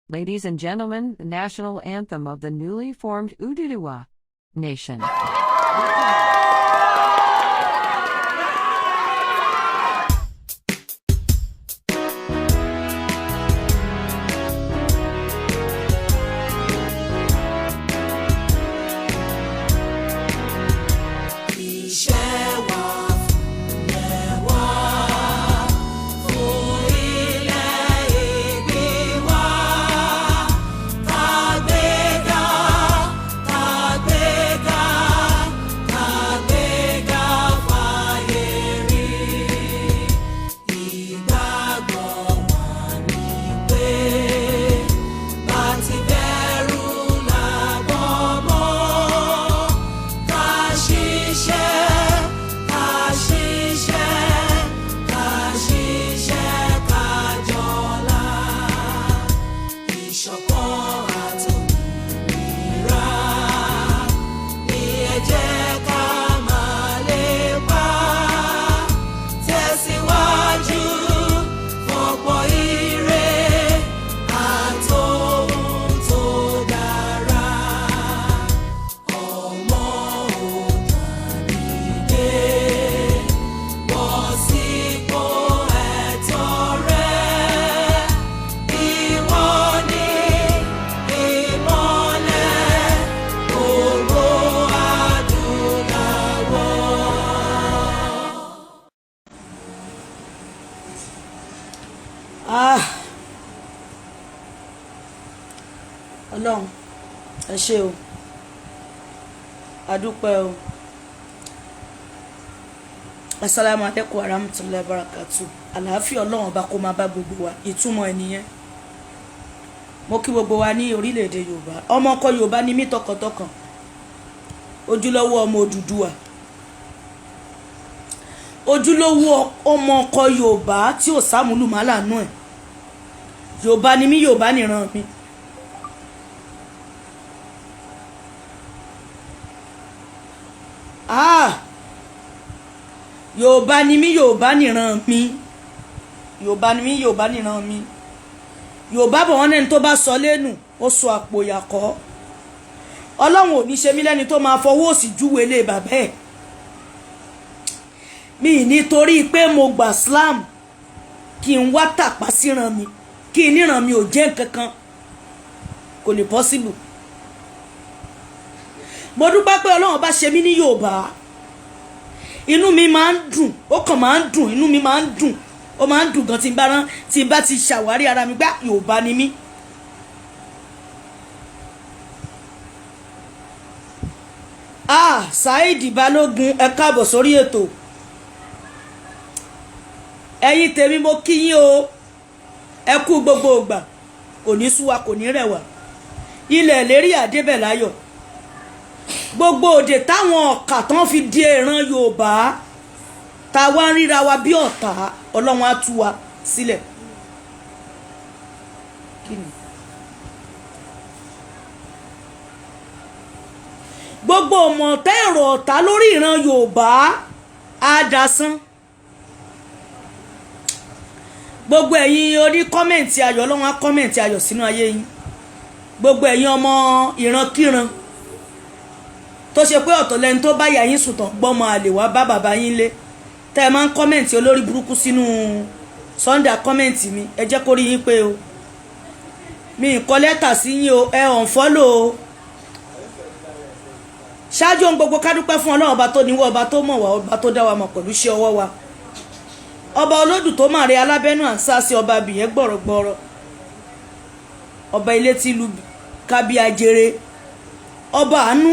Ladies and gentlemen, the national anthem of the newly formed Oduduwa Nation. Iṣẹ́ wa fúnlẹ̀ wá fún ilẹ̀ ìbí wa. Kàgbéga, kàgbéga, kàgbéga fáyé rí. Ìgbàgbọ́ wa ni pé bá ti bẹ̀rù làbọ̀ mọ́. Ká ṣiṣẹ́, ká ṣiṣẹ́, ká ṣiṣẹ́ ká jọlá. Ìṣọ̀kan àtòmìnira ní ẹ jẹ́ ká máa lépa. Tẹ̀síwájú fọ̀pọ̀ ire àtòhun tó dára. Ọmọ Oòduà dìde, bọ́ sípò ẹ̀tọ́ rẹ. Ìwọ ni ìmọ́lẹ̀ gbogbo adúláwọ̀. Ah, Ọlọ́run, ẹ ṣé o, adúpẹ́ o. Asalaamu alaikum warahmatulahi wabarakatu. Àlàáfíà Ọlọ́run ọba kó máa bá gbogbo wa. Ìtumọ̀ ẹ̀ nìyẹn. Mo kí gbogbo wa ní orílẹ̀-èdè Yorùbá. Ọmọ ọkọ Yorùbá ni mí tọkàntọkàn, ojúlówó ọmọ Odùduwà, ojúlówó ọmọ ọkọ Yorùbá tí ò sámúlùmálà nú ẹ̀. Yorùbá ni mí, Yorùbá nìran mi. Ah, Yorùbá ni mí, Yorùbá nìran mi. Yorùbá ni mí, Yorùbá nìran mi. Yorùbá bọ̀, wọ́n lẹ́ni tó bá sọ lẹ́nu, ó sọ àpò ìyàkọ́. Ọlọ́run ò ní ṣe mí lẹ́ni tó máa fọwọ́ òsì júwe lé bàbá ẹ̀. Mi nítorí pé mo gbà Islam kí n wá tàpá síran mi, kí n níran mi ò jẹ́ nǹkan kan, kò lè possible. Mo dúpẹ́ pé Ọlọ́run bá ṣe mí ní Yorùbá. Inú mi máa ń dùn, ó kàn máa ń dùn, inú mi máa ń dùn, ó máa ń dùn gan tí n bá rán, tí n bá ti ṣàwárí ara mi gbá Yorùbá ni mí. Ah, Saheed Balógun, ẹ káàbọ̀ sórí ètò. Ẹ̀yin tèmi, mo kí yín o. Ẹ kú gbogbo ìgbà, kò ní sú wa, kò ní rẹ̀ wá. Ilẹ̀ lérí àdébẹ̀ láyọ̀. Gbogbo òde táwọn ọ̀kà tán fi di ìran Yorùbá, tá a wá ń ríra wa bí ọ̀tá, Ọlọ́run á tú wa sílẹ̀. Kí ni? Gbogbo ọmọọ̀tá, èrò ọ̀tá lórí ìran Yorùbá á dasán. Gbogbo ẹ̀yin oní comment ayọ̀, Ọlọ́run á comment ayọ̀ sínú ayé yín. Gbogbo ẹ̀yin ọmọ ìrankíran tó ṣe pé ọ̀tọ̀ lẹni tó bá yà yín sùn tán, gbọ́mọ àlè wá bá bàbá yín lé, tẹ́ ẹ máa ń comment olórí burúkú sínú Sunday comment mi, ẹ jẹ́ kó rí yín pé o, mi ì kọ lẹ́tà sí yín o, ẹ unfollow o. Ṣáájú ohun gbogbo, ká dúpẹ́ fún Ọlọ́run, ọba tó níwọ́, ọba tó mọ̀ wá, ọba tó dá wa mọ̀ pẹ̀lú iṣẹ́ ọwọ́ wa, ọba olódù tó máa rí alábẹ́nú à ń sá sí, ọba abìyẹ́ gbọ̀rọ̀gbọ̀rọ̀, ọba ilé tí ìlú kábíyàjẹrẹ, ọba àánú,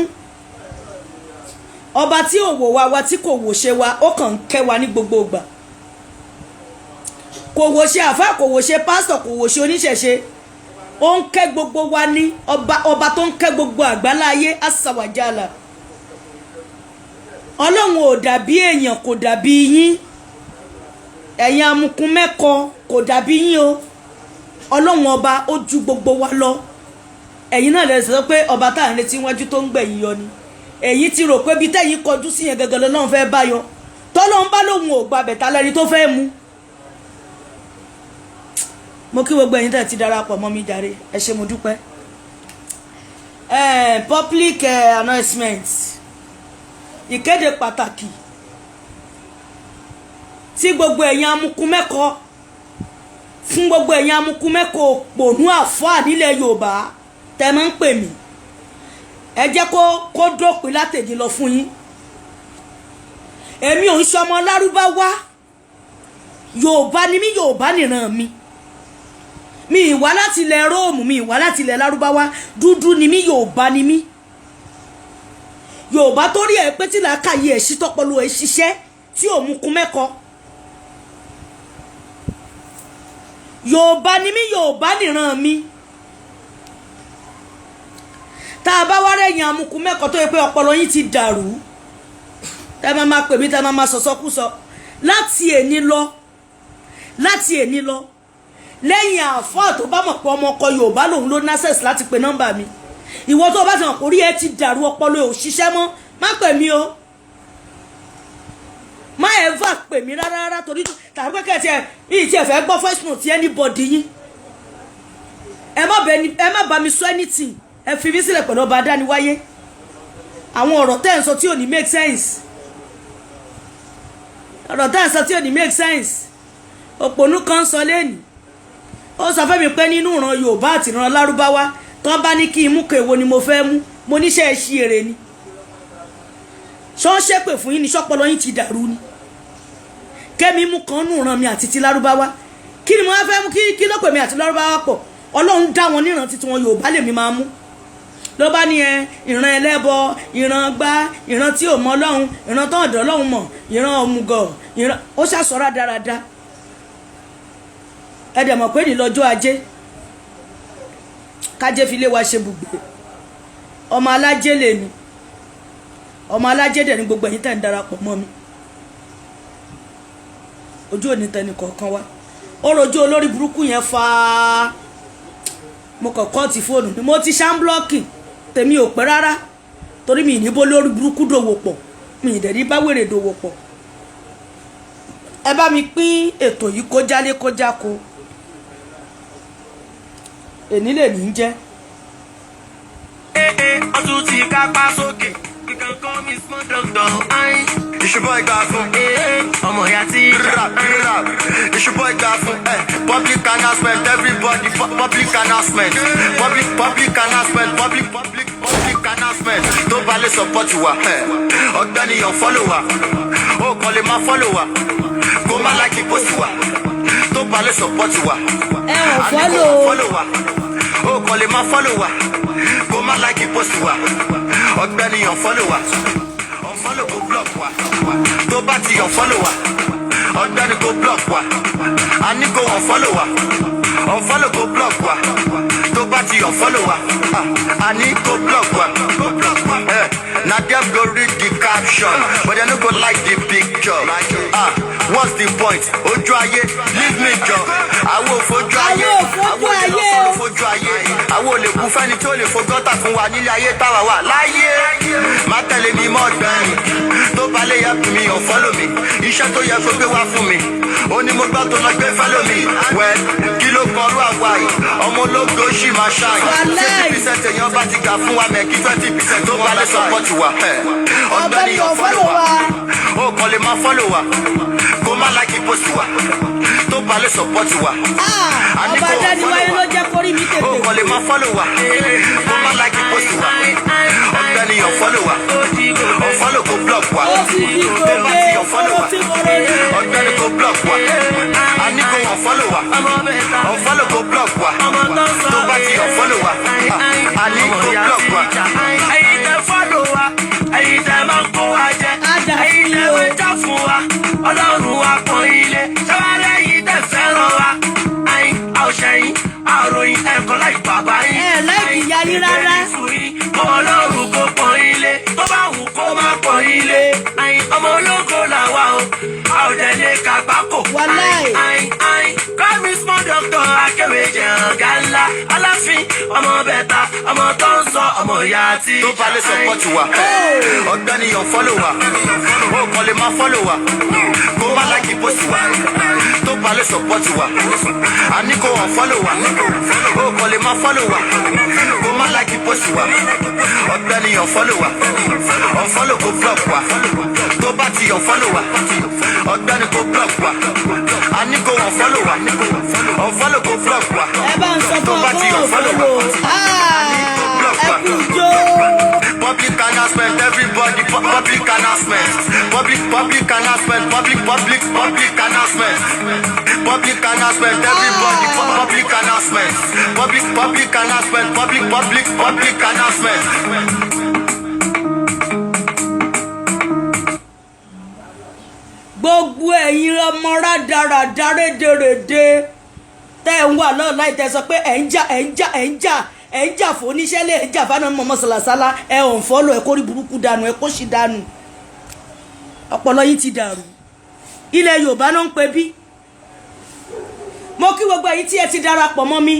ọba tí ò wò wá wa, tí kò wò ṣe wa, ó kàn ń kẹ́ wa ní gbogbo ìgbà. Kò wò ṣe àfáà, kò wò ṣe pásítọ̀, kò wò ṣe oníṣẹ̀ṣe, ó ń kẹ́ gbogbo wa ní ọba, ọba tó ń kẹ́ gbogbo àgbáláyé àsàwàjálà. Ọlọ́run ò dàbí èèyàn, kò dàbí yín, ẹ̀yin amukun mẹ́kọ, kò dàbí yín o. Ọlọ́run ọba ó ju gbogbo wa lọ. Ẹ̀yin náà lè sọ pé ọba tá à ń retí wájú tó ń gbẹ̀yìn yọ ni. Ẹ̀yin ti rò pé bí tẹ̀yin kọjú sí yẹn gẹ́gẹ́ lọ́lọ́run fẹ́ bá yọ. Tọ́lọ́run bá lóun ò gbàbẹ̀, ta lẹni tó fẹ́ mu? Mo kí gbogbo ẹ̀yin tẹ́ ti darapọ̀ mọ́ mi jàre, ẹ ṣé, mo dúpẹ́. Public announcement, ìkéde pàtàkì tí gbogbo ẹ̀yin amukumẹ́kọ, fún gbogbo ẹ̀yin amukumẹ́kọ òpònú àfáà nílẹ̀ Yorùbá tẹ́ máa ń pè mí, ẹ jẹ́ kó dópin látẹ̀dí lọ fún yín. Èmi ò ń ṣọmọ Lárúbáwá, Yorùbá ni mí, Yorùbá nìran mi. Mi ì wá láti ilẹ̀ Róòmù, mi ì wá láti ilẹ̀ Lárúbáwá. Dúdú ni mí, Yorùbá ni mí. Yorùbá tó rí ẹ pé tí làákàyè ẹ̀ sí tọpọlọ ẹ̀ ṣiṣẹ́ tí ò mú kún mẹ́kọ. Yorùbá ni mí, Yorùbá nìran mi. Tá a bá wá rẹ̀yìn amukun mẹ́kọ tó yẹ pé ọpọlọ yín ti dàrú, tẹ́ máa máa pè mí, tẹ́ máa máa sọ̀sọ́kúsọ, láti èní lọ, láti èní lọ, lẹ́yìn àáfàá tó bá mọ̀ pé ọmọ ọkọ Yorùbá lòun ló ní access láti pe nọ́mbà mi. Ìwọ tó o bá ti mọ̀ pé orí ẹ ti dàrú, ọpọlọ ẹ ò ṣiṣẹ́ mọ́, má pè mí o, má ever pè mí rárá rárá, torí tàbí pé kẹ́tì ẹ yìí tí ẹ fẹ́ gbọ́ voice note anybody yín. Ẹ má bá mi sọ anything. Ẹ fi mí sílẹ̀ pẹ̀lú ọba adániwáyé. Àwọn ọ̀rọ̀ tẹ́ ẹ̀ ń sọ tí ò ní make sense, ọ̀rọ̀ tẹ́ ẹ̀ ń sọ tí ò ní make sense. Òpònú kan sọ lẹ́nìí, ó sọ fún mi pé nínú ìran Yorùbá àti ìran Lárúbáwá, tán bá ní kí n mú kó, èwo ni mo fẹ́ mú? Mo níṣẹ́ ẹ ṣí èrè ni, ṣọ́ ń ṣépè fún yín ni, ṣọ́pọlọ yín ti dàrú ni. Kẹ́mi mú kan nù ìran mi àti ti Lárúbáwá, kí ni mo wá fẹ́ mú? Kí ló pè mí àti Lárúbáwá pọ̀? Ọlọ́run dá wọn níran títí wọn, Yorùbá lèmi máa mú. Ló bá ní ẹ ìran ẹlẹ́bọ, ìran gbá, ìran tí ò mọ Ọlọ́run, ìran tó ọ̀dọ́ Ọlọ́run mọ̀, ìran òmùgọ̀, ìran ó ṣàṣọra dáradára. Ẹ dẹ̀ mọ̀ pé ní lọ́jọ́ ajé, kájé fi lé wa ṣe bùgbé. Ọmọ alájé lèmi, ọmọ alájé dẹ̀ ní gbogbo ẹ̀yin tẹ̀ ń darapọ̀ mọ́ mi. Ojú òní tẹnì kọ̀ọ̀kan wa. Ó rojú olórí burúkú yẹn fàá. Mo kàn cut fóònù ni, mo ti ṣáńblọ́ọ̀kì tèmi ò pẹ́ rárá, torí mi ì ní bó lórí burúkú dòwò pọ̀, mi ì dẹ̀ ní bá wèrè dòwò pọ̀. Ẹ bá mi pín ètò yìí kó jálé kó jáko. Èní lè ní jẹ́. Ọtún ti kápá sókè. You can call me small doctor. Ayin. It's your boy Gafun. Ọmọ ìyá tí. Rap, rap. It's your boy Gafun. Eh, public announcement, everybody. Public announcement. Public, public announcement. Public, public, public announcement. Tó bá lè support wa. Eh, ọ̀gbẹ́ni yàn follow wa. Ó kàn lè máa follow wa. Kó má like post wa. Tó bá lè support wa. Ẹ ò A ní kó follow. máa follow wa. Ó kàn lè máa follow wa. Kó má like post wa. Ọ̀gbẹ́ni yàn follow wa. Unfollow, kó block wa. Tó bá ti unfollow wa. Ọ̀gbẹ́ni, kó block wa. A ní kó unfollow wa. Unfollow, kó block wa. Tó bá ti unfollow wa. Ah, a ní kó block wa. Kó block wa. Eh, na dem go read the caption, but dem no go like the picture. Ah, what's the point? Ojú ayé, leave me jọ. Àwọn òfojú ayé. Àwọn ò fojú Àwọn ò lè lọ ayé sọ́run o. fojú ayé. Àwọn ò lè kú fẹ́ni tí ó lè fo gọ́tà fún wa nílé ayé táwa wà láyé. Má tẹ̀lé mi mọ́, ọ̀gbẹ́ni. Tó bá lè help mi, unfollow mi. Iṣẹ́ tó yẹ kó gbé wá fún mi, ó ní mo gbọ́ tó lọ gbé fẹ́lò mi. Well, kí ló kọrú àwa yìí? Ọmọ ológo ṣì máa ṣáà. Wàláì. 20% èèyàn bá ti gbà fún wa mẹ́ kí 20% tó bá lè support wa. Ọ̀gbẹ́ni, unfollow wa. Ó kàn lè máa follow wa. Kó má like post wa. Tó bá lè support wa. Ah, A ní ọba kó adániwáyé unfollow ló wa. jẹ́ kórí mi Ó tètè. kàn lè máa follow wa. Kó má like post wa. Ọ̀gbẹ́ni, unfollow wa. Unfollow, kó block wa. Ó ti di Tó bá gòkè ti unfollow ọ̀rọ̀ wa. tí mo rọ ní. Ọ̀gbẹ́ni, kó block wa. A ní kó unfollow wa. Unfollow, kó block wa. Tó bá ti unfollow wa. Ah, a ní kó block wa. Ẹ̀yin tẹ́ follow wa, ẹ̀yin tẹ́ máa ń kó wa jẹ, Á dà ẹ̀yin fún tẹ́ yín o. máa ń já fún wa, Ọlọ́run wa pọ́n ilé, ṣọ́wárẹ́ ẹ̀yin tẹ́ fẹ́ràn wa, ẹ̀yin àwòṣẹ́yìn, àròyìn ẹ̀kọ́ láì bàbá yín. Ẹ like ìyá yín rárá. Ẹ̀yin fún yín, kọ́ Ọlọ́run kó pọ́n ilé, tó bá wù kó má pọ́n ilé, ẹ̀yin ọmọ ológo làwa o, a ò dẹ̀ lè kàgbákò. Wàláì. Ayin, ayin, call me small doctor, akéwì jẹ ọ̀gá ńlá, aláfin, ọmọ bẹ̀ta, ọmọ tó ń sọ, ọmọ Ọmọ ìyá tí Tó bá lè support wa, ọ̀gbẹ́ni unfollow wa. Ó kàn lè máa follow wa, kó má like post wa. Tó bá lè support wa, àní kó unfollow wa. Ó kàn lè máa follow wa, kó má like post wa. Ọ̀gbẹ́ni unfollow wa, unfollow kó block wa. Tó bá ti unfollow wa, ọ̀gbẹ́ni kó block wa. Àní kó unfollow wa, unfollow kó block wa. Ẹ bá ń sọ Tó fún bá ti ọkọ unfollow òfòlò wa, ẹ kú jó. Public announcement, everybody, public announcement. Public, public announcement, public, public, public announcement. Public announcement, everybody, public announcement. Public, public announcement, public, public, public announcement. Gbogbo ẹ̀yin ọmọ rádaràdá rédèrèdè tẹ́ ẹ̀ ń wà lọ́ọ̀ láì tẹ́ sọ pé ẹ̀ ń jà, ẹ̀ ń jà, ẹ̀ ń jà, ẹ̀ ń jà fún oníṣẹ́ lé, ẹ̀ ń jà fún àwọn ọmọ sàlàsálà. Ẹ̀ ò ń follow, ẹ̀ kórí burúkú dànù, ẹ̀ kó sì dànù. Ọpọlọ yín ti dàrú. Ilẹ̀ Yorùbá náà ń pe bí. Mo kí gbogbo ẹ̀yin tí ẹ ti darapọ̀ mọ́ mi.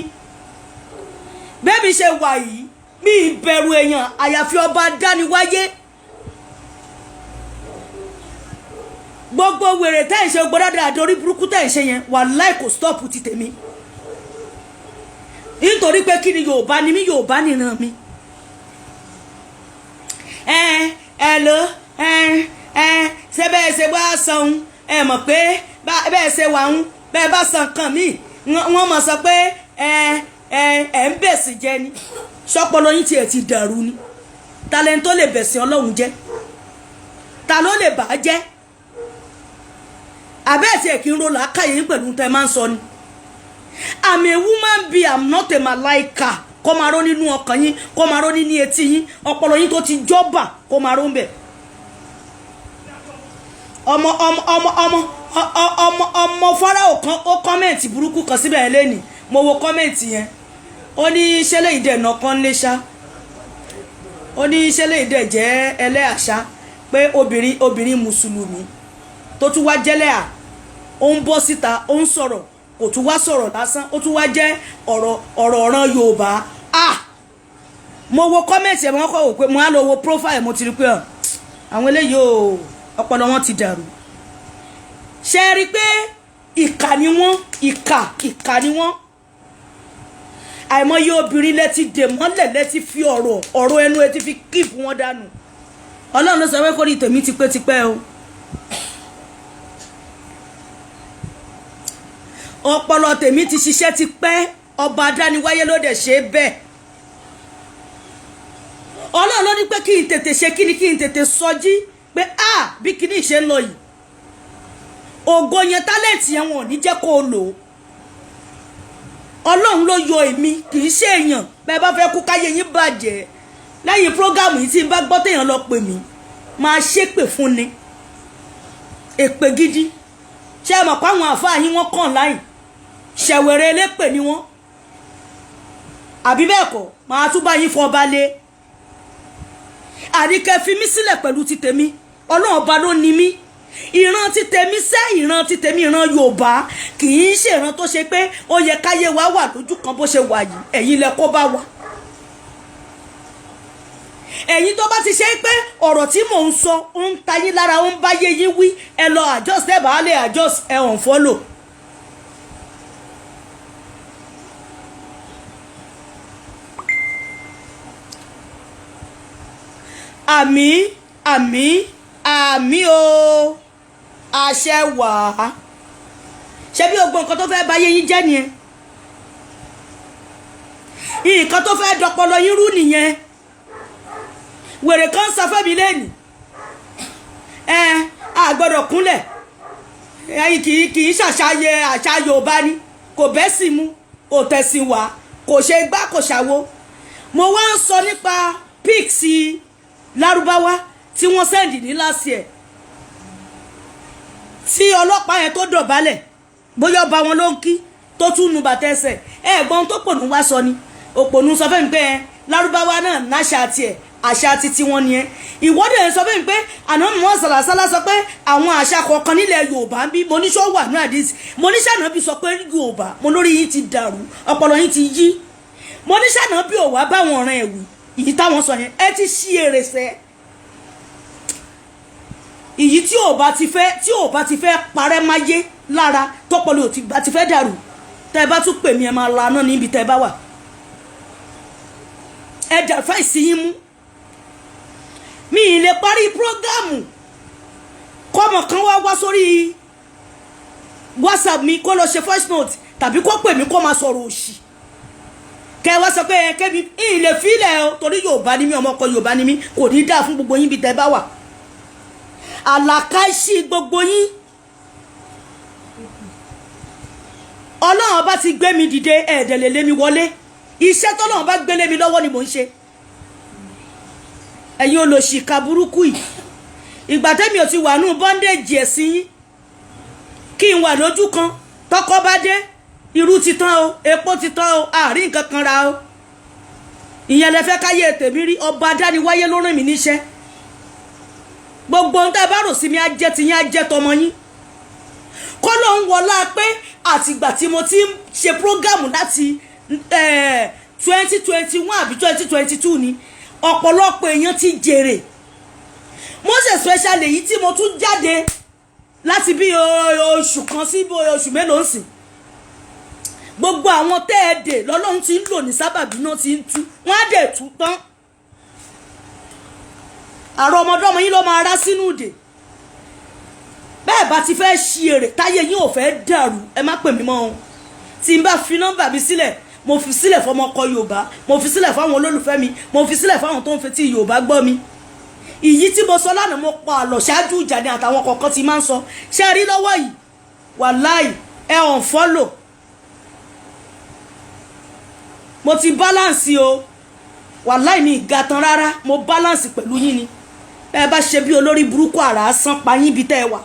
Bẹ́ẹ̀ mi ṣe wà yìí, mi ì bẹ̀rù èèyàn àyàfi ọba dániwáyé. Gbogbo wèrè tẹ́ ẹ̀ ń ṣe, gbogbo dáadáa àdórí burúkú tẹ́ ẹ̀ ń ṣe yẹn, wàláì, kò stop ti tèmi, nítorí pé kí ni? Yorùbá ni mí, Yorùbá nìran mi. Ẹ ẹ ló ẹ ẹ ṣe bẹ́ẹ̀ ṣe wá san, ẹ mọ̀ pé bẹ́ẹ̀ ṣe wà ń bẹ́ẹ̀ bá san nǹkan míì, wọ́n mọ̀ sọ pé ẹ ẹ ẹ ń bẹ̀sìn jẹ ni. Ṣọpọlọ yín tiẹ̀ ti dàrú ni? Talent tó lè bẹ̀sìn Ọlọ́run jẹ́, ta ló lè bà á jẹ́? Àbẹ́ẹ̀ tí ẹ̀ kí n ro làákàyè yín pẹ̀lú tẹ́ máa ń sọ ni. I'm a woman be, I'm not a malaika. Kó máa ró nínú ọkàn yín, kó máa ró nínú etí yín, ọpọlọ yín tó ti jọ́bà, kó máa ró ń bẹ̀. Ọmọ ọmọ ọmọ ọmọ ọmọ ọmọ Fáráò kan, ó comment burúkú kan síbẹ̀ yẹn lẹ́nìí. Mo wo comment yẹn, ó ní ṣẹlẹ̀ ìdẹ̀nà kan lé ṣá, ó ní ṣẹlẹ̀ ìdẹ̀ jẹ́ ẹlẹ́àṣá pé obìnrin, obìnrin mùsùlùmí tó tún wá jẹ́lẹ́à, ó ń bọ́ síta, ó ń sọ̀rọ̀, kò tún wá sọ̀rọ̀ lásán, ó tún wá jẹ́ ọ̀rọ̀ ọ̀rọ̀ ọ̀ràn Yorùbá. Ah, mo wo comment ẹ̀, wọ́n kọ́ wò pé mo á lọ wo profile, mo ti rí pé àwọn eléyìí ò, ọpọlọ wọn ti dàrú. Ṣe é rí i pé ìkà ni wọ́n? Ìkà, ìkà ni wọ́n. Àìmọye obìnrin lẹ ti dè mọ́lẹ̀, lẹ ti fi ọ̀rọ̀ ọ̀rọ̀ ẹnu ẹ ti fi kíìpù wọn dànù. Ọlọ́run ló sọ pé kórìí tèmi ti pé tipẹ́ o. Ọpọlọ tèmi ti ṣiṣẹ́ ti pẹ́. Ọba adániwáyé ló dẹ̀ ṣe é bẹ́ẹ̀. Ọlọ́run ló ní pé kí n tètè ṣe kí ni, kí n tètè sọjí pé a bí kíní ṣe ń lọ yìí, ògo yẹn, talent yẹn, wọn ò ní jẹ́ kó o lò ó. Ọlọ́run ló yọ èmi, kì í ṣe èèyàn. Bẹ́ẹ̀ bá fẹ́ kú, káyé yín bàjẹ́ lẹ́yìn program yìí, tí n bá gbọ́ téèyàn lọ pè mí, máa ṣépè fún ni, èpè gidi. Ṣé ẹ mọ̀ pé àwọn àfáà yín, wọ́n kàn láì ṣẹ̀wẹ̀rẹ̀ elépè ni wọ́n, àbí bẹ́ẹ̀ kọ́? Máa tún bá yín fọba lé. Àríkẹ́, fi mí sílẹ̀ pẹ̀lú ti tèmi. Ọlọ́run ọba ló ní mí. Ìran ti tèmi sẹ́, ìran ti tèmi, ìran Yorùbá, kì í ṣe ìran tó ṣe pé ó yẹ káyé wa wà lójú kan bó ṣe wà yìí. Ẹ̀yin lẹ kó bá wa. Ẹ̀yin tó bá ti ṣe pé ọ̀rọ̀ tí mò ń sọ ó ń ta yín lára, ó ń bá yé yín wí, ẹ lọ adjust. Ẹ bá lè adjust, ẹ unfollow. Àmín, àmín, àmín o, àṣẹ wà á. Ṣé bí gbogbo nǹkan tó fẹ́ báyé yín jẹ́ nìyẹn? Nǹkan tó fẹ́ dọpọlọ yín rú nìyẹn. Wèrè kan sọ fẹ́mi lẹ́nìí, ẹ a gbọ́dọ̀ kúnlẹ̀. Ẹ̀yin kì í ṣàṣàyẹ àṣà Yorùbá ni, kò bẹ́ sí mu, kò tẹ̀sìn wá, kò ṣe gbá, kò ṣàwo. Mo wá ń sọ nípa pics lárúbáwá tí wọ́n send ní last year, tí ọlọ́pàá yẹn tó dọ̀bálẹ̀, bóyá ọba wọn ló ń kí, tó tún nu bàtà ẹsẹ̀. Ẹ̀gbọ́n tó pònú wá sọ ni, òpònú sọ fẹ́mi pé ẹ lárúbáwá náà náṣà tiẹ̀, àṣà titi wọn nìyẹn. Ìwọ́de sọ fẹ́mi pé àná mọ́ sàlàsálà sọ pé àwọn àṣà kọ̀ọ̀kan nílẹ̀ Yorùbá ń bí. Mo ní sọ wà ní àdìsí? Mo ní sànà bí sọ pé Yorùbá, mo lórí yín ti dàrú, ọpọlọ yín ti yí. Mo ní sànà bí ò wá báwọn ọ̀ràn ẹ̀wì. Ìyí táwọn sọ yẹn, ẹ ti ṣí èrè sẹ́. Ìyí tí ò bá ti fẹ́, tí ò bá ti fẹ́ parẹ́ máyé lára, tọpọlọ ò ti bá ti fẹ́ dàrú, tẹ́ ẹ bá tún pè mí, ẹ máa laná níbi tẹ́ ẹ bá wà. Ẹ dà fáìsì yín mú. Mi ì lè parí program, kọ́mọ kan wá wá sórí WhatsApp mi, kó lọ ṣe voice note tàbí kó pè mí, kó máa sọ̀rọ̀ òṣì, kẹ wá sọ pé ẹ kẹ́mi ìlè fílẹ̀ o, torí Yorùbá ni mí, ọmọ ọkọ Yorùbá ni mí. Kò ní dáa fún gbogbo yín bí tẹ́ bá wà. Àlàkáṣí gbogbo yín, Ọlọ́run bá ti gbé mi dìde, ẹ̀ẹ́dẹ̀ lè lé mi wọlé. Iṣẹ́ tọ́lọ́run bá gbélé mi lọ́wọ́ ni mò ń ṣe. Ẹ̀yin olòṣìkà burúkú yìí, ìgbà tẹ́mi ò ti wà nù bondage ẹ̀sìn yín, kí n wà lójú kan. Tọkọ bá dé, irú ti tán o, epo ti tán o, àárín nǹkan kan ra o. Ìyẹn lẹ fẹ́ káyé tèmi rí. Ọba adániwáyé ló rìn mí níṣẹ́. Gbogbo ohun tẹ́ ẹ bá rò sí mi, á jẹ́ tiyín, á jẹ́ tọmọ yín. Kọ́ ló ń wọlá pé àtìgbà tí mo ti ń ṣe program láti 2021 àbí 2022 ni ọ̀pọ̀lọpọ̀ èèyàn ti jèrè, most especially èyí tí mo tún jáde láti bí oṣù kan sí bí oṣù mélòó ń sìn. Gbogbo àwọn tẹ́ ẹ dè lọ́lọ́run ti ń lò ní sábàbí náà ti ń tú, wọ́n á dẹ̀ tú tán. Àrò ọmọdọ́mọ yín ló máa rá sínú ìdè. Bẹ́ẹ̀ bá ti fẹ́ ṣi èrè, táyé yín ò fẹ́ dàrú, ẹ má pè mí mọ́ o. Tí n bá fi nọ́mbà mi sílẹ̀, mo fi sílẹ̀ fọmọ ọkọ Yorùbá, mo fi sílẹ̀ fáwọn olólùfẹ́ mi, mo fi sílẹ̀ fáwọn tó ń fetí Yorùbá gbọ́ mi. Ìyí tí mo sọ lánàá, mo pa àlọ́ ṣáájú ìjà ni àtàwọn kọ̀ọ̀kan ti máa ń sọ. Ṣé rí lọ́wọ́ yìí, wàláì, ẹ unfollow. Mo ti balance o. Wàláì, mi ìga tán rárá, mo balance pẹ̀lú yín ni. Ẹ bá ṣe bí olórí burúkú, àrà sán pa yín bí tẹ́ ẹ wà.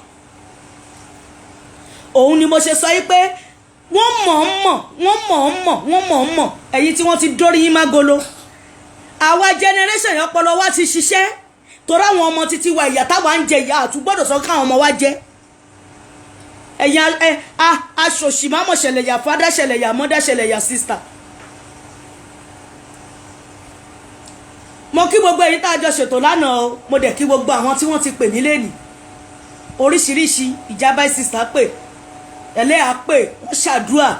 Òun ni mo ṣe sọ yí pé wọ́n mọ̀ ọ́n mọ̀, wọ́n mọ̀ ọ́n mọ̀, wọ́n mọ̀ ọ́n mọ̀. Ẹ̀yin tí wọ́n ti dórí yín mágolo, àwa generation yẹn, ọpọlọ wa ti ṣiṣẹ́, torí àwọn ọmọ títí wa, ìyá táwa ń jẹ, ìyá àtún gbọ́dọ̀ sọ káwọn ọmọ wa jẹ. Ẹ̀yin ẹ aṣòṣì má mọ̀ ṣẹlẹ̀ yà, father ṣẹlẹ̀ yà, mother ṣẹlẹ̀ yà, sister. Mo kí gbogbo ẹ̀yin tá a jọ ṣètò lánàá o. Mo dẹ̀ kí gbogbo àwọn tí wọ́n ti pè mí lẹ́nìí oríṣiríṣi. Ìjábá sister pè, ẹlẹ́yà pè, wọ́n ṣàdúrà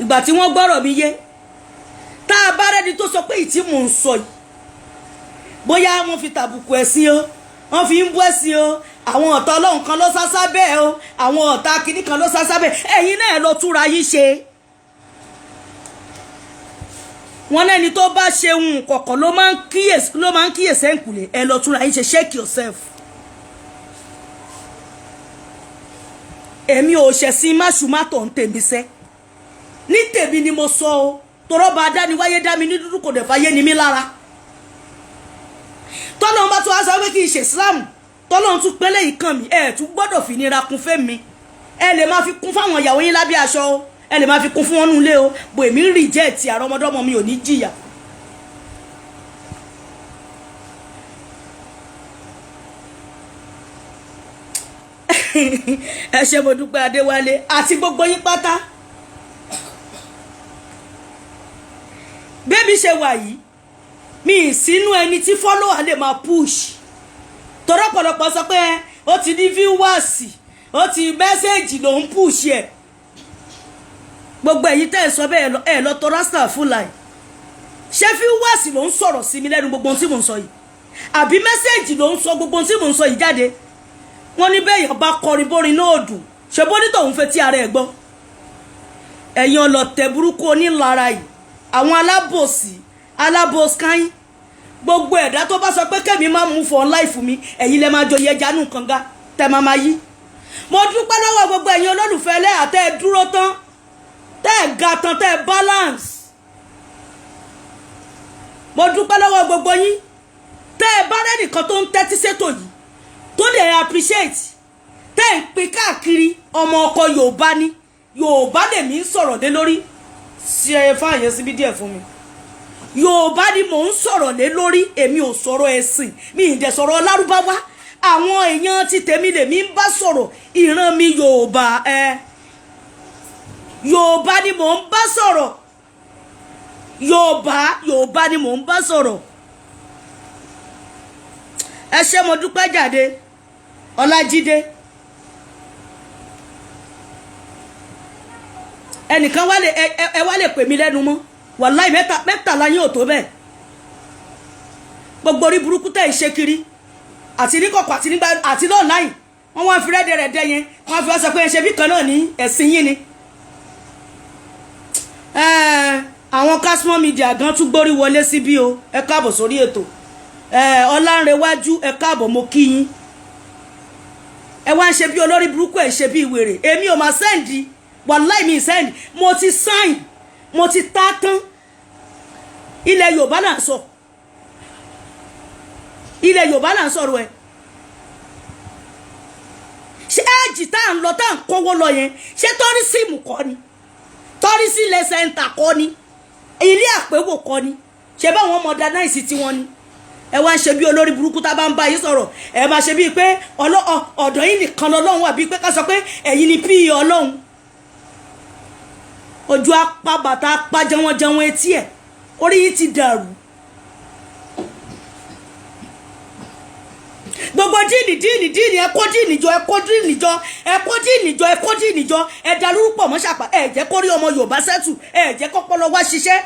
ìgbà tí wọ́n gbọ́rọ̀ mi yé. Tá a bá rẹ́ni tó sọ pé ìtí mò ń sọ yìí, bóyá wọ́n fi tàbùkù ẹ̀sìn o, wọ́n fi ń bú ẹ̀sìn o, àwọn ọ̀tá Ọlọ́run kan ló sásá bẹ́ẹ̀ o, àwọn ọ̀tá kìíní kan ló sásá bẹ́ẹ̀, ẹ̀yin náà lọ túra yín ṣe. Wọ́n lẹ́ni tó bá ṣe ohun kọ̀ọ̀kan ló máa ń kíyèsí ẹ̀ǹkùlé. Ẹ lọ túra yín ṣe, check yourself. Èmi ò ṣẹ̀sìn máṣùmátọ̀ ń tèmi sẹ́. Ní tèmi ni mo sọ o, torọ́ba adániwáyé dá mi ní dúdú, kò dẹ̀ fàyè ni mí lára. Tọ́lọ́run bá tún wá sọ pé kí n ṣe Islam, tọ́lọ́run tún pélé yìí kàn mí, ẹ̀ tún gbọ́dọ̀ fi nira kún fẹ́ mi. Ẹ lè máa fi kún fáwọn ìyàwó yín lábẹ́ aṣọ o, ẹ lè máa fi kún fún wọn nulẹ̀ o, bò èmi reject. Àrọ́mọdọ́mọ mi ò ní jìyà. Ẹ ṣé, mo dúpẹ́. Adéwálé àti gbogbo yín pátá. Bébí ṣe wà yìí, mi ì sínú ẹni tí follower lè máa push, tọ́rọ̀pọ̀lọpọ̀ sọ pé ó ti ní viewers, ó ti message ló ń push ẹ̀. Gbogbo èyí tẹ́ ẹ̀ sọ bẹ́ẹ̀, ẹ lọ tọrọ fúláì. Ṣé viewers ló ń sọ̀rọ̀ sí mi lẹ́nu gbogbo ohun tí mò ń sọ yìí, àbí message ló ń sọ gbogbo ohun tí mò ń sọ yìí jáde? Wọ́n ní bẹ́ẹ̀ yàn bá kọrin bórin náà dùn, ṣe bó ní tòun fẹ́ tí ara ẹ̀ gbọ́. Ẹ̀yin ọlọ̀tẹ̀ burúkú onílara yìí, àwọn alábòsí alábòsíkáyín, gbogbo ẹ̀dá tó bá sọ pé kẹ́mi máa mú fọ́ láìfù mi, ẹ̀yin lẹ máa jọ yẹja nù kànga tẹ́ máa máa yí. Mo dúpẹ́ lọ́wọ́ gbogbo ẹ̀yin olólùfẹ́ ẹlẹ́yà tẹ́ ẹ dúró tán, tẹ́ ẹ ga tán, tẹ́ ẹ balance. Mo dúpẹ́ lọ́wọ́ gbogbo yín. Tẹ́ ẹ bá rẹ́nìkan tó ń tẹ́tí sétò yìí, tó lè appreciate, tẹ́ ẹ ń pín káàkiri, ọmọ ọkọ Yorùbá ni, Yorùbá lèmi ń sọ̀rọ̀ lé lórí. Ṣe ẹ fáyẹn síbí díẹ̀ fún mi. Yorùbá ni mò ń sọ̀rọ̀ lé lórí. Èmi ò sọ̀rọ̀ ẹ̀sìn, mi ì dẹ̀ sọ̀rọ̀ Lárúbáwá. Àwọn èèyàn ti tèmi lèmi ń bá sọ̀rọ̀, ìran mi Yorùbá. Ẹ Yorùbá ni mò ń bá sọ̀rọ̀. Yorùbá, Yorùbá ni mò ń bá sọ̀rọ̀. Ẹ ṣé, mo dúpẹ́ jáde. Ọlájídé, ẹnìkan wá lè ẹ wá lè pè mí lẹ́nu mọ́. Wàláì, mẹ́ta mẹ́tàlá yín ò tó bẹ́ẹ̀. Gbogbo orí burúkú tẹ̀ ń ṣe kiri, àti ní kọ̀kọ̀, àti nígbà, àti online, wọ́n wá fi rẹ́dẹ̀rẹ́dẹ́ yẹn, wọ́n fi wá sọ pé ẹ ṣe bí kan náà ní ẹ̀sìn yín ni. Àwọn Casmon Media gan tún gbórí wọlé síbí o. Ẹ káàbọ̀ sórí ètò. Ọlánrewájú, ẹ káàbọ̀, mo kí yín. Ẹ wá ń ṣe bí olórí burúkú, ẹ ṣe bí wèrè. Èmi ò máa send. Wàláì, mi send. Mo ti sign, mo ti tá tán. Ilẹ̀ Yorùbá là ń sọ, ilẹ̀ Yorùbá là ń sọ̀rọ̀ ẹ̀. Ṣé ẹ̀jì tá à ń lọ, tá à ń kówó lọ yẹn, ṣé tourism kọ́ ni? Tourism center kọ́ ni? Ilé àpéwò kọ́ ni? Ṣé báwọn modernize tiwọn ni? Ẹ wá ń ṣe bí olórí burúkú. Tá a bá ń bá yín sọ̀rọ̀, ẹ máa ṣe bíi pé ọ̀dọ̀ yín nìkan lọ́lọ́run wà, bíi pé ká sọ pé ẹ̀yin ni píì Ọlọ́run. Ojú apá bàtà apá jẹwọn etí ẹ̀, orí yìí ti dàrú. Gbogbo díìnì díìnì díìnì, ẹ kó díìnì jọ, ẹ kó díìnì jọ, ẹ kó díìnì jọ, ẹ kó díìnì jọ. Ẹ darúrú pọ̀ mọ́ ṣàpà. Ẹ jẹ́ kó rí ọmọ Yorùbá sẹ́tù, ẹ jẹ́ kọ́pọ́lọ wá ṣiṣẹ́.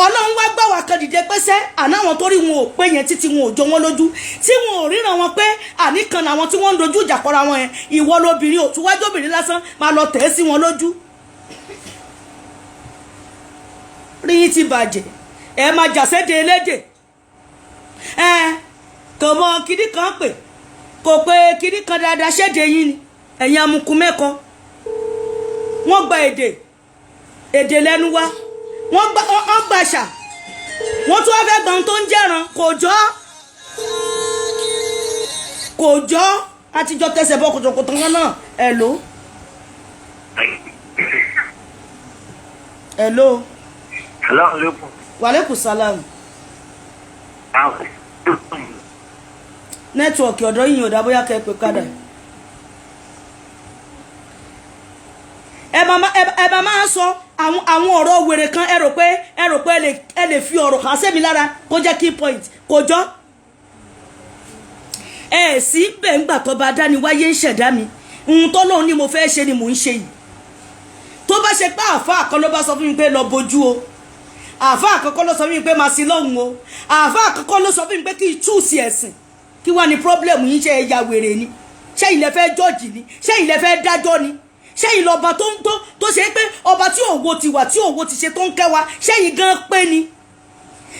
Ọlọ́run wá gbà wá kan dìde pẹ́sẹ́ àná. Àwọn tó rí wọn ò pé yẹn, títí wọn ò jọ wọn lójú, tí wọn ò ríran wọn pé àníkan làwọn tí wọ́n ń dojú ìjà kọra wọn yẹn. Ìwọ lobìnrin, ò tún wájú obìnrin lásán, máa lọ tẹ̀ sí wọn lójú. Rí yín ti bàjẹ́. Ẹ máa jàséde elédè. Ẹ kò mọ kinní kan pè, kò pé kinní kan dáadáa. Ṣéde yín ni ẹ̀yin amukun mẹ́kọ. Wọ́n gba èdè èdè lẹ́nu wa, wọ́n gba, wọ́n gbàṣà, wọ́n tún wá fẹ́ gbọ́n tó ń jẹ́ran. Kò jọ́, kò jọ́. Àtijọ́ tẹsẹ̀ bọ́ kòtòkòtò kan náà. Hello, hello. Salaamaleykum. Wàlẹ́kùn salam. Network ọ̀dọ́ yìí ò dá, bóyá kẹ́ ẹ pè padà. Ẹ máa sọ àwọn ọ̀rọ̀ wèrè kan. Ẹ rò pé ẹ lè fi ọ̀rọ̀ kà sẹ́mi lára kó jẹ́ key point. Kò jọ́. Ẹ sí bẹ́ẹ̀ ń gbà tó bá dání wáyé ń ṣẹ̀dá mi. Ohun tó lóun ní mo fẹ́ ṣe ni mò ń ṣe yìí. Tó bá ṣe pé àáfàá kan ló bá sọ fún mi pé lọ bojú o, àáfàá àkọ́kọ́ ló sọ fún mi pé máa sin lọ́hùn o, àáfàá àkọ́kọ́ ló sọ fún mi pé kí n choose ẹ̀sìn, kí wá ní problem yín? Ṣe ẹ̀yà wèrè ni? Ṣé ilẹ̀ fẹ́ jọ́ọ̀jì ni? Ṣé ilẹ̀ fẹ́ dájọ́ ni? Ṣé ilẹ̀ ọba tó ń tó ṣe pé ọba tí òwò ti wà, tí òwò ti ṣe, tó ń kẹ́ wa, ṣé yìí gan pé ni?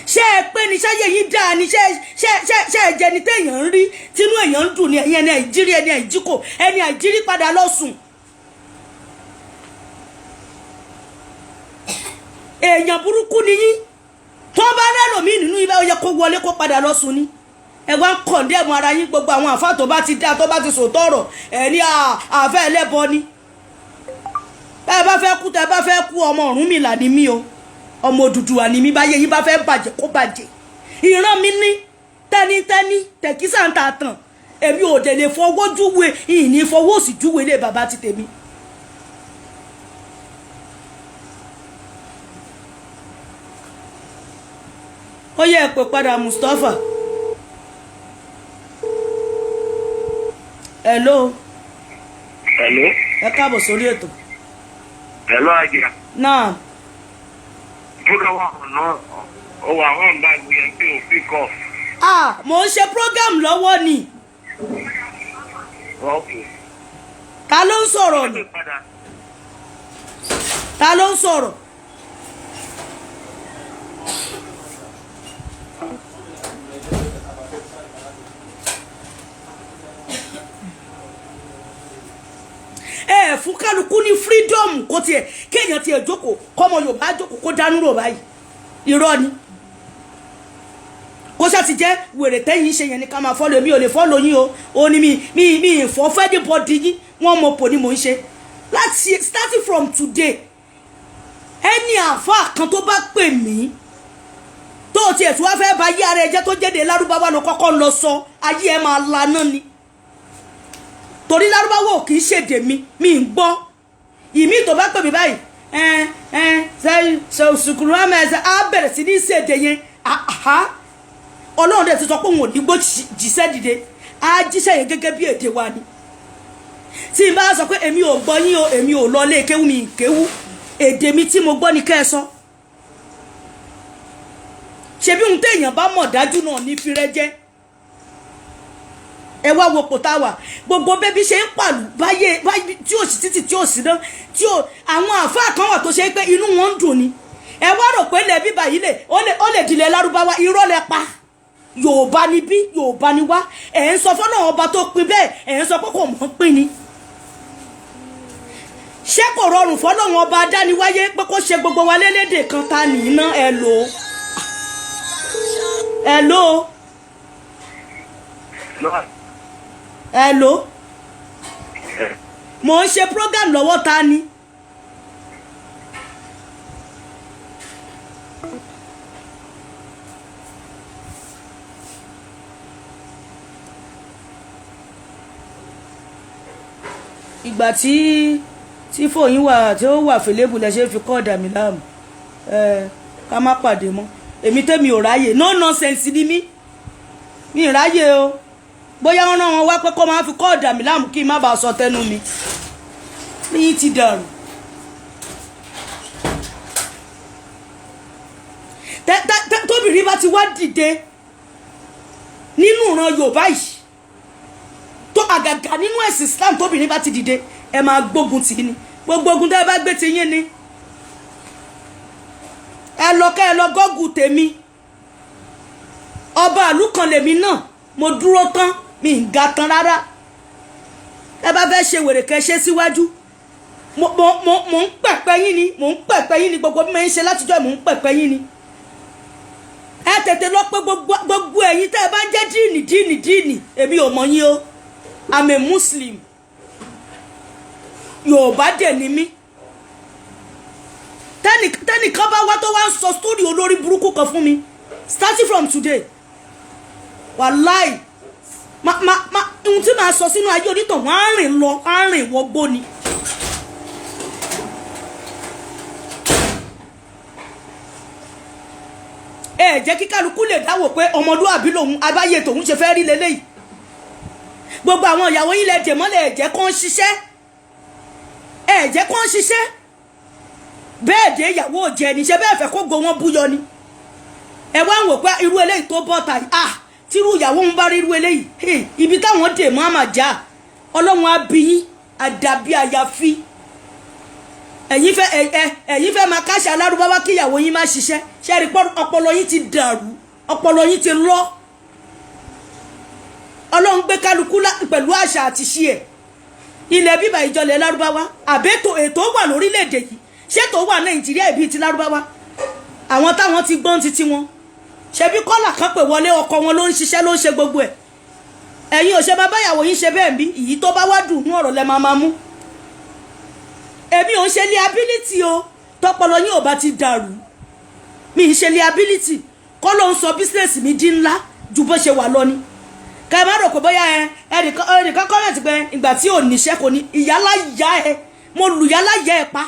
Ṣé ẹ pé ni? Ṣáyé yín dáa ni? Ṣé ẹ jẹni téèyàn ń rí tínú èèyàn ń dùn ni? Ẹ̀yin ẹni àìjírí, ẹni àìjíkò, ẹni àìjírí padà lọ sùn. Èèyàn burúkú ni yín. Tó bá rẹ́lòmíì nínú ibà, ó yẹ kó wọlé kó padà lọ sùn ni. Ẹ wá ń condemn ara yín. Gbogbo àwọn àfa tó bá ti dá, tó bá ti sòótọ́ ọ̀rọ̀, ẹ ní àfẹ́ ẹlẹ́bọ ni. Ẹ bá fẹ́ kú, tẹ bá fẹ́ kú, ọmọ Ọ̀rúnmìlà ni mí o, ọmọ Odùduwà ni mí. Báyé yín bá fẹ́ bàjẹ́, kó bàjẹ́. Ìran mi ní tẹ́nítẹ́ní tẹ̀kísà ń ta tàn. Èmi ò dẹ̀ lè fọwọ́ júwe, ìní fọwọ́ òsì júwe lé bàbá ti tèmi. Ó yẹ ẹ pè padà, Mustapha. Hello. Hello. Ẹ káàbọ̀ sórí ètò. Hello, Ajá. Náà. Program wà náà, ó wà wọ́n bá gbé ẹ pé òfin kọ́. Ah, mò ń ṣe program lọ́wọ́ ni. Okay. Ta ló ń sọ̀rọ̀ ni? Padà. Ta ló ń sọ̀rọ̀? Ẹ fún kálukú ní freedom, kó tiẹ̀ kéèyàn tiẹ̀ jókòó, kọ́mọ Yorùbá jókòó, kó dánú rò báyìí. Irọ́ ni. Kó ṣáà ti jẹ́ wèrè tẹ́yìn ṣe yẹn ni ká máa follow. Mi ò lè follow yín o. Ò ní mi ìfọ́ fẹ́ dé bọ́dí yín. Wọ́n mọ̀ pò ní mò ń ṣe láti starting from today. Ẹni àáfàá kan tó bá pè mí, tó tiẹ̀ tí wàá fẹ́ bá yí ara ẹ jẹ́, tó jẹ́de lárúbáwá ló kọ́kọ́ lọ sọ, ayé ẹ máa laná ni, torí lárúbáwá ò kì í ṣèdè mi. Mi ń gbọ́ ìmí tó bá pè mí báyìí. Ẹ ẹ ṣe ṣùkúrú àmọ́ ẹ á bẹ̀rẹ̀ sí ní ṣèdè yẹn. Àhá, Ọlọ́run dẹ̀ ti sọ pé òun ò ní gbó jíṣẹ́ dìde, á jíṣẹ́ yẹn gẹ́gẹ́ bí èdè wa ni. Tí n bá sọ pé èmi ò gbọ́ yín o, èmi ò lọ lé kéwú, mi kéwú, èdè mi tí mo gbọ́ ni kẹ́ ẹ sọ. Ṣebí ohun téèyàn bá mọ̀ dájú náà ní fírẹ́ jẹ́. Ẹ wá wo pò tá a wà, gbogbo bébí ṣe ń pàlù báyé tí ò sí títì, tí ò sí ná, tí ò àwọn àáfàá kan wà tó ṣe pé inú wọn ń dùn ni. Ẹ wá rò pé lẹ bíbà yìí lè ó lè dìlẹ̀ Lárúbáwá. Irọ́ lẹ pa. Yorùbá ni bí, Yorùbá ni wá. Ẹ̀ ń sọ fọ́nà ọba tó pin bẹ́ẹ̀, ẹ̀ ń sọ pé kò mọ̀ pín ni. Ṣé kò rọrùn fọ́lọ́run ọba adániwáyé pé kó ṣe gbogbo wa lélédè kan? Ta nìyí ẹ lò ó, ẹ lò ó, ẹ lò ó. Mò ń ṣe program lọ́wọ́. Ta ni? Ìgbà tí fòyín wà tí ó wà fèlébù lẹ ṣe fi kọ́ ọ̀dà mi láàmú. Ẹ ká má pàdé mọ́. Èmi tẹ́mi ò ráyè, no nonsense ni mí, mi ì ráyè o. Bóyá wọ́n rán wọn wá pé kó máa fi kọ́ ọ̀dà mi láàmú kí n má bàa sọ tẹnu mi ní ti dàrú. Tóbìnrin bá ti wá dìde nínú ìran Yorùbá yìí, tó àgàgà nínú ẹ̀sìn Islam, tóbìnrin bá ti dìde, ẹ máa gbógun tì í ni. Gbogbo ogun tẹ́ ẹ bá gbé ti yín ni. Ẹ lọ kẹ́ ẹ lọ gọ́gù tèmi. Ọba àlù kan lèmi náà, mo dúró tán, mi ń ga tán rárá. Ẹ bá fẹ́ ṣe wèrè, kẹ́ ṣe síwájú. Mo ń pẹ̀pẹ́ yín ni, mo ń pẹ̀pẹ́ yín ni. Gbogbo bí mo ń ṣe látijọ́, mo ń pẹ̀pẹ́ yín ni. Ẹ tètè lọ pé gbogbo ẹ̀yin tẹ́ ẹ bá ń jẹ́ díìnì díìnì díìnì, èmi ò mọ̀ yín o. I'm a Muslim, Yorùbá dẹ̀ ni mí. Tẹ́nìkan bá wá tó wá ń sọ story olórí burúkú kan fún mi, starting from today, wàláì, ma ma ma ohun tí màá sọ sínú ayé onítàn, wọn á rìn lọ, á rìn wọgbó ni. Ẹ jẹ́ kí kálukú lè dáwò pé ọmọlúwàbí lòun, abáyé tòun ṣe fẹ́ rí leléyìí. Gbogbo àwọn ìyàwó yín lẹ dè mọ́lẹ̀, ẹ jẹ́ kó ń ṣiṣẹ́, ẹ jẹ́ kó ń ṣiṣẹ́. Bẹ́ẹ̀ dé ìyàwó òjẹ́ ni ṣe bẹ́ẹ̀ fẹ́ kó go wọn búyọ ni. Ẹ wá ń wò pé irú eléyìí tó bọ́ ta, ah, tírú ìyàwó ń bá rí irú eléyìí, ibi táwọn dè mọ́ àmà já. Ọlọ́run á bí yín àdàbí àyàfi. Ẹ̀yin fẹ́ ẹ ẹ ẹ̀yin fẹ́ máa káṣí alárúbáwá kí ìyàwó yín má ṣiṣẹ́. Ṣe rí pọ́ ọpọlọ yín ti dàrú, ọpọlọ yín ti lọ. Ọlọ́run gbé kálukú pẹ̀lú àṣà àti ṣí ẹ̀. Ilẹ̀ bíbà ìjọlẹ̀ lárúbáwá àbẹ́tò ètò wà lórílẹ̀‐èdè yìí, ṣètò wà Nàìjíríà ìbí ti lárúbáwá. Àwọn táwọn ti gbọ́n títí wọn, ṣebí kọ́là kan pè wọlé, ọkọ wọn ló ń ṣiṣẹ́, ló ń ṣe gbogbo ẹ̀. Ẹ̀yin ò ṣe máa báyàwó yín ṣe bẹ́ẹ̀ bí ìyí tó bá wá dùn ní ọ̀rọ̀ lẹ máa máa mú. Èmi ò ń ṣe liability o. Tọpọlọ yín ò bá ti dàrú, mi ń ṣe liability. Kọ́ ló ń sọ business mi di ńlá ju bó ṣe wà lọ ni. Ká ẹ má rò pé bóyá ẹ ẹnìkan comment pé ìgbà tí ò níṣẹ́ kò ní ìyálà yá ẹ, mo lù yálà yá ẹ pa.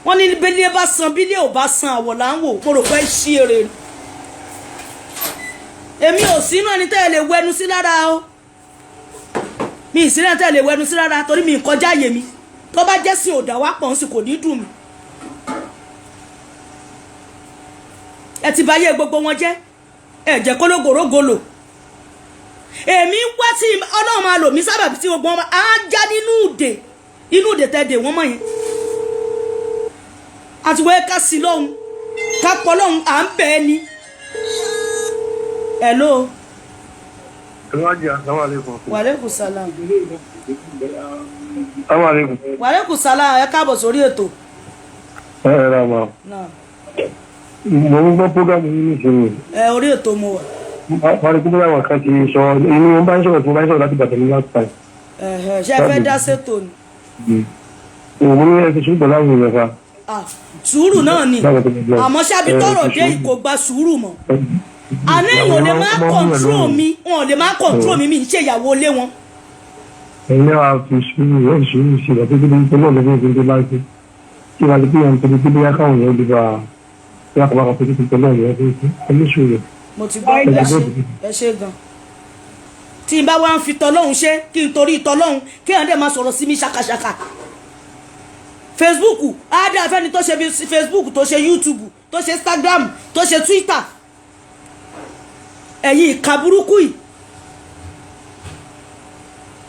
Wọ́n ní bílé bá san, bílé ò bá san, àwọ̀ là ń wò. Mo rò pé ṣí èrè ni. Èmi ò sínú ẹni tẹ́ ẹ lè wẹnu sí lára o. Mi ì sínú ẹni tẹ́ ẹ lè wẹnu sí lára, torí mi ì kọjá àyè mi. Tó bá jẹ́ sí òdà wá pọ̀ ń sì kò ní dùn mí. Ẹ ti bà ayé gbogbo wọn jẹ́, ẹ jẹ́ kólógòrógòlò. Èmi wá tí Ọlọ́run máa lò mí sábàbí tí gbogbo wọn á já nínú ìdè, inú ìdè tẹ́ dè wọ́n mọ̀ yẹn. Àti wọ́n ká sí lọ́hùn, ká pọ̀ lọ́hùn, à ń bẹ̀ ẹ́ ni. Hello. Alhaji, assalamu alaikum. Wàlẹ́kùn sálàm. Assalamu alaikum. Wàlẹ́kùn sálàm, ẹ káàbọ̀ sórí ètò. Ẹ ẹ ra ma. Náà. Mo ń gbọ́ program yìí nísìnyí. Ẹ orí ètò mo wà. Wọ́n rí kúkúrú àwọn kan ti sọ inú wọn bá ń sọ̀rọ̀ tí mo bá ń sọ̀rọ̀ láti Ìbàdàn ní last time. Ẹ̀hẹ̀, ṣé ẹ fẹ́ dá sétò ni? Òun ní ẹ ti sùn pẹ̀lú àwọn èèyàn fa. Ah, sùúrù náà ni. Báwo tó ti lọ? Àmọ́ ṣábí tọrọ dé yìí kò gba sùúrù mọ́. Àní èèyàn ò lè máa control mi, wọn ò lè máa control mi, mi ń ṣe ìyàwó ilé wọn. Ẹ̀yin náà fi sùúrù, ẹ̀ fi sùúrù sí ìgbà tó dé pé náà lọ́wọ́ ìgbà tó bá ṣe. Tí wàá di pé yàn ń tóbi bí bóyá káwọn èèyàn lè bá bóyá kò bá kan tóbi tó náà yẹn ẹ ní sùúrù. Mo ti gbọ́, ẹ ṣe, ẹ ṣe gan. Tí n bá wá ń fi tọlọ́hún ṣe, kí n torí tọlọ́hún kí èèyàn dẹ̀ máa sọ̀rọ̀ sí mi ṣàkàṣàkà. Facebook á dá fẹ́ni tó ṣe bí Facebook, tó ṣe YouTube, tó ṣe Instagram, tó ṣe Twitter. Ẹ̀yin ìka burúkú yìí,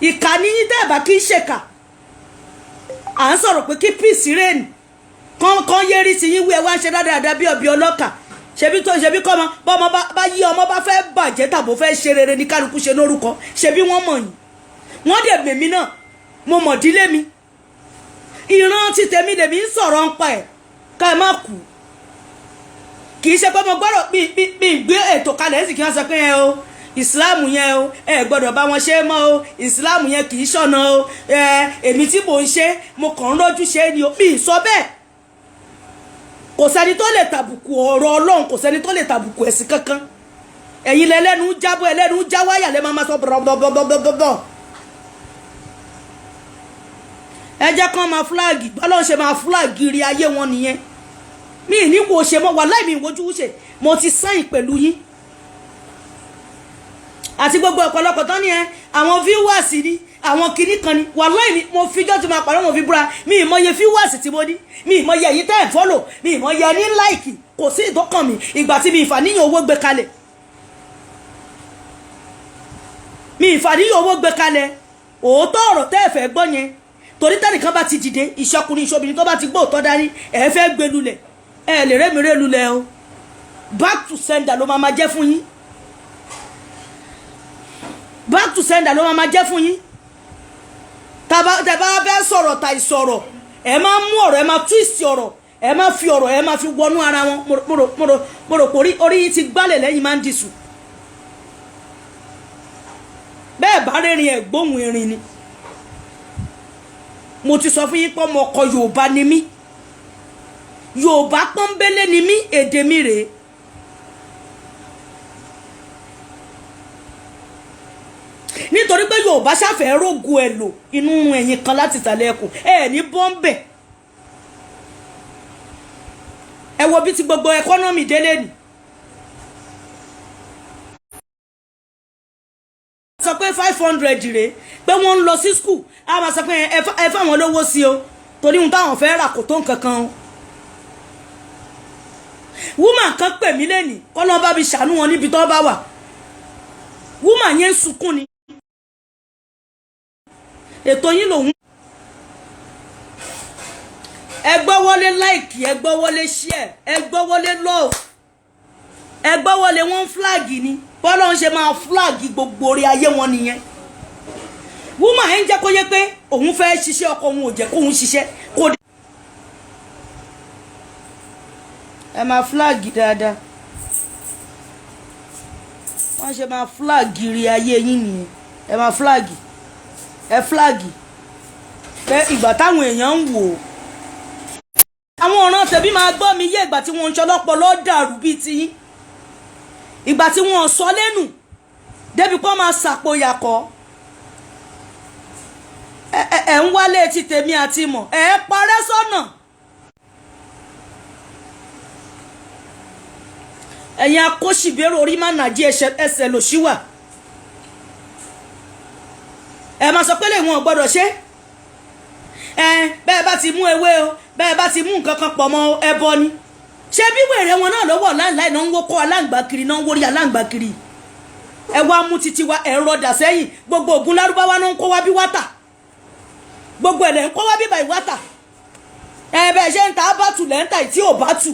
ìka níyìn tẹ́ ẹ̀ bá kí ń ṣèkà. À ń sọ̀rọ̀ pé kí peace reign, kán kán yérí sí yín wí, ẹ wá ń ṣe dáadáa bí ọbẹ̀ ọlọ́kà. Ṣebí tó ṣebí kọ́mọ bọ́mọ bá yí ọmọ bá fẹ́ bàjẹ́ tàbó fẹ́ ṣe rere ní kálukú ṣe lórúkọ. Ṣebí wọ́n mọ̀ yín, wọ́n dẹ̀ mèmí náà, mo mọ̀ dílé mi, ìran ti tèmi lèmi ń sọ̀rọ̀ ń pa ẹ̀ ká ẹ má kú. Kì í ṣe pé mo gbọ́dọ̀ mi gbé ètò kalẹ̀ ẹ̀ sì kí wọ́n sọ pé ẹ o, ìsìláàmù yẹn o, ẹ gbọ́dọ̀ bá wọn ṣe é mọ́ o, ìsìláàmù yẹn kì í ṣọ̀nà o. Ẹ èmi tí mò ń ṣe, mo kàn ń rọ́jú ṣe é ni o. Mi ì sọ bẹ́ẹ̀. Kò sẹ́ni tó lè tàbùkù ọ̀rọ̀ Ọlọ́run, kò sẹ́ni tó lè tàbùkù ẹ̀sìn kankan. Ẹ̀yin lẹ́lẹ́nu jábọ́, ẹlẹ́nu já wáyà lẹ́ máa ma sọ bọ̀rọ̀bọ̀bọ̀bọ̀bọ̀. Ẹ jẹ́ kán máa flag, bọ́lọ́run ṣe máa flag rí ayé wọn nìyẹn. Mi ì ní wo ṣe mọ́, wàláì mi ì wojú ṣe. Mo ti sáyìn pẹ̀lú yín àti gbogbo ọ̀pọ̀lọpọ̀ tán ni ẹ àwọn viewers ni, àwọn kinní kan ni. Wàláì mi mo fijọ́ ti máa pàrọ̀, mo fi búra, mi ì mọye viewers tí mo ní, mi ì mọye èyí tẹ́ ẹ̀ follow, mi ì mọye ẹni like. Kò sí ìdọ́kàn mi. Ìgbà tí mi ìfàníyàn owó gbé kalẹ̀, mi ìfàníyàn owó gbé kalẹ̀. Òótọ́ ọ̀rọ̀ tẹ́ ẹ fẹ́ gbọ́ yẹn, torí tẹ́nìkan bá ti dìde, ìṣọkùnrin ìṣobìnrin tó bá ti gbọ́ òótọ́ dání, ẹ fẹ́ gbé lulẹ̀. Ẹ lè rémi ré lulẹ̀ o. Back to sender ló máa ma jẹ́ fún yín, back to sender ló máa ma jẹ́ fún yín. Tẹ́ bá fẹ́ sọ̀rọ̀ ta ìsọ̀rọ̀, ẹ máa mú ọ̀rọ̀, ẹ máa twist ọ̀rọ̀, ẹ máa fi ọ̀rọ̀, ẹ máa fi wọnú ara wọn. Mo rò pé orí yín ti gbálẹ̀ lẹ́yìn máa ń dìsù bẹ́ẹ̀ bá rẹ́rìn ẹ̀ gbóhùn erin ni. Mo ti sọ fún yín pé ọmọ ọkọ Yorùbá ni mí, Yorùbá pọ́nbélé ni mí, èdè mi rèé. Nítorí pé Yorùbá ṣàfẹ́ rógo ẹ̀ lò inú ẹ̀yìn kan láti ìsàlẹ̀ ẹkùn ẹ̀ ní bọ́ńbẹ̀. Ẹ wo bí ti gbogbo economy délé ni. Sọ pé 500 rèé pé wọ́n ń lọ sí school, a máa sọ pé ẹ fáwọn lówó sí o, torí ohun táwọn fẹ́ rà kò tó nǹkan kan o. Woman kan pè mí lẹ́nìí, kọ́ lọ́n bá mi ṣàánú wọn níbi tó bá wà. Woman yẹn ń sunkún ni. Ètò yín lòun. Ẹ gbọ́ wọlé like, ẹ gbọ́ wọlé share, ẹ gbọ́ wọlé love, ẹ gbọ́ wọlé. Wọ́n flag ni, bọ́lá ń ṣe máa flag gbogbo orí ayé wọn nìyẹn. Woman ẹ̀ ń jẹ́ kó yé pé òun fẹ́ ṣiṣẹ́, ọkọ òun ò jẹ́ kóun ṣiṣẹ́ kó dé. Ẹ máa flag dáadáa. Wọ́n ṣe máa flag rí ayé yín nìyẹn. Ẹ máa flag, ẹ flag pé ìgbà táwọn èèyàn ń wò ó, àwọn ọ̀ràn tẹ̀bí máa gbọ́ mi yé. Ìgbà tí wọ́n ń ṣọlọ́pọ̀ dàrú bíi tiyín, ìgbà tí wọ́n sọ lẹ́nu débi kó máa ṣàpòyàkọ́ ẹ ń wálé ti tèmi àti mọ̀ ẹ parẹ́ sọ́nà. Ẹ̀yin akóṣìbérò orí má nàjí ẹsẹ̀ lòṣì wà. Ẹ máa sọ pé lè wọn ò gbọ́dọ̀ ṣe ẹ. Bẹ́ẹ̀ bá ti mú ewé o, bẹ́ẹ̀ bá ti mú nǹkan kan pọ̀ mọ́, ẹbọ ni. Ṣé bí wèrè wọn náà lọ́wọ́ láìláì náà ń wókọ́ aláǹgbá kiri, náà ń wórí aláǹgbá kiri? Ẹ wá mú títí wa, ẹ rọdà sẹ́yìn. Gbogbo ògùn lárúbáwá náà ń kó wá bí wátà, gbogbo ẹ̀ lẹ̀ ń kó wá bí báyìí wátà. Ẹ bẹ́ẹ̀ ṣe ń ta bátù lẹ́ńtà tí ò bátù.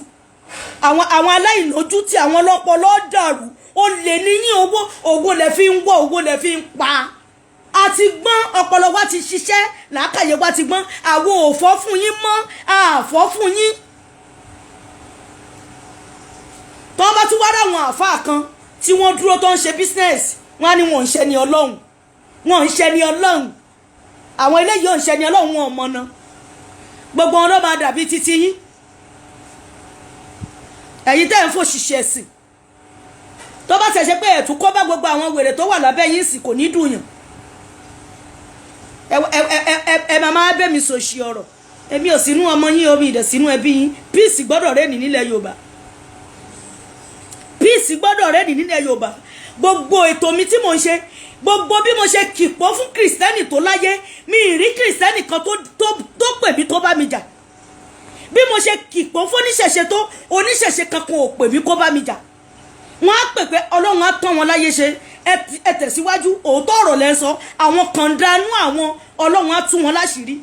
Àwọn aláìlójú tí àwọn ọlọ́pọlọ dàrú, ó lè níyìn owó, owó lẹ fi ń wọ́, owó lẹ fi ń pa. A ti gbọ́n, ọpọlọ wa ti ṣiṣẹ́, làákàyè wa ti gbọ́n. Àwọn ò fọ́ fún yín mọ́, àfọ́ fún yín. Tó bá tún wá ráwọn àáfàá kan tí wọ́n dúró tó ń ṣe business, wọ́n á ní wọ́n ń ṣe ní Ọlọ́run, wọ́n ń ṣe ní Ọlọ́run. Àwọn eléyìí ò ń ṣe ní Ọlọ́run, wọn ò mọ̀nà. Gbogbo wọn ló máa dàbí títí yín. Ẹ̀yin tẹ́ ń fòṣìṣẹ́ ẹ̀sìn, tó bá ṣẹ̀ṣẹ̀ pé ẹ̀tún kó bá gbogbo àwọn wèrè tó wà lábẹ́ yín sì kò ní dùn yàn. Ẹ ẹ ẹ ẹ máa máa bẹ́ mi sòṣì ọ̀rọ̀. Èmi ò sínú ọmọ yín, omi ìdẹ̀ sínú ẹbí yín. Peace gbọ́dọ̀ reign nílẹ̀ Yorùbá. Peace gbọ́dọ̀ reign nílẹ̀ Yorùbá. Gbogbo ètò mi tí mò ń ṣe, gbogbo bí mo ṣe kìpọ́ fún Kìrìsìtẹ́nì tó láyé mi ì rí Kìrìsìtẹ́nì kan tó pè mí tó bá mi jà. Bí mo ṣe kìpọ́ fún oníṣẹ̀ṣe tó, oníṣẹ̀ṣe kankan ò pè mí kó bá mi jà. Wọ́n á pè pé Ọlọ́run á tán wọn láyé ṣe, ẹ tẹ̀síwájú, òótọ́ ọ̀rọ̀ lẹ́ ń sọ. Àwọn kan dánú àwọn, Ọlọ́run á tú wọn láṣìírí.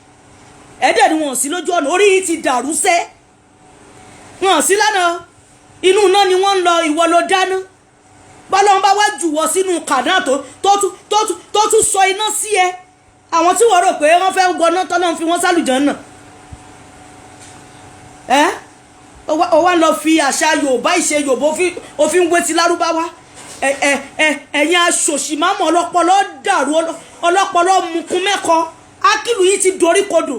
Ẹ̀ẹ́dẹ̀ ni wọn ò sí lójú ọ̀nà. Orí yìí ti dàrú sẹ́, wọn ò sí lánàá, inú iná ni wọ́n ń lọ. Ìwọ ló dáná. Bọ́lọ́run bá wá jù wọ́ sínú kànáà tó tún sọ iná sí ẹ, àwọn tí wọ́n rò pé wọ́n fẹ́ wọná, tọ́lọ́run fi wọ́n sálùjọ́ náà. Ẹ́ ó wá lọ fi àṣà Yorùbá, ìṣe Yorùbá, òfin wé ti Lárúbáwá. Ẹ ẹ ẹ, ẹ̀yin aṣòṣì mámọ̀, ọlọ́pọlọ dàrú, ọlọ́pọlọ mukun mẹ́kọ. Akílù yìí ti dorí kodò.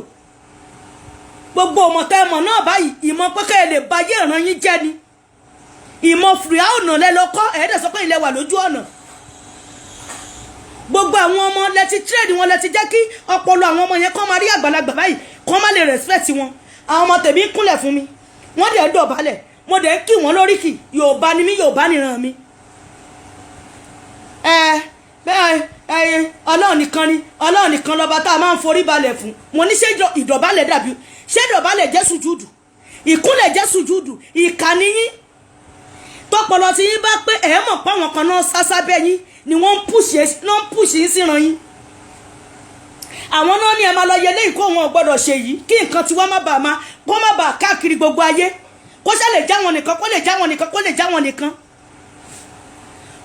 Gbogbo ọmọọ̀tá ẹmọ náà báyìí, ìmọ̀ pẹ́kẹ́ ẹ lè ba ayé ìran yín jẹ́ ni. Ìmọ̀ fìríà ọ̀nà lẹ́lọ́kọ́ ẹ̀ẹ́dẹ̀ sọ pé ilẹ̀ wà lójú ọ̀nà. Gbogbo àwọn ọmọ lẹ́tí trade wọn, lẹ́tí jẹ́ kí ọpọlọ àwọn ọmọ yẹn kọ́ máa rí àgbàlagbà báyìí, kọ́ má lè respect wọn. Àwọn ọmọ tèmi ń kúnlẹ̀ fún mi, wọ́n dẹ̀ ń dọ̀bálẹ̀, mo dẹ̀ ń kí wọ́n lóríkì. Yorùbá ni mí, Yorùbá nìran mi. Ẹ bẹ́ẹ̀, ẹ Ọlọ́run nìkan ni, Ọlọ́run nìkan lọ́ba tá a máa ń forí balẹ̀ fún. Mo ní ṣé ìdọ̀bálẹ̀ dàbí, ṣé ìdọ̀bálẹ̀ jẹ́ sùjúdù? Ìkúnlẹ̀ jẹ́ sùjúdù? Ìkà nìyín. Tọpọlọ tí yín bá pé, ẹ mọ̀ pé àwọn kan náà sásá bẹ́ yín ni wọ́n ń push yín síran yín. Àwọn náà ní ẹ máa lọ yẹlé ìkó, wọn ò gbọ́dọ̀ ṣe yìí, kí nǹkan tiwa má bàa máa kó má bàa káàkiri gbogbo ayé, kó ṣe lè já wọn nìkan, kó lè já wọn nìkan, kó lè já wọn nìkan,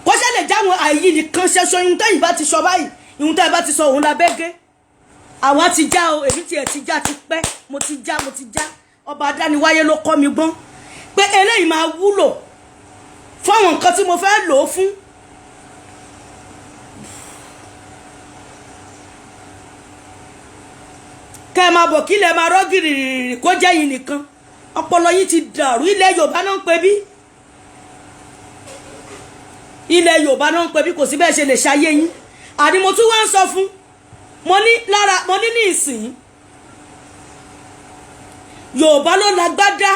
kó ṣe lè já wọn àyè nìkan ṣẹṣọ. Ihun tẹ́yìn bá ti sọ báyìí, ihun tẹ́yìn bá ti sọ, òun la bẹ́ gé. Àwa ti já o, èmi tiẹ̀ ti já ti pẹ́. Mo ti já, mo ti já. Ọba adániwáyé ló kọ́ mi gbọ́n pé eléyìí máa wúlò fún àwọn nǹkan tí mo fẹ́ lò ó fún. Kẹ́ ẹ máa bọ̀, kí lẹ máa rọ́ gìrìrì, kó jẹ́ yín nìkan. Ọpọlọ yín ti dàrú. Ilẹ̀ Yorùbá náà ń pè bí, ilẹ̀ Yorùbá náà ń pè bí. Kò sí bẹ́ẹ̀ ṣe lè ṣayé yín. Àní mo tún wá ń sọ fún mo ní lára, mo ní ní ìsìn, Yorùbá ló lágbádá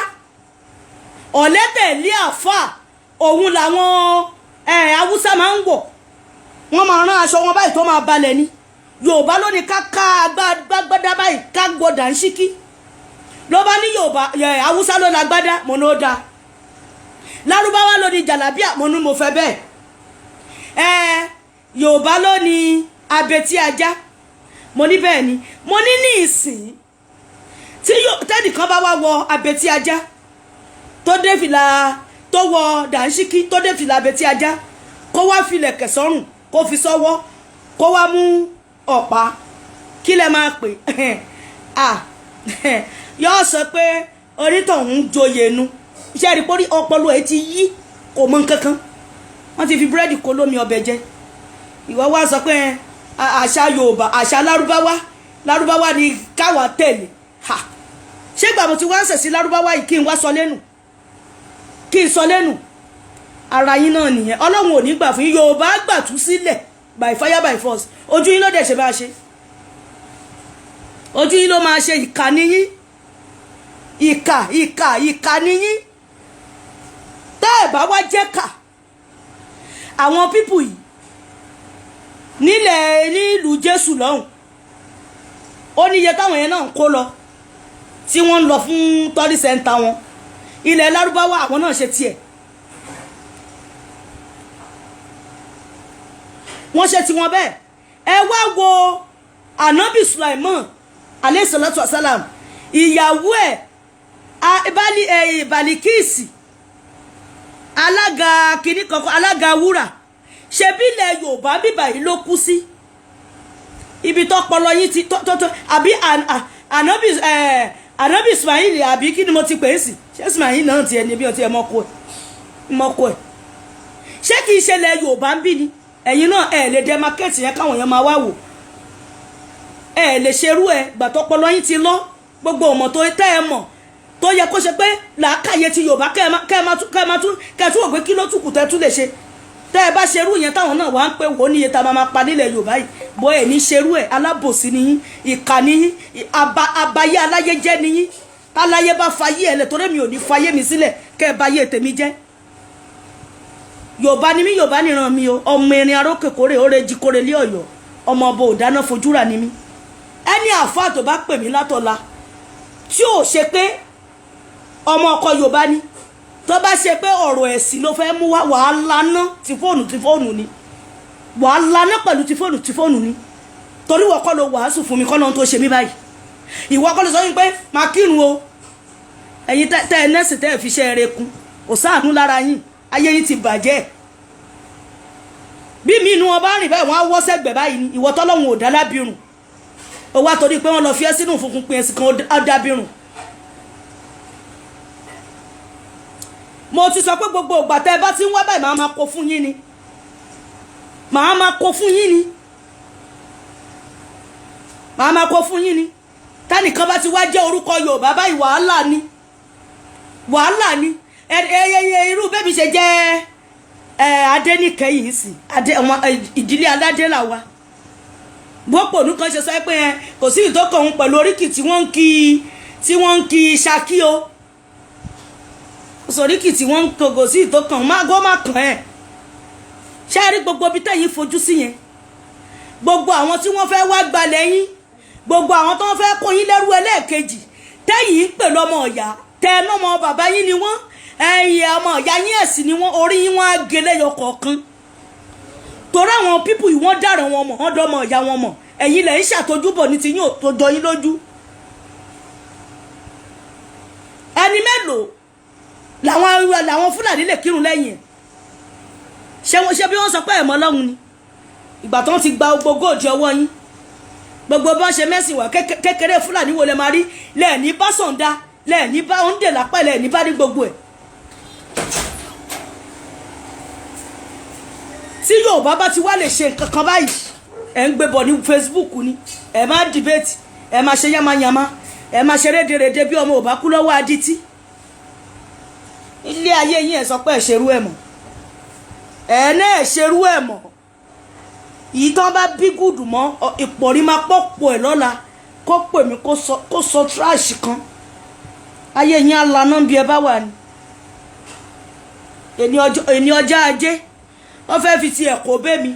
ọ̀lẹ́tẹ̀lé àfà. Òun làwọn Haúsá máa ń wọ̀, wọ́n máa rán aṣọ wọn báyìí tó máa balẹ̀ ni. Yorùbá ló ní ká ká agbádá báyìí, ká gbọdà ń ṣíkí. Ló bá ní Yorùbá, Haúsá ló lágbádá. Mo ní ó dáa. Lárúbáwá ló ní jàlábíà. Mo ní mo fẹ́ bẹ́ẹ̀. Yorùbá ló ní abetí ajá. Mo ní bẹ́ẹ̀ ni. Mo ní ní ìsìn tí tẹ́nìkan bá wá wọ abetí ajá, tó dé fìlà, tó wọ dàńṣíkí, tó dé fìlà abetí ajá, kó wá filẹ̀kẹ̀ sọ́rùn, kó fi sọ́wọ́, kó wá mú ọ̀pá, kí lẹ máa pè? Ah, yóò sọ pé onítọ̀hún joyè nu. Iṣẹ́ rí pórí ọpọlọ ẹ ti yí, kò mọ nǹkan kan. Wọ́n ti fi búrẹ́dì kó lómi ọbẹ̀ jẹ. Ìwọ wá sọ pé àṣà Yorùbá, àṣà Lárúbáwá, Lárúbáwá ni káwa tẹ̀lé. Ha, ṣé ìgbà mo ti wá ń sẹ̀ sí Lárúbáwá yìí, kí n wá sọ lẹ́nu, kí n sọ lẹ́nu ara yín náà nìyẹn? Ọlọ́run ò ní gbà fún yín. Yorùbá gbà tú sílẹ̀ by fire by force. Ojú yín ló dẹ̀ ṣe bá a ṣe, ojú yín ló máa ṣe. Ìkà níyín, ìkà, ìkà, ìkà níyín. Tẹ́ ẹ̀ bá wá jẹ́ kà, àwọn people yìí nílẹ̀ nílùú Jésù lọ́hùn, ó níye táwọn yẹn náà ń kó lọ tí wọ́n ń lọ fún tourist center wọn. Ilẹ̀ Lárúbáwá, àwọn náà ṣe tiẹ̀, wọ́n ṣe tiwọn bẹ́ẹ̀. Ẹ wá wo Anabi Sulaiman alayhi salatu wasalam, ìyàwó ẹ̀ Balikisi, alága kìíní kankan, alága wúrà. Ṣebí ilẹ̀ Yorùbá bíbà yìí ló kú sí, ibi tọpọlọ yín ti tó tó. Àbí Anabi Ismail, àbí kí ni mo ti pè é sí? Ṣé Ismail náà tiẹ̀ ní bí ọtí ẹ mọ́kọ ẹ̀ mọ́kọ ẹ̀? Ṣé kìí ṣe ilẹ̀ Yorùbá ń bí ni? Ẹ̀yin náà ẹ̀ lè demarcate yẹn káwọn èèyàn máa wá wò. Ẹ̀ lè ṣerú ẹ̀ gbàtọ́pọlọ yín ti lọ. Gbogbo ọmọ tó tẹ́ ẹ mọ̀ tó yẹ kó ṣe pé làákàyè ti Yorùbá, kẹ́ ẹ máa tún, kẹ́ ẹ máa tún, kẹ́ ẹ tún wò pé kí ló tún kù tẹ́ tún lè ṣe. Tẹ́ ẹ bá ṣerú yẹn, táwọn náà wà ń pè wò ó níye tá a máa pa nílẹ̀ Yorùbá yìí. Bọ́ ẹ̀ ní ṣerú ẹ̀. Alábòsí ni yín, ìkà ni yín, abayé aláyé jẹ́ ni yín. Táláyé bá fayé ẹ̀ lẹ̀, torí mi ò ní fayé mi sílẹ̀ kẹ́ ẹ báyé tèmi jẹ́. Yorùbá ni mí, Yorùbá nìran mi o. Ọmọ erin arókè kórè ó rejì kórè lé Ọ̀yọ́, ọmọ ọba òdáná fojúra ni mí. Ẹni àáfàá tó bá pè mí látọ̀la tí ò ṣe pé ọmọ ọkọ Yorùbá ni, tó bá ṣe pé ọ̀rọ̀ ẹ̀sìn ló fẹ́ mú wá, wàá laná ti fóònù ti fóònù ni, wàá laná pẹ̀lú ti fóònù ti fóònù ni. Torí ìwọ kọ́ ló wàásù fún mi kọ́ lóhun tó ṣe mí báyìí. Ìwọ kọ́ ló sọ wípé máa kírun o. Ẹ̀yin tẹ́ ẹ nẹ́sì, tẹ́ ẹ fi ṣe eré kun, kò sáànú lára yín, ayé yín ti bàjẹ́. Bí mi inú wọn bá rìn báyìí, wọ́n á wọ́ sẹ́gbẹ̀ báyìí ni. Ìwọ tọ́lọ́hun ò dá lábìrùn, ó wá torí pé wọ́n lọ fi ẹ́ sínú funfun pin ẹ̀sìn kan, ó dábìrùn. Mo ti sọ pé gbogbo ìgbà tẹ́ ẹ bá ti ń wá báyìí, màá máa kó fún yín ni, màá máa kó fún yín ni, màá máa kó fún yín ni. Tẹnìkan bá ti wá jẹ́ orúkọ Yorùbá báyìí, wàhálà ni, wàhálà ni. Ẹ ẹ ẹ, irú bẹ́ẹ̀ mi ṣe jẹ́ ẹ Adéníkẹ́ yìí sì adé, ọmọ ìdílé aládé là wa. Bọ́pọ̀ kan ṣe sọ pé ẹ kò sí ìtọ́kọ̀ òun pẹ̀lú oríkì tí wọ́n ń kí, tí wọ́n ń kí Ṣakí o, sọ̀ríkì tí wọ́n ń kí, kò sí ìtọ́kàn má gọ́ má kàn ẹ́. Ṣé ẹ rí gbogbo ibi tẹ́yìn fojú sí yẹn, gbogbo àwọn tí wọ́n fẹ́ wá gbalẹ̀ yín, gbogbo àwọn tó ń fẹ́ kó yín lẹ́rú ẹlẹ́ẹ̀kejì tẹ́yìn ń pè lọ́mọ ọ̀yà, tẹ́ ẹ mọ́mọ bàbá yín ni wọ́n, ẹ̀yìn ọmọ ọ̀yà yín ẹ̀sìn ni wọ́n, orí yín wọ́n á gé lẹ́yọ kọ̀ọ̀kan. Torí àwọn people yìí, wọ́n dàrọ̀ wọn mọ̀, wọ́n dọ́mọ ọ̀yà wọn mọ̀. Ẹ̀yin lẹ̀ ń ṣàtọ́júbọ̀ ní ti yín ò tó jọ yín lójú. Ẹni mélòó làwọn Fúlàní lè kírun lẹ́yìn ẹ̀? Ṣé wọ́n ṣe bí wọ́n sọ pé ẹ̀mọ́ Ọlọ́run ni? Ìgbà tó ń ti gba gbogbo góòjì ọwọ́ yín, gbogbo bọ́n ṣe mẹ́sìn wá kékeré, Fúlàní wo lẹ máa rí lẹ́ẹ̀ní bá sọ̀ǹda, lẹ́ẹ̀ní bá oúnjẹ lápá, lẹ́ẹ̀ní bá ní gbogbo ẹ̀? Tí Yorùbá bá ti wá lè ṣe nǹkan kan báyìí, ẹ̀ ń gbé bọ̀ ní Facebook ni, ẹ̀ máa debate, ẹ̀ máa ṣe yamayama, ẹ̀ máa ṣe rédèrèdè bí ọmọ ò bá kú lọ́wọ́ adití. Ilé ayé yín, ẹ̀ sọ pé ẹ̀ ṣerú ẹ̀ mọ̀, ẹ̀ náà ẹ̀ ṣerú ẹ̀ mọ̀. Yìí tán bá bí gùdù mọ́ ìpọ̀rí máa pọ̀pọ̀ ẹ̀ lọ́la, kó pè mí, kó sọ trash kan. Ayé yín á laná bí ẹ bá wà ní. Èní ọjọ́ ajé, wọ́n fẹ́ fi ti ẹ̀kọ́ bẹ́ mi.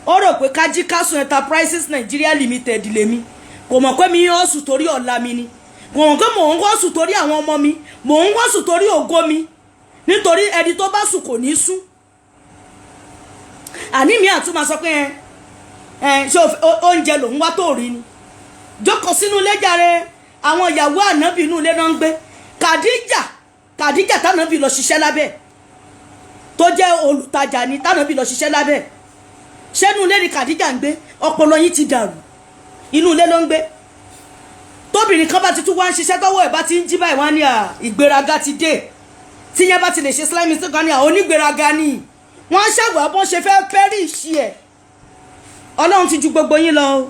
Ó rò pé Kájí Kásùn Enterprises Nigeria Limited lèmi. Kò mọ̀ pé mi ń hustle torí ọ̀la mi ni. Kò mọ̀ pé mò ń hustle torí àwọn ọmọ mi, mò ń hustle torí ògo mi, nítorí ẹni tó bá sùn kò ní sùn. Àní mi àtúmọ̀ sọ pé ẹ ẹ ṣé oúnjẹ lòún wá tó rí ni. Jókòó sínú ilé jàre. Àwọn ìyàwó ànábì, inú ilé náà ń gbé. Kàdíjà, Kàdíjà tànábì lọ ṣiṣẹ́ lábẹ́, tó jẹ́ olùtajà ni, tànábì lọ ṣiṣẹ́ lábẹ́, ṣẹ́nu ilé ni Kàdíjà ń gbé? Ọpọlọ yín ti dàrú. Inú ilé ló ń gbé. Tóbìnrin kan bá ti tún wá ń ṣiṣẹ́, tọ́wọ́ ẹ̀ bá ti ń jí báyìí, wọ́n á ní à ìgbéraga ti dé. Tíyẹn bá ti lè ṣe slimy sí kan ní à onígbéraga ni. Wọ́n á ṣàgbà bọ́n ṣe fẹ́ perish ẹ̀. Ọlọ́run ti ju gbogbo yín lọ o.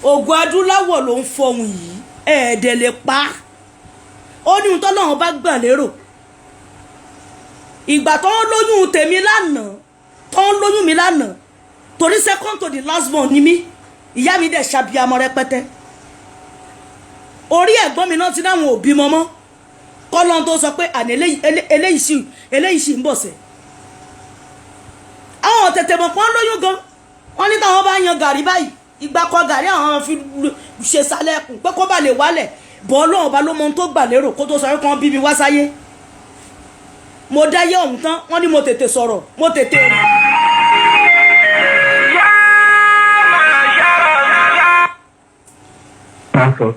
Ògùn adúláwọ̀ ló ń fọhùn yìí, ẹ̀ẹ́dẹ̀ lè pa á. Ó ní ohun tọ́lọ́run bá gbà lérò. Ìgbà tó ń lóyún tèmi lánàá, tó ń lóyún mi lánàá, torí second to the last born ni mí, ìyá mi dẹ̀ ṣàbíamọ rẹpẹtẹ. Orí ẹ̀gbọ́n mi náà ti dáhùn òbí mọ́mọ́ kọ́lọ́n tó sọ pé àní eléyìí sì ń bọ̀ sẹ́. Àwọn tètè mọ̀ pọ́n lóyún gan. Wọ́n ní táwọn bá yan gàrí báyìí, ìgbà kọ gàrí àwọn fi ṣe sálẹ̀kùn pé kó bá lè wálẹ̀ bọ́. Ọlọ́run ọba ló mọ ohun tó gbà lérò kó tó sọ pé kán bí mi wá sáyé. Mo dáyé ọ̀hún tán, wọ́n ní mo tètè sọ̀rọ̀, mo tètè rìn. Yá máa yára yá. Pásọ.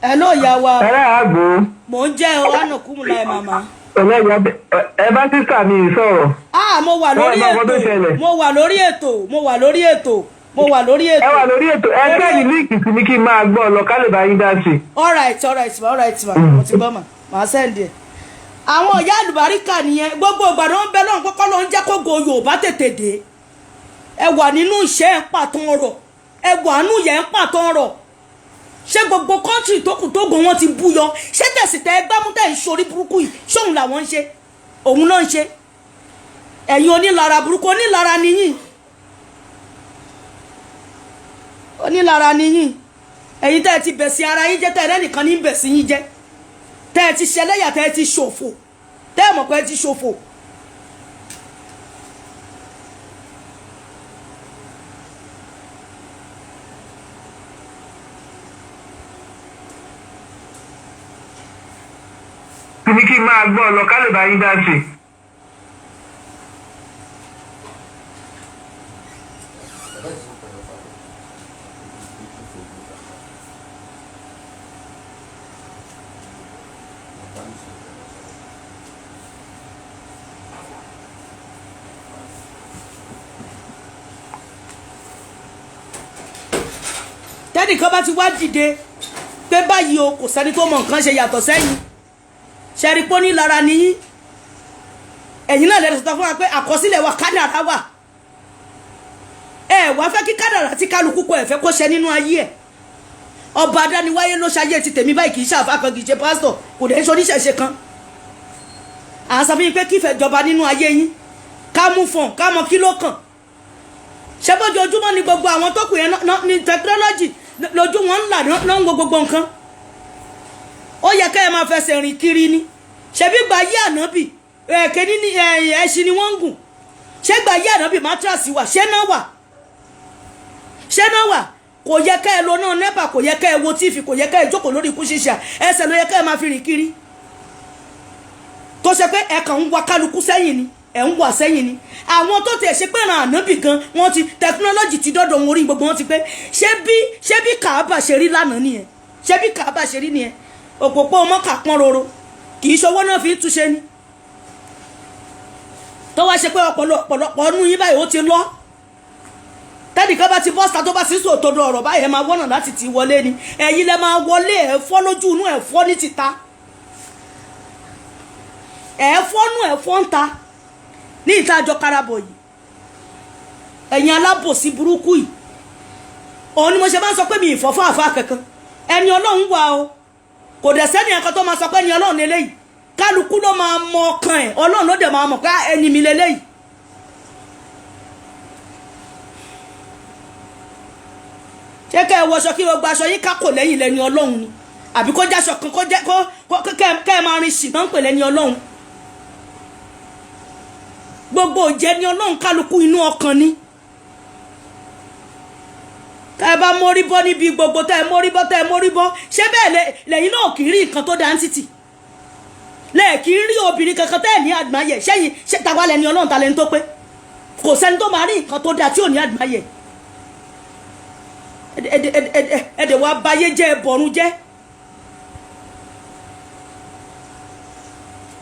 Ẹ ló yá wa. Ẹlẹ́ àgbo. Mò ń jẹ́ o, ànàkùnmùlà ẹ̀ màmá. Ẹlẹ́yà, ẹ bá sister mi sọ̀rọ̀. Ah, mo wà lórí Wọ́n ẹ̀ bá ọkọ tó ètò. ṣẹlẹ̀. Mo wà lórí ètò, mo wà lórí ètò, mo wà lórí ètò. Ẹ wà lórí ètò. Ẹ send link sí mi kí n máa gbọ́ lọ, ká lè bá yín dá sí i. All right ma, all right ma, mo ti gbọ́ ma, màá send ẹ̀. Àwọn ìyá àlùbáríkà nìyẹn. Gbogbo ìgbà ló ń bẹ lọ́run pé kọ́ ló ń jẹ́ kó go Yorùbá tètè dé. Ẹ wà nínú ìṣẹ́, ẹ̀ ń pàtàn ọ̀rọ̀, ẹ wà nínú ìyẹ́, ń pàtàn ọ̀rọ̀. Ṣé gbogbo country tó kù tó gùn wọn ti búyọ? Ṣé tẹ̀sí tẹ gbámú tẹ̀ ń ṣorí burúkú yìí, ṣóun làwọn ń ṣe? Òun náà ń ṣe. Ẹ̀yin onílara burúkú, onílara nìyí. Onílára niyín. Ẹ̀yin tẹ́ ẹ ti bẹ̀ sí ara yín jẹ́, tẹ́ ẹ lẹ́nìkan ní bẹ̀ sí yín jẹ́, tẹ́ ẹ ti ṣẹlẹ́yà, tẹ́ ẹ ti ṣòfò, tẹ́ ẹ mọ̀ pé ẹ ti ṣòfò. Ní kí n máa gbọ́ ọ lọ ká lè bá yín dá sí i. Tẹ́nìkan bá ti wá dìde pé báyìí o, kò sẹ́ni tó mọ nǹkan ṣe yàtọ̀ sẹ́yìn. Ṣẹ́rí pé onílára niyín. Ẹ̀yin náà lẹ́nu sọ fún wa pé àkọsílẹ̀ wa, kádàrá wà. Ẹ wá fẹ́ kí kádàrá tí kálukú kọ ẹ̀fẹ́ kó ṣe nínú ayé ẹ̀. Ọba adániwáyé ló ṣayé ti tèmi báyìí. Kì í ṣàfà kan, kì í ṣe pásítọ̀, kò dẹ̀ ń ṣe oníṣẹ̀ṣe kan. À ń sọ fún yín pé kífẹ̀ jọba nínú ayé yín, ká mú fọ̀n, ká mọ kí ló kàn. Ṣé bójoojúmọ́ ni gbogbo àwọn tó kù yẹn ní technology lójú wọn ń là náà ń wo gbogbo nǹkan? Ó yẹ ká ẹ máa fẹsẹ̀ rìn kiri ni. Ṣebí gba yé ànábì ẹ̀ẹ́kẹ́ ní ẹṣin ni wọ́n ń gùn. Ṣé gba yé ànábì mattress wà? Ṣé náà wà? Ṣé náà wà? Kò yẹ ká ẹ lo náà NEPA, kò yẹ ká ẹ wo TV, kò yẹ ká ẹ jókòó lórí ikú ṣíṣà. Ẹsẹ̀ ló yẹ ká ẹ máa fi rìn kiri. Tó ṣe pé ẹ kàn ń wa kálukú sẹ́yìn ni, ẹ̀ ń wà sẹ́yìn ni. Àwọn tó tiẹ̀ ṣe pé ràn ànábì gan, wọ́n ti technology ti dọ́dọ̀ wọn, orí gbogbo wọn ti pé. Ṣé bí Kàábà ṣe rí lánàá nìyẹn? Ṣé bí Kàábà ṣe rí nìyẹn? Òpópó mọ́kà pọ́n roro, kì í ṣọwọ́ náà fi ń túnṣe ni. Tó wá ṣe pé ọ̀pọ̀lọpọ̀ ọdún yín báyìí ó ti lọ. Tẹ́nìkan bá ti bọ́sà, tó bá sì sọ òtòdó ọ̀rọ̀ báyìí, ẹ máa wọ́nà láti ti wọlé ni. Ẹ̀yin lẹ máa wọlé. Ẹ̀ fọ́ lójú inú, ẹ̀ fọ́ ní títa, ẹ̀ fọ́nú, ẹ̀ fọ́ ń ta ní ìta àjọ karabọ̀ yìí. Ẹ̀yin alábòsí burúkú yìí, òun ni mo ṣe máa ń sọ pé mi ìfọ́ fún àfa kankan. Ẹni Ọlọ́run wà o. Kò dẹ̀ sẹ́ni ẹ̀kan tó máa sọ pé ẹni Ọlọ́run lélẹ́yìí. Kálukú ló máa mọ ọkàn ẹ̀. Ọlọ́run ló dẹ̀ máa mọ̀ pé ẹni mi lélẹ́yìí. Ṣé kẹ́ ẹ wọṣọ kí gbogbo aṣọ yín kákò lẹ́yìn lẹ́ni Ọlọ́run ni? Àbí kó jáṣọ kan, kó jẹ́ kó kẹ́ ẹ máa rin ṣì máa ń pè lẹ́ni Ọlọ́run? Gbogbo òjẹ́ ni Ọlọ́run, kálukú inú ọkàn ni. Ká ẹ bá mórí bọ́ níbi gbogbo tẹ́ ẹ mórí bọ́, tẹ́ ẹ mórí bọ́, ṣé bẹ́ẹ̀ lẹ́yìn náà kì í rí nǹkan tó dá ń títì lẹ́ẹ̀, kì í rí obìnrin kankan tẹ́ ẹ̀ ní àdìmáyẹ̀ sẹ́yìn? Ṣé tàwa lẹ́ni Ọlọ́run? Ta lẹ́ni tó pé? Kò sẹ́ni tó máa rí nǹkan tó dáa tí ò ní àdìmáyẹ̀. Ẹ̀ẹ́dẹ̀ wa bayé jẹ́, ẹ̀bọ̀rún jẹ́.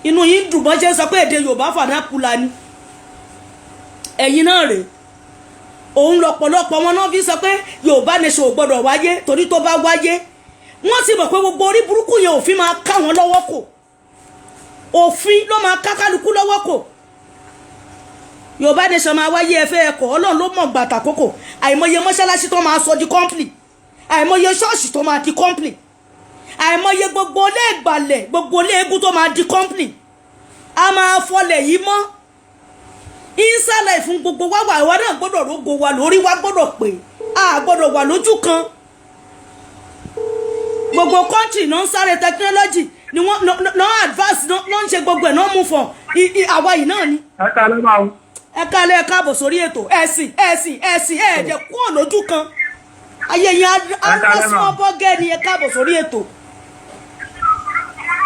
Inú yín dùn bọ́ ṣe sọ pé èdè Yorùbá vernacular ni. Ẹ̀yin náà rèé, òun lọ́pọ̀lọpọ̀ wọn náà fi sọ pé Yorùbá nation ò gbọ́dọ̀ wáyé, torí tó bá wáyé, wọ́n ti mọ̀ pé gbogbo orí burúkú yẹn, òfin máa ká wọn lọ́wọ́ kò. Òfin ló máa ká kálukú lọ́wọ́ kò. Yorùbá nation máa wáyé, ẹfẹ́ ẹ̀kọ́, Ọlọ́run ló mọ̀ gbàtà kókò. Àìmọye mọ́ṣáláṣí tó máa sọ di company, àìmọye ṣọ́ọ̀ṣì tó máa di company, àìmọye gbogbo ilé ìgbàlẹ̀, gbogbo ilé eégún tó máa di company. A máa fọlẹ̀ yìí mọ́ ìsàlẹ̀ fún gbogbo wa. Wà wa náà gbọ́dọ̀ rógo wa lórí wa, gbọ́dọ̀ pé a gbọ́dọ̀ wà lójú kan. Gbogbo country náà ń sáré technology ni wọ́n náà advance náà, ń ṣe gbogbo ẹ̀ náà mú fọ̀. Àwa yìí náà ni. Ẹ ká ló máa ń. Ẹ kálẹ̀, ẹ káàbọ̀ sórí ètò. Ẹ̀sìn, ẹ̀sìn, ẹ̀sìn, ẹ̀ẹ́dẹ̀ kúrò lójú kan. Ayé yẹn arásùnmọ́ ni. Ẹ káàbọ̀ sórí ètò.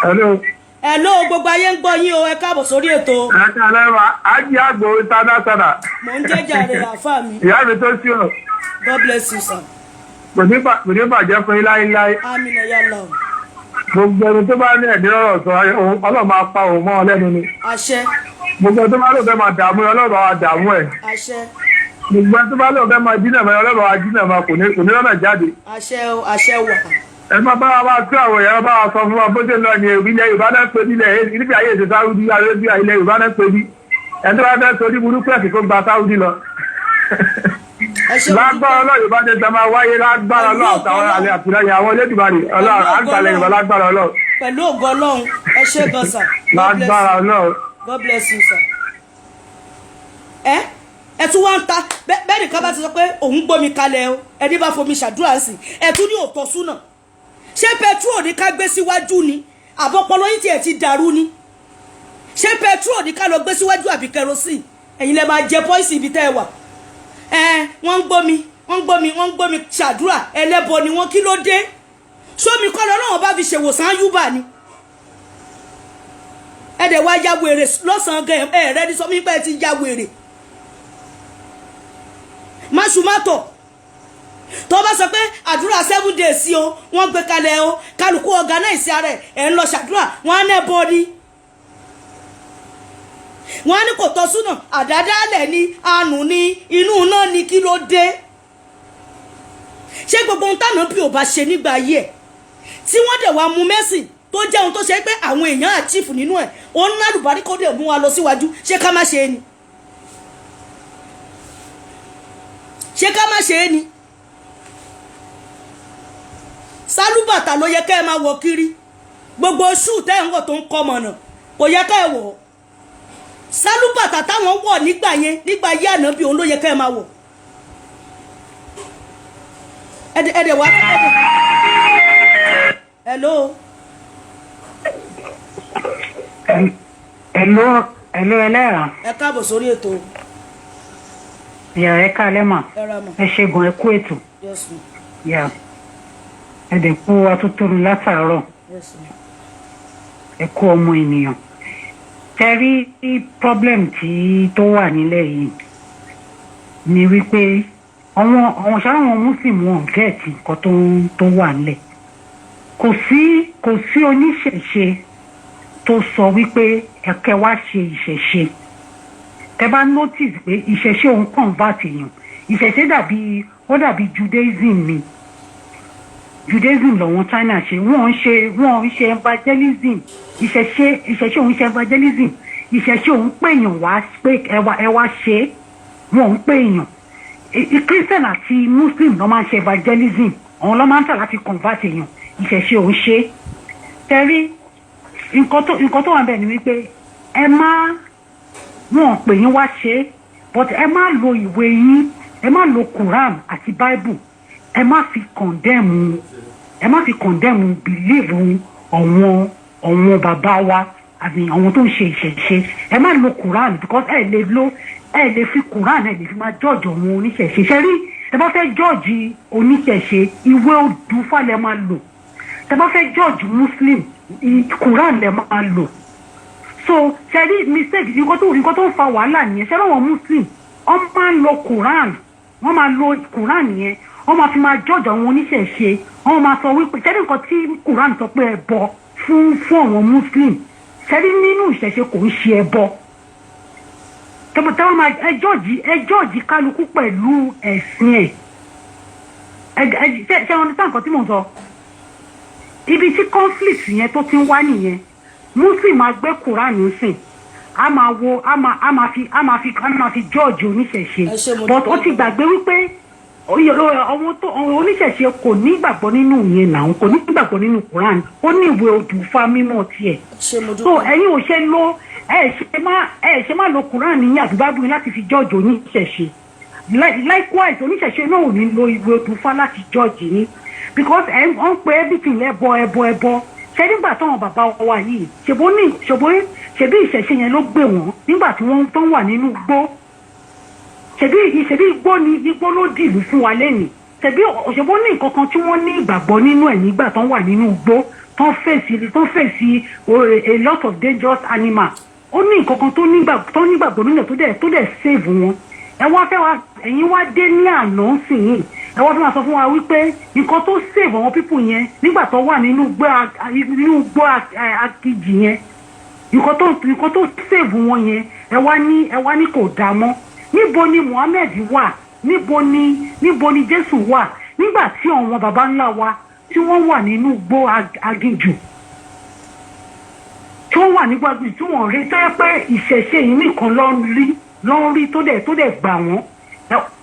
Hello. Ẹ ló gbogbo ayé ń gbọ́ yín o. Ẹ káàbọ̀ sórí ètò. Ẹ ká lẹ́wà ájí àgbò international. Mò ń jẹ́jà rẹ̀, àfà mi. Ìyá mi tó sí ọ. God bless you, sir. Kò ní bàjẹ́ fún yín láéláé. Amina yàlla o. Gbogbo ẹni tó bá ní ẹ̀dín ọ̀rọ̀ sọ, Ọlọ́run máa pa òun mọ́ ọ lẹ́nu ni. Àṣẹ. Gbogbo ẹni tó bá lóun fẹ́ máa dààmú ẹ, Ọlọ́run bá wa dààmú ẹ̀. Àṣẹ. Gbogbo ẹni tó bá lóun fẹ́ máa dínà mọ́ ẹ, Ọlọ́run bá wa dínà mọ́, kò ní lọ́nà jáde. Àṣẹ o, àṣẹ wà. Ẹ má bá wa wá sí àwọn èèyàn bá wa sọ fún wa bó ṣe lọ ní ilẹ̀ Yorùbá náà pé nílẹ̀ níbi ayé ìṣe Sáúdí Arábíà, ilẹ̀ Yorùbá náà pé bí ẹni tó bá fẹ́ sọ ní burúkú ẹ̀sìn kó gba Sáúdí lọ. Ẹ ṣe. Lágbára Ọlọ́run, Yorùbá ṣe ta máa wáyé lágbára Ọlọ́run, àtàwọn àlẹ́ àtìlẹ́yìn àwọn Elédùmarè Ọlọ́run àgbàlẹ̀ Yorùbá lágbára Ọlọ́run. Pẹ̀lú ògo Ọlọ́run. Ẹ ṣé gan, sir. God bless Lágbára you. Ọlọ́run. God bless you, sir. Ẹ Ẹ tún wá ń ta bẹ́ẹ̀ nìkan bá ti sọ pé òun gbómi kalẹ̀ o, ẹni bá fomi ṣàdúrà sí, ẹ tún ní òótọ́ súnà. Ṣé petrol ní ká gbé síwájú ni, àbọ̀pọ̀lọ́ yìí tiẹ̀ ti dàrú ni? Ṣé petrol ní ká lọ gbé síwájú àbí kerosene? Ẹ̀yin lẹ máa jẹ poison ibi tẹ́ ẹ wà. Ẹ wọ́n ń gbómi, wọ́n ń gbómi, wọ́n ń gbómi ṣàdúrà, ẹlẹ́bọ ni wọ́n. Kí ló dé? Sómi kọ́ lọ́wọ́ bá fi ṣèwòsàn ayúbà ni. Ẹ dẹ̀ wá ya wèrè lọ́sàn-án gan. Ẹ rẹ́ ní sọ mí pé ẹ ti ya wèrè máṣúmátọ̀. Tó bá sọ pé àdúrà 7 days o, wọ́n gbé kalẹ̀ o, kálukú organize ara ẹ̀, ẹ̀ ń lọ ṣàdúrà, wọ́n á nẹ́ bọ́ ni, wọ́n á ní kò tọ́ súnà, àdádálẹ̀ ni, àánú ni, inú náà ni. Kí ló dé? Ṣé gbogbo ohun táwọn bí ò bá ṣe nígbà ayé ẹ̀, tí wọ́n dẹ̀ wá mú mẹ́sìn tó jẹ́ ohun tó ṣe pé àwọn èèyàn achieve nínú ẹ̀, òun ní àlùbárí kó dẹ̀ mú wa lọ síwájú, ṣé ká má ṣe é ni? Ṣé ká má ṣe é ni? Sálúbàtà ló yẹ kẹ́ ẹ máa wọ̀ kiri. Gbogbo ṣúù tẹ́ ẹ̀ ń wọ̀ tó ń kọ́ mọ̀nà, kò yẹ kẹ́ ẹ wọ̀ sálúbàtà táwọn wọ̀ nígbà yẹn, nígbà yí ànábì, òun ló yẹ kẹ́ ẹ máa wọ̀. Ẹ̀dẹ̀ ẹ̀dẹ̀ wá ẹ̀dẹ̀. Hello. Hello, hello, ẹlẹ́ra. Ẹ káàbọ̀ sórí ètò. Ìyá, ẹ káalẹ́ mà. Ẹ ra mọ̀. Ẹ ṣègùn, ẹ kú ètò. Yes ma. Yà, ẹ dẹ̀ kú atótónu látàárọ̀. Yes ma. Ẹ kú ọmọ ènìyàn. Tẹ́rí problem tí tó wà nílẹ̀ yìí ni wípé àwọn ṣáwọn Muslim wọn get nǹkan tó wà nílẹ̀. Kò sí oníṣẹ̀ṣe tó sọ wípé ẹ̀kẹ́ wá ṣe ìṣẹ̀ṣe. Tẹ bá notice pé ìṣẹ̀ṣe òun convert èèyàn, ìṣẹ̀ṣe dàbí, ó dàbí Judaism ni. Judaism lọ́wọ́n China ṣe, wọ́n ń ṣe evangelism. Ìṣẹ̀ṣe òun ṣe evangelism. Ìṣẹ̀ṣe òun pèèyàn wá pé ẹ wá ṣe é. Wọ́n ń pèèyàn. Christian àti Muslim ló máa ń ṣe evangelism, àwọn ló máa ń tà láti convert èèyàn. Ìṣẹ̀ṣe òun ṣe é. Tẹ́rí nǹkan tó wà bẹ́ẹ̀ ni wípé ẹ má wọn pè yín wá ṣe é, but ẹ má lo ìwé yín, ẹ má lo Quran àti Bible, ẹ má fi condemn believe àwọn bàbá wa àbí àwọn tó ń ṣe ìṣẹ̀ṣe. Ẹ má lo Quran, because ẹ lè fi Quran, ẹ lè fi máa judge àwọn oníṣẹ̀ṣe. Ṣe rí, ẹ bá fẹ́ judge oníṣẹ̀ṣe, ìwé odùfà lẹ máa lò. Tẹ bá fẹ́ judge Muslim, Quran lẹ máa lò. So ṣe rí mistake, nǹkan tó ń fa wàhálà nìyẹn. Ṣe láwọn Muslim, wọ́n máa ń lo Quran, wọ́n máa lo Quran yẹn, wọ́n máa fi máa judge àwọn oníṣẹ̀ṣe. Wọ́n máa sọ wípé, ṣe rí nǹkan tí Quran sọ pé ẹbọ fún àwọn Muslim, ṣe rí nínú ìṣẹ̀ṣe kò ń ṣe ẹbọ. Tẹ́wọ́n máa ẹ judge kálukú pẹ̀lú ẹ̀sìn ẹ̀. Ẹ ẹ ṣe wọn ní sáà nǹkan tí mò ń sọ, ibi tí conflict yẹn tó ti ń wá nìyẹn. Muslim máa gbé Quran sìn, a máa wo, a máa fi judge oníṣẹ̀ṣe. Ẹ ṣé, mo But ó dúpẹ́. ti gbàgbé wípé àwọn tó àwọn oníṣẹ̀ṣe kò ní ìgbàgbọ́ nínú ìyẹn náà, kò ní ìgbàgbọ́ nínú Quran, ó ní ìwé odùfá mímọ́ tiẹ̀. Ṣé mo So dúpẹ́. ẹ̀yin ò ṣe lo ẹ ṣe má lo Quran ní àbí Bible yín láti fi judge oníṣẹ̀ṣe. Likewise, oníṣẹ̀ṣe náà ò ní lo ìwé odùfá láti judge yín, because ẹ ń pe everything lẹ́bọ, ẹbọ, ẹbọ. Ṣé nígbà táwọn bàbá wa yìí ṣèbó ní ṣèbó ṣèbí ìṣẹ̀ṣe yẹn ló gbé wọn nígbà tí wọ́n tó ń wà nínú igbó? Ṣèbí igbó ni, igbó ló dìlú fún wa lẹ́nìí. Ṣèbó ní nǹkan kan tí wọ́n ní ìgbàgbọ́ nínú ẹ̀ nígbà tó ń wà nínú igbó, tó ń fèsì a lot of dangerous animal. Ó ní nǹkan kan tó nígbàgbọ́ nínú ẹ̀ tó dẹ̀ save wọn. Ẹ wá fẹ́ wá, ẹ̀yin wá dé ní àná sìn yìí, ẹ wá fẹ́ máa sọ fún wa wípé nǹkan tó save àwọn people yẹn nígbà tó wà nínú igbó aginjù yẹn, nǹkan tó save wọn yẹn, ẹ wá ní kò dáa mọ́. Níbo ni Muhammed wà? Níbo ni Jésù wà nígbà tí àwọn baba ńlá wa tí wọ́n wà nínú igbó aginjù, tí wọ́n wà nígbà tí wọ́n rí tó yẹ pé ìṣẹ̀ṣe yìí nìkan ló ń rí tó dẹ̀ gbà wọ́n?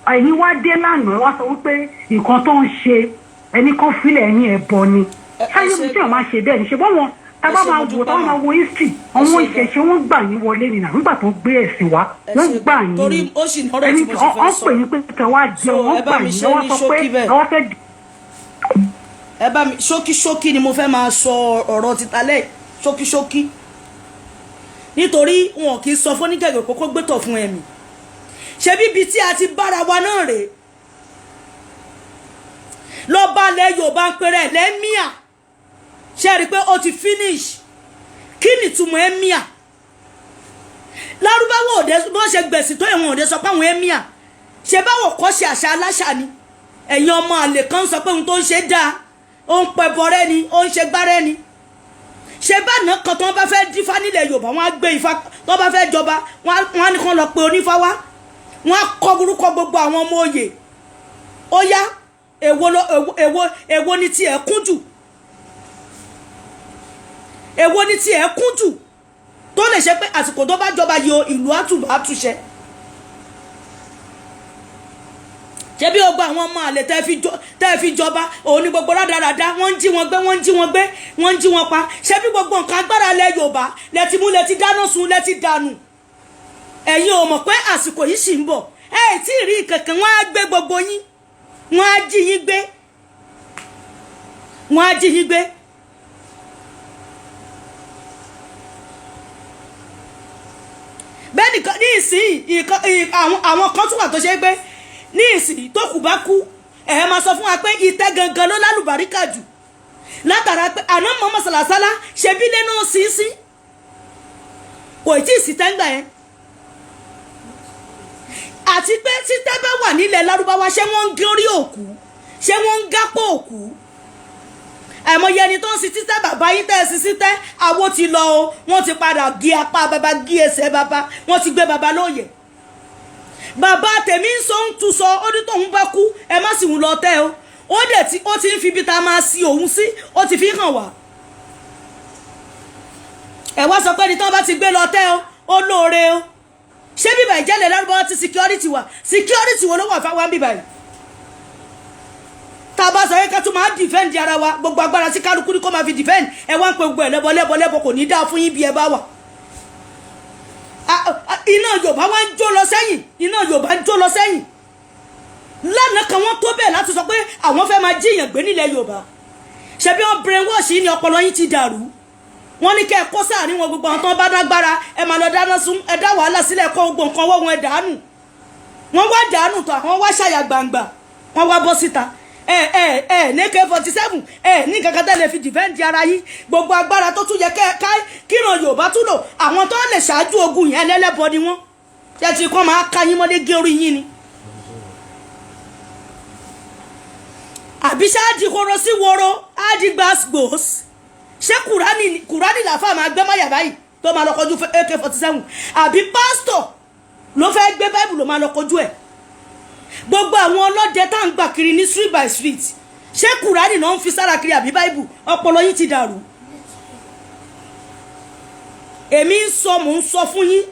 Ẹ̀yin wá dé lánàá, ẹ wá sọ wípé nǹkan tó ń ṣe ẹni kan fílẹ̀ ẹ̀yìn ẹ̀bọ ni. Ẹ Ṣáyé ṣe tí wọ́n máa ṣe bẹ́ẹ̀ ni ṣe bọ́ wọn. Tá Ẹ bá ṣé, máa mo wò, dúpẹ́ tá bá mà. máa wo history, Ẹ àwọn ṣé gan. ìṣẹ̀ṣe wọ́n gbà yín wọlé nìyà nígbà tó gbé ẹ̀sìn wá, Ẹ wọ́n ṣé gbà gan. yín Torí ni. ó sì ní ọ̀rọ̀ tí Ẹni mo sì fẹ́ wọ́n sọ. pè yín pé kẹ wá So, jẹun, wọ́n ẹ bá gbà mi yín, ṣe wọ́n ní sọ pé ṣókí bẹ́ẹ̀. àwọn fẹ́ Ẹ bá mi ṣókíṣókí ni mo fẹ́ máa sọ ọ̀rọ̀ títalẹ̀ ṣókíṣókí, nítorí wọn kì í sọ fún onígẹ̀gẹ̀ kókó gbẹ́tọ̀ fún ẹ̀mí. Ṣé bíbi tí a ti bára wa náà rèé, lọ́ba ilẹ̀ Yorùbá ń pèrè lẹ́míà. Ṣe rí i pé ó ti finish? Kí ni ìtumọ̀ ẹ́míà? Lárúbáwò òde bí wọ́n ṣe gbẹ̀sìn tó, ẹ̀wọ̀n òde sọ pé àwọn ẹ́míà ṣe báwo kọ́ ṣe àṣà aláṣà ni. Ẹ̀yin ọmọ àlè kan sọ pé ohun tó ń ṣe dáa, ó ń pẹ bọrẹ́ ni, ó ń ṣe gbárẹ́ ni. Ṣe báná kan tó bá fẹ́ dífá nílẹ̀ Yorùbá, wọ́n á gbé ifá. Tó bá fẹ́ jọba, wọ́n á ní kán lọ pe onífá wá, wọ́n á kọ́ orúkọ gbogbo àwọn ọmọ oyè. Ó yá, èwo ló èwo èwo ni tiẹ̀ kún jù? Èwo ni tiẹ̀ kún jù tó lè ṣe pé àsìkò tó bá jọba yìí o, ìlú àtùbà àtúnṣe? Ṣé bí gbogbo àwọn ọmọ àlè tẹ́ fi jọba, òun ni gbogbo rádaràda, wọ́n ń jí wọn gbé, wọ́n ń jí wọn gbé, wọ́n ń jí wọn pa. Ṣé bí gbogbo nǹkan agbára ilẹ̀ Yorùbá lẹ ti mú, lẹ ti dáná sun, lẹ ti dànù? Ẹ̀yin ò mọ̀ pé àsìkò yìí sì ń bọ̀. Ẹ ẹ̀ tí ì rí kankan. Wọ́n á gbé gbogbo yín, wọ́n á jí yín gbé, wọ́n á jí yín gbé. Bẹ́ẹ̀ nìkan ní ìsìn àwọn kan tún wà tó ṣe é pé ní ìsìn tó kù bá kú, ẹ̀ máa sọ fún wa pé ìtẹ́ gangan ló lálùbáríkà jù, látara pé àná mọ́mọ́ sàlàsálà ṣe bí lẹ́nu sínsín, kò tí ì sí tẹ́ngbà yẹn. Àti pé títẹ́ bá wà nílẹ̀ Lárúbáwá, ṣé wọ́n ń gé orí òkú? Ṣé wọ́n ń gápò òkú? Àìmọye ẹni tó ń sin títẹ́. Bàbá yín tẹ́ ẹ sin títẹ́, àwo ti lọ o. Wọ́n ti padà gé apá bàbá, gé ẹsẹ̀ bàbá, wọ́n ti gbé bàbá lóye. Bàbá tèmi ń sọ, ń tu sọ, ó ní tóun bá kú, ẹ má sì ń lọ tẹ́ o. Ó dẹ̀ tí ó ti ń fi ibi tá a máa sin òun sí, ó ti fi hàn wá. Ẹ wá sọ pé ẹni tó bá ti gbé lọ tẹ́ o, ó lóore o. Ṣé bíbà ìjẹ́lẹ̀ Lárúbáwá ti security wà? Security wo ló wà fáwọn bíbà yìí? Tá a bá sọ yẹ ká tún máa defend ara wa, gbogbo agbára sí kálukú ní kó máa fi defend. Ẹ wá ń pe gbogbo ẹ lẹ́bọ lẹ́bọ lẹ́bọ. Kò ní dáa fún yín bí ẹ bá wà. Iná Yorùbá wá ń jó lọ sẹ́yìn, iná Yorùbá ń jó lọ sẹ́yìn. Lánàá kan, wọ́n tó bẹ́ẹ̀ láti sọ pé àwọn fẹ́ máa jíyàn gbé nílẹ̀ Yorùbá. Ṣebí wọ́n brainwash yìí ni, ọpọlọ yín ti dàrú. Wọ́n ní kẹ́ ẹ kó sáàrin wọn, gbogbo àwọn tó ń bá dágbára, ẹ máa lọ dáná sun, ẹ dá wàhálà sílẹ̀, kó gbogbo nǹkan wọ́ wọn, ẹ dànù. Wọ́n wá dànù tó, àwọn wá ṣàyà gbangba, wọ́n wá bọ́ síta. Ẹ ẹ ẹ ní AK-47, ẹ ní kankan tẹ́ lè fi defend ara yín. Gbogbo agbára tó tún yẹ kẹ́ ká kíran Yorùbá tún lò, àwọn tó lè ṣáájú ogun yẹn, lẹ́lẹ́bọ ni wọ́n. Ṣé ti kọ́ máa ká yín mọ́lé, gé orí yín ni? Àbí ṣáàdì koro sí woro, áàdì gbàgbòs? Ṣé Kùránì, Kùránì làfà máa gbé máyà báyìí tó máa lọ kọjú AK-47? Àbí pásítọ̀ ló fẹ́ gbé Báìbù ló máa lọ kọjú ẹ̀? Gbogbo àwọn ọlọ́dẹ tá à ń gbà kiri ní street by street, ṣé Kùránì náà ń fi sára kiri àbí Báìbù? Ọpọlọ yín ti dàrú. Èmi ń sọ, mò ń sọ fún yín,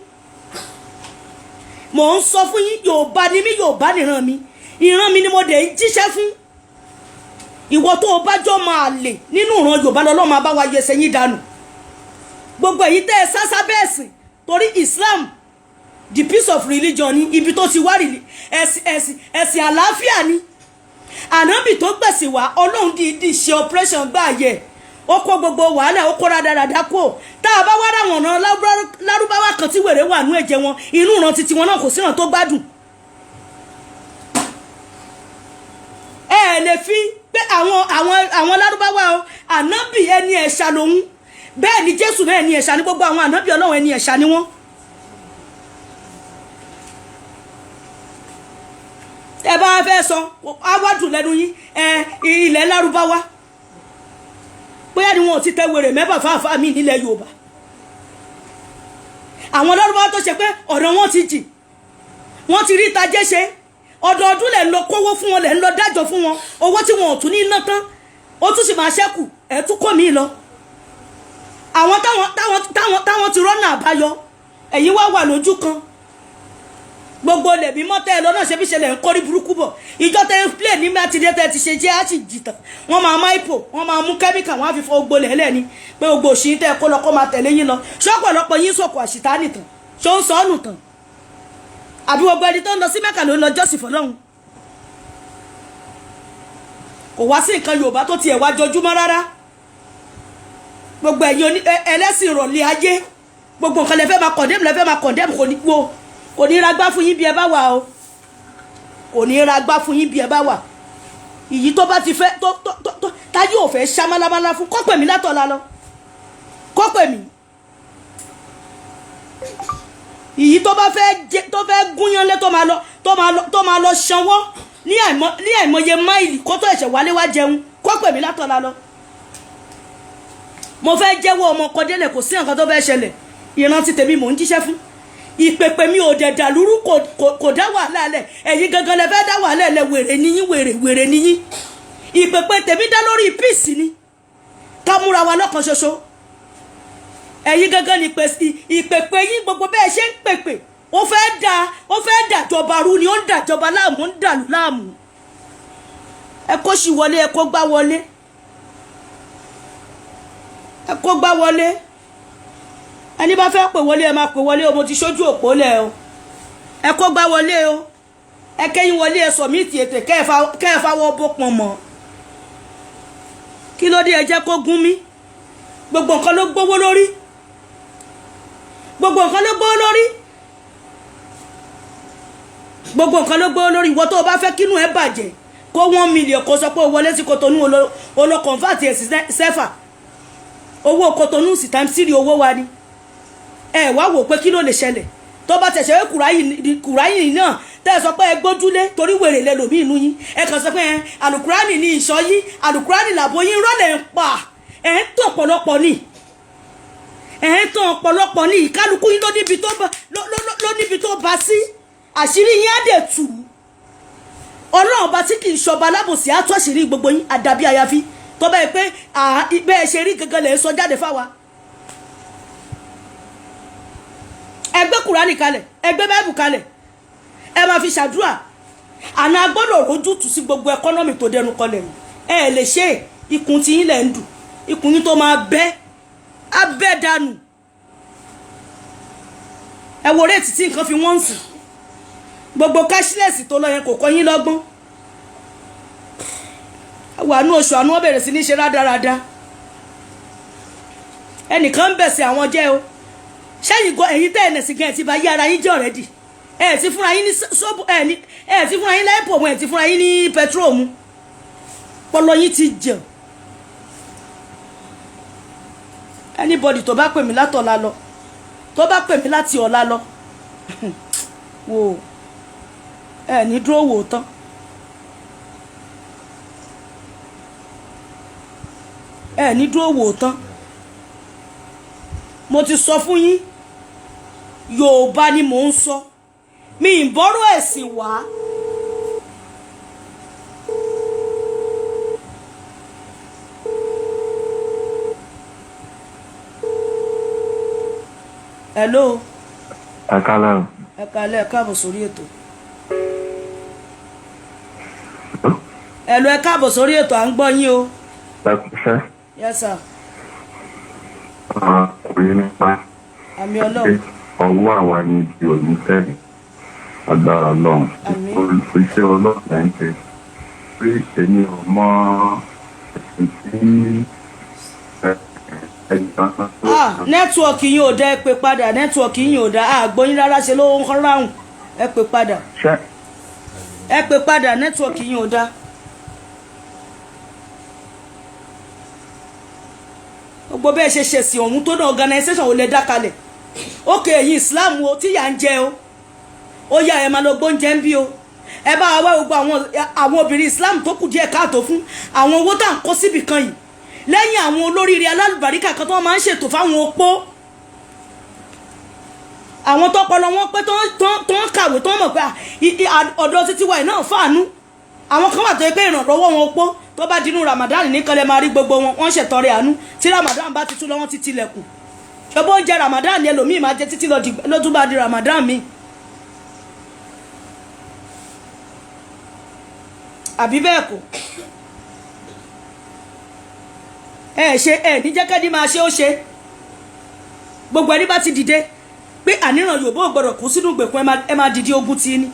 mò ń sọ fún yín. Yorùbá ni mí, Yorùbá nìran mi, ìran mi ni mo dẹ̀ ń jíṣẹ́ fún. Ìwọ tó o bá jọ máa lè nínú ìran Yorùbá lọ́lọ́ máa bá wa yẹsẹ̀ yín dànù. Gbogbo èyí tẹ́ ẹ sásá bẹ́ẹ̀ sìn, torí Islam, the peace of religion ni ibi tó ti wá rí. Ẹ̀sìn, ẹ̀sìn, ẹ̀sìn àlàáfíà ni. Ànábì tó gbẹ̀sìn wá, Ọlọ́run dìídì ṣe operation gbà yẹ, ó kó gbogbo wàhálà, ó kó rádaràdá kó. Tá a bá wá ráwọn ọ̀nà Lárúbáwá kan tí wèrè wà nú ẹ̀jẹ̀ wọn, inú ìran titi wọn náà, kò síran tó gbádùn. Ẹ ẹ lè fi pé àwọn Lárúbáwá o, ànábì ẹni ẹ̀ṣà lòun. Bẹ́ẹ̀ ni Jésù náà, ẹni ẹ̀ṣà ni. Gbogbo àwọn ànábì Ọlọ́run, ẹni ẹ̀ṣà ni wọ́n. Ẹ bá fẹ́ sọ awádùn lẹ́nu yín. Ẹ ilẹ̀ Lárúbáwá, bóyá ni wọn ò ti tẹ wèrè mẹ́fà fáfáà mí nílẹ̀ Yorùbá. Àwọn Lárúbáwá tó ṣe pé ọ̀nà wọn ti jì, wọ́n ti rí tajẹ́ ṣe, ọdọọdún lẹ̀ ń lọ kówó fún wọn, lẹ̀ ń lọ dájọ́ fún wọn, owó tí wọn ò tún ní ná tán, ó tún sì máa ṣẹ́kù, ẹ̀ tún kó mi lọ. Àwọn táwọn ti rọ́nà àbáyọ, ẹ̀yin wá wà lójú kan. Gbogbo lẹ̀mí mọ́tẹ́ ẹ lọ́nà ṣe bí ṣẹlẹ̀ ń kórí burúkú bọ̀. Ìjọ tẹ ń play ní mátìrì tẹ ti ṣe jẹ́ àti jìtàn, wọ́n máa má ipò, wọ́n máa mú kẹ́míkà, wọ́n á fi fọ gbogbo lẹ̀lẹ́ ni pé gbogbo òṣì tẹ kó lọ kó máa tẹ̀lé yín lọ. Ṣọ́pọ̀lọpọ̀ yín sọ̀kò àṣìta nìtàn, ṣó ń sọ ọ́ nù tàn? Àbí gbogbo ẹni tó ń lọ sí Mẹ́kà ló ń lọ jọ́sìn fọlọ́run? Kò wá sí nǹkan Yorùbá tó tiẹ̀ wá jọjúmọ́ rárá. Gbogbo ẹ̀yin ẹlẹ́sìn ìrọ̀lẹ́ ayé, gbogbo nǹkan lẹ fẹ́ máa condemn, lẹ fẹ́ máa condemn. Kò ní wo, kò ní ragbá fún yín bí ẹ bá wà o, kò ní ragbá fún yín bí ẹ bá wà. Ìyí tó bá ti fẹ́ tó tó tó táyé ò fẹ́ ṣá málámálá fún, kó pè mí látọ̀la lọ, kó pè mí. Ìyí tó bá fẹ́ jẹ, tó fẹ́ gúnyánlé, tó máa lọ, tó máa lọ, tó máa lọ sanwó ní àìmọye máìlì kó tó ẹ̀ṣẹ̀ wálé wá jẹun, kó pè mí látọ̀la lọ. Mo fẹ́ jẹ́wọ́ ọmọ kan délẹ̀, kò sí nǹkan tó fẹ́ ṣẹlẹ̀. Ìrántí tèmi mò ń jíṣẹ́ fún. Ìpèpè mi ò dẹ̀ dàlúrú, kò dá wàhálà lẹ̀. Ẹ̀yin gangan lẹ fẹ́ dá wàhálà lẹ̀. Wèrè níyín, wèrè, wèrè níyín. Ìpèpè tèmi dá lórí peace ni, ká múra wa lọ́kan ṣoṣo. Ẹ̀yin gangan ni ìpèpè yín. Gbogbo bẹ́ẹ̀ ṣe ń pèpè, ó fẹ́ dàjọba rú ni, ó ń dàjọba láàmú, ó ń dàlú láàmú. Ẹ kó sì wọlé, ẹ kó gbá wọlé, ẹ kó gbá wọlé. Ẹni bá fẹ́ pè wọlé, ẹ máa pè wọlé o. Mo ti ṣojú òpó lẹ̀ o. Ẹ kó gbá wọlé o, ẹ kẹ́yìn wọlé, ẹ sọ mí ti ètè kẹ́ẹ̀fà wọ́ bó pọn mọ́. Kí ló dé? Ẹ jẹ́ kó gún mi. Gbogbo nǹkan ló gbówó lórí, gbogbo nǹkan ló gbówó lórí, gbogbo nǹkan ló gbówó lórí. Ìwọ tó o bá fẹ́ kínú ẹ bàjẹ́, kó 1 million, kó sọ pé o wọlé sí Kotonu, o lọ convert ẹ̀ sí CFA. Owó Kotonu sì times three owó wa ni. Ẹ wá wò pé kí ló lè ṣẹlẹ̀ tó bá tẹ̀sẹ̀ pé kùráyì náà tẹ́ ẹ sọ pé ẹ gbójúlé, torí wèrè lẹ lòmí inú yín. Ẹ kàn sọ pé ẹ àlùkùránì ní ìṣọ́ yín, àlùkùránì làbó yín, rọ́lẹ̀ ń pa. Ẹ̀ ń tàn ọ̀pọ̀lọpọ̀ ni, ẹ̀ ń tàn ọ̀pọ̀lọpọ̀ ní. Ìkálukú yín ló níbi tó bá sí. Àṣírí yín á dẹ̀ tù. Ọlọ́run ọba tí kì í ṣọba alábòsí á tú àṣírí gbogbo yín. Àdàbí àyàfi tó bẹ́ẹ̀ pé bẹ́ẹ̀ ṣe rí gangan lẹ̀ ń sọ jáde fáwa. Ẹ gbé Kùránì kalẹ̀, ẹ gbé Báíbù kalẹ̀, ẹ máa fi ṣàdúrà. Àná a gbọ́dọ̀ rójútùú sí gbogbo economy tó dẹnu kọlẹ̀ yìí. Ẹ lè ṣe é. Ikùn tí yín lẹ̀ ń dù, ikùn yín tó máa bẹ́ á bẹ́ dànù. Ẹ wo rate tí nǹkan fi wọ́n ń sìn. Gbogbo cashless tó lọ yẹn kò kọ́ yín lọ́gbọ́n. Wà ní oṣù àánú, wọ́n bẹ̀rẹ̀ sí ní ṣe rádaràda. Ẹnìkan ń bẹ̀sẹ̀ àwọn jẹ́ o. Ṣẹ́yìn gan, ẹ̀yin tẹ́ ẹ̀ nẹ̀sìn gan, ẹ̀ ti bá yí ara yín jẹ́ already. Ẹ̀ ti fúnra yín ní sóbù, ẹ̀ ní ẹ̀ ti fúnra yín lẹ́pọ̀ mu, ẹ̀ ti fúnra yín ní petrol mu. Pọlọ yín ti jẹun. Anybody tó bá pè mí látọ̀la lọ, tó bá pè mí láti ọ̀la lọ, wò ẹ ní dúró wò tán. Ẹ ní dúró wò tán. Mo ti sọ fún yín, Yorùbá ni mò ń sọ, mi ì bọ́rọ̀ ẹ̀sìn wá. Hello. Ẹ kálẹ̀ o. Ẹ kálẹ́, ẹ káàbọ̀ sórí ètò. Hello, ẹ káàbọ̀ sórí ètò, à ń gbọ́ yín o. Ẹ kúṣẹ́. Yes sir. Kò yé nípa Àmì Ọlọ́run. ọwọ́ àwa ni ibi òní tẹ̀lé agbára Ọlọ́run. Àmín. Iṣẹ́ Ọlọ́run ẹ̀ ń ṣe. Pé èmi ò mọ ẹ̀sìn tí ẹnìkan sọ tó. Ah, network yín ò dá, ẹ pè padà. Network yín ò dá, àgbọ̀ yín rárá, ṣe ló ń ráhùn. Ẹ pè padà. Ṣé Ẹ pè padà, network yín ò dá. Gbogbo bẹ́ẹ̀ ṣe ṣèṣì ọ̀hún tó náà, organisation ò lè dá kalẹ̀. Ókè, ẹ̀yin Islam o, tí yà ń jẹ o, ó yá, ẹ máa lọ gbóúnjẹ ń bí o. Ẹ bá wa wá gbogbo àwọn obìnrin Islam tó kù díẹ̀ káàtó fún àwọn owó tá à ń kó síbì kan yìí, lẹ́yìn àwọn olóríire alálùbáríkà kan tó máa ń ṣètò fáwọn opó, àwọn tọpọlọ wọn pé, tó ń kàwé, tó ń mọ̀ pé ọ̀dọ̀ títí wa náà fàánú. Àwọn kan wà tó yẹ pé ìrànlọ́wọ́ wọn opó, tó bá dinú Ramadan nìkan lè máa rí gbogbo wọn, wọ́n ṣètọrẹ àánú. Tí Ramadan bá ti tú lọ, wọ́n ti tilẹ̀kùn. Ṣọbọ́ oúnjẹ Ramadan ni ẹlòmíì máa jẹ títí ló tún bá di Ramadan mi. Àbí bẹ́ẹ̀ kọ́? Ẹ ṣe ẹ ní jẹ́kẹ́ni máa ṣe ó ṣe. Gbogbo ẹni bá ti dìde pé àníran Yorùbá ò gbọdọ̀ kú sínú ìgbèkùn, ẹ máa dìde ogun tí ní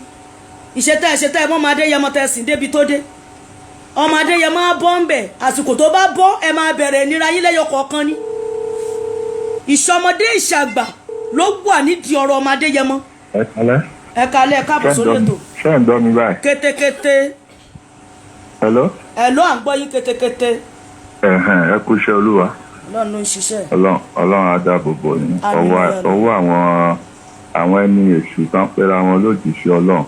ìṣetẹ́ ìṣetẹ́. Ẹ mọ́ ọmọ Adéyẹmọ tẹ́ sìn débi tó dé. Ọmọ Adéyẹmọ á bọ́ ń bẹ̀. Àsìkò tó bá bọ́, ẹ máa bẹ̀rẹ̀ ìnira yín lẹ́yọ kọ̀ọ̀kan ni. Ìṣọmọdé ìṣàgbà ló wà nídìí ọ̀rọ̀ ọmọ Adéyẹmọ. Ẹ kálẹ́. Ẹ kalẹ́, ẹ káàbọ̀ sórí ètò. Ṣé ń gbọ́ mi báyìí? Kétékété. Hello. Ẹ ló à ń gbọ́ yín kétékété. Ẹ̀hẹ̀n, ẹ kú iṣẹ́ Olúwa. Ọlọ́run ló ń ṣiṣẹ́. Ọlọ́run, Ọlọ́run á dáàbò bò yín. Àmín. Ọwọ́ Ọlọ́run. ọwọ́ àwọn ẹni èṣù tán pera wọn lójijì, Ọlọ́run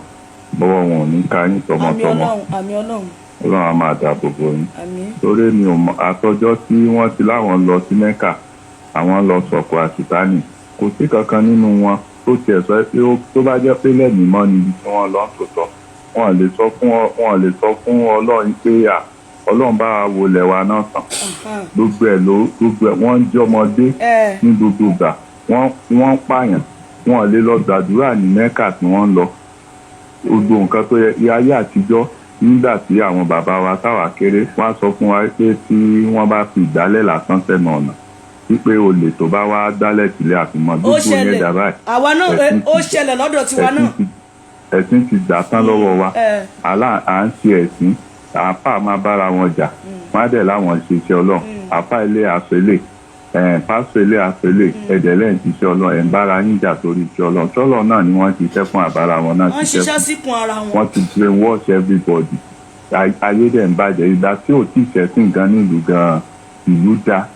bọ́wọ́ wọn ò ní ká yín Àmín. tọmọtọmọ. Ọlọ́run, àmín Ọlọ́run. Ọlọ́run á máa dáàbò bò yín. Àmín. Torí mi ò mọ àtọjọ́ tí wọ́n ti láwọn lọ sí Mẹ́kà, àwọn lọ sọ̀kò àṣìtánì, kò sí kankan nínú wọn tó tiẹ̀ sọ pé tó bá jẹ́ pé lẹ́mìí mọ́ níbi tí wọ́n lọ ń tòótọ́, wọn lè sọ fún Ọlọ́run pé à Ọlọ́run bá wa wọlé wa náà sàn. Gbogbo ẹ̀ ló gbogbo ẹ̀ wọ́n ń jọmọdé ní gbogbo ìgbà wọ́n ń pààyàn. Wọn lè lọ gbàdúrà ní Mẹ́kà tí wọ́n ń lọ. Gbogbo nǹkan tó yẹ ayé àtijọ́, nígbà tí àwọn bàbá wa táwa kéré, wọ́n á sọ fún wa pé tí wọ́n bá fi ìgbálẹ̀ lásán sẹ́nu ọ̀nà, wípé olè tó bá wá gbálẹ̀ sílẹ̀ àfimọ́ Ó gbogbo yẹn ṣẹlẹ̀. dà báyìí. Àwa náà Ẹ̀sìn ó ṣẹlẹ̀ lọ́dọ̀ tiwa ẹ̀sìn náà. Ẹ̀sìn ti gbà tán lọ́wọ́ wa. Àlá à ń ṣe ẹ̀sìn, àáfàá máa bára wọn jà, wọ́n á dẹ̀ láwọn ṣe iṣẹ́ Ọlọ́run. Àáfàá ilé aṣọ ilé pásítọ̀ ilé aṣọ ilé ẹ̀dẹ̀ lẹ́yìn ṣiṣẹ́ Ọlọ́run. Ẹ̀ ń bára yín jà torí iṣẹ́ Ọlọ́run. Tọ́lọ̀ náà ni wọ́n ṣiṣẹ́ fún, àbára wọn náà Wọ́n ṣiṣẹ́ ṣiṣẹ́ fún. síkùn ara wọn. Wọ́n ti brainwash everybody. Ayé dẹ̀ ń bàjẹ́. Ìgbà tí ò tí ì ṣẹ̀sìn gan nílùú gan, ìlú dá.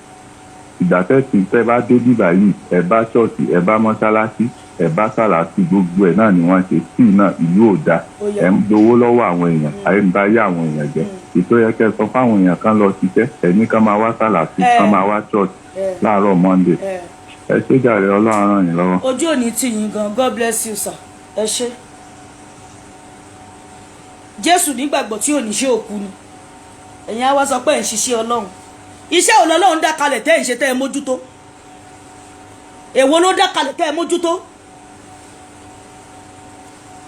Ìgbà tẹ́sí tẹ́ bá dé bíbà yìí, ẹ bá ṣọ́ọ̀ṣì, ẹ bá mọ́ṣáláṣí, ẹ bá sàlátì, gbogbo ẹ̀ náà ni wọ́n ṣe tíì náà. Ìlú ò dá. Ó yá. Ẹ̀ ń gbowó lọ́wọ́ àwọn èèyàn, ayé ń bá yé àwọn èèyàn jẹ́. Ètò yẹ kẹ́ ẹ sọ fáwọn èèyàn kan lọ ṣiṣẹ́, ẹ̀ní kan máa wá sàlátì, kan máa wá ṣọ́ọ̀ṣì láàárọ̀ Monday. Ẹ ṣé jàre, Ọlọ́run ràn yín lọ́wọ́. Ojú òní tì yín gan. God bless you, sir. Ẹ ṣé. Jésù nígbàgbọ́ tí ò ní ṣe òkú ni. Ẹ̀yin á wá sọ pé ẹ̀ ń ṣiṣẹ́ Ọlọ́run. Iṣẹ́ òun lọ́lọ́run dá kalẹ̀ tẹ́ ẹ̀ ń ṣe, tẹ́ ẹ mójútó? Èwo ló dá kalẹ̀ tẹ́ ẹ mójútó?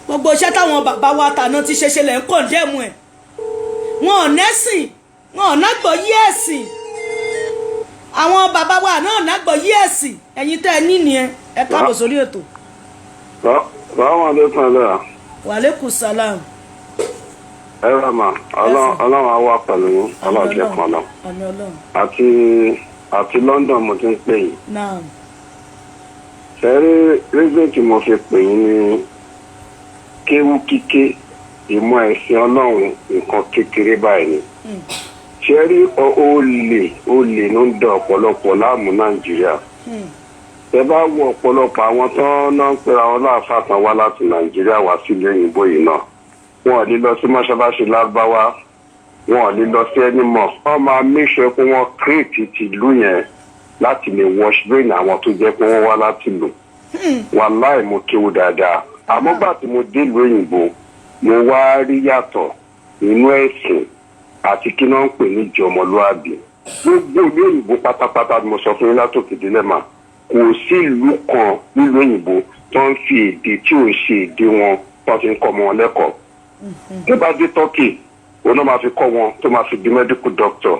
Gbogbo iṣẹ́ táwọn bàbá wa tàná ti ṣe ṣe lẹ̀ ń condemn ẹ̀. Wọn ò nẹ́sìn, wọn ò nágbọ̀ yí ẹ̀sìn. Àwọn bàbá wa náà nágbọ̀ yí ẹ̀sìn. Ẹ̀yin tẹ́ ẹ ní nìyẹn. Ẹ káàbọ̀ sórí ètò. Salaam alaikum, ẹlẹ́yà. Wàlékùn salam. Ẹ rà mà, Ọlọ́run á wà pẹ̀lú yín, Ọlọ́run jẹ́ kan lọ. Àmín Ọlọ́run. Àti London mo ti ń pè yín. Náà. Sẹ́rí, reason tí mo fi pè yín ní kéwú kíké, ìmọ̀ ẹ̀sìn Ọlọ́run, nǹkan kékeré báyìí ni. Sẹ́rí, olè ló ń da ọ̀pọ̀lọpọ̀ láàmú Nàìjíríà. Tẹ bá wo ọ̀pọ̀lọpọ̀ àwọn tó náà ń pera wọn láàfáà kan wá láti Nàìjíríà wá sílé òyìnbó yìí náà, wọn ò lè lọ sí mọ́ṣáláṣí lárúbáwá, wọn ò lè lọ sí any mosque. Wọ́n máa make sure pé wọ́n create tìlú yẹn láti lè wash brain àwọn tó jẹ́ pé wọ́n wá láti lò. Wàláì, mo kéwú dáadáa, àmọ́ gbà tí mo dé ìlú òyìnbó, mo wá rí yàtọ̀ nínú ẹ̀sìn àti kí náà ń pè ní ìjọmọlúàbí. Gbogbo ìlú òyìnbó pátápátá ni mo sọ fún yín látòkè délẹ̀ mà, kò sí ìlú kan nílùú òyìnbó tó ń fi èdè tí ò ń ṣe èdè wọn tó fi ń kọ́ ọmọ wọn lẹ́kọ̀ọ́. Tó bá dé Turkey, òun náà máa fi kọ́ wọn tó máa fi di medical doctor,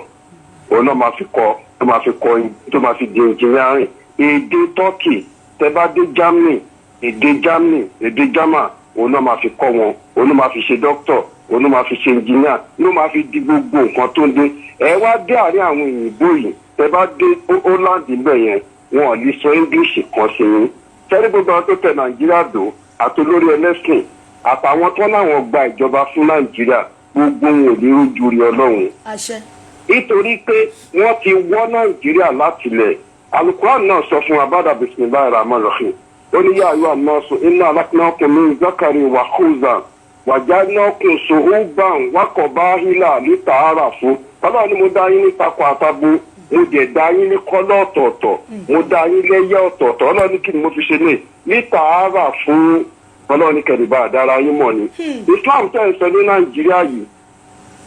òun náà máa fi kọ́ tó máa fi kọ́ tó máa fi di engineering, èdè Turkey. Tẹ́ bá dé Germany, èdè Germany, èdè German, òun náà máa fi kọ́ wọn, òun náà máa fi ṣe doctor, òun náà máa fi ṣe engineer, ló máa fi di gbogbo nǹkan tó ń dé. Ẹ wá dé àárín àwọn òyìnbó yìí, tẹ́ bá dé Holland níbẹ̀ yẹn, wọn ò lè sọ English kan sí yín. Sẹ́rí, gbogbo àwọn tó tẹ Nàìjíríà dò, àtolórí ẹlẹ́sìn àtàwọn tó láwọn gba ìjọba fún Nàìjíríà, gbogbo wọn ò ní rójú rí Ọlọ́run. Àṣẹ. Nítorí pé wọ́n ti wọ́ Nàìjíríà láti lẹ̀. Alukuran náà sọ fún abada, bisimilahi rahman rahim, ó ní yā ayyuhan nāsu innā khalaqnākum min dhakarin wa unthā wa ja'alnākum shu'ūban wa qabā'ila li-ta'ārafu. Ọlọ́run ni mo dá yín ní takọ àtabo, mo dẹ̀ dá yín ní color ọ̀tọ̀ọ̀tọ̀, mo dá yín lẹ́yẹ ọ̀tọ̀ọ̀tọ̀. Ọlọ́run ní kí ni mo fi ṣe ní li-ta'ārafu? Ọlọ́run ní kẹ́lẹ́ àdára yín mọ̀ ni. Islam tẹ̀ ń sọ ní Nàìjíríà yìí,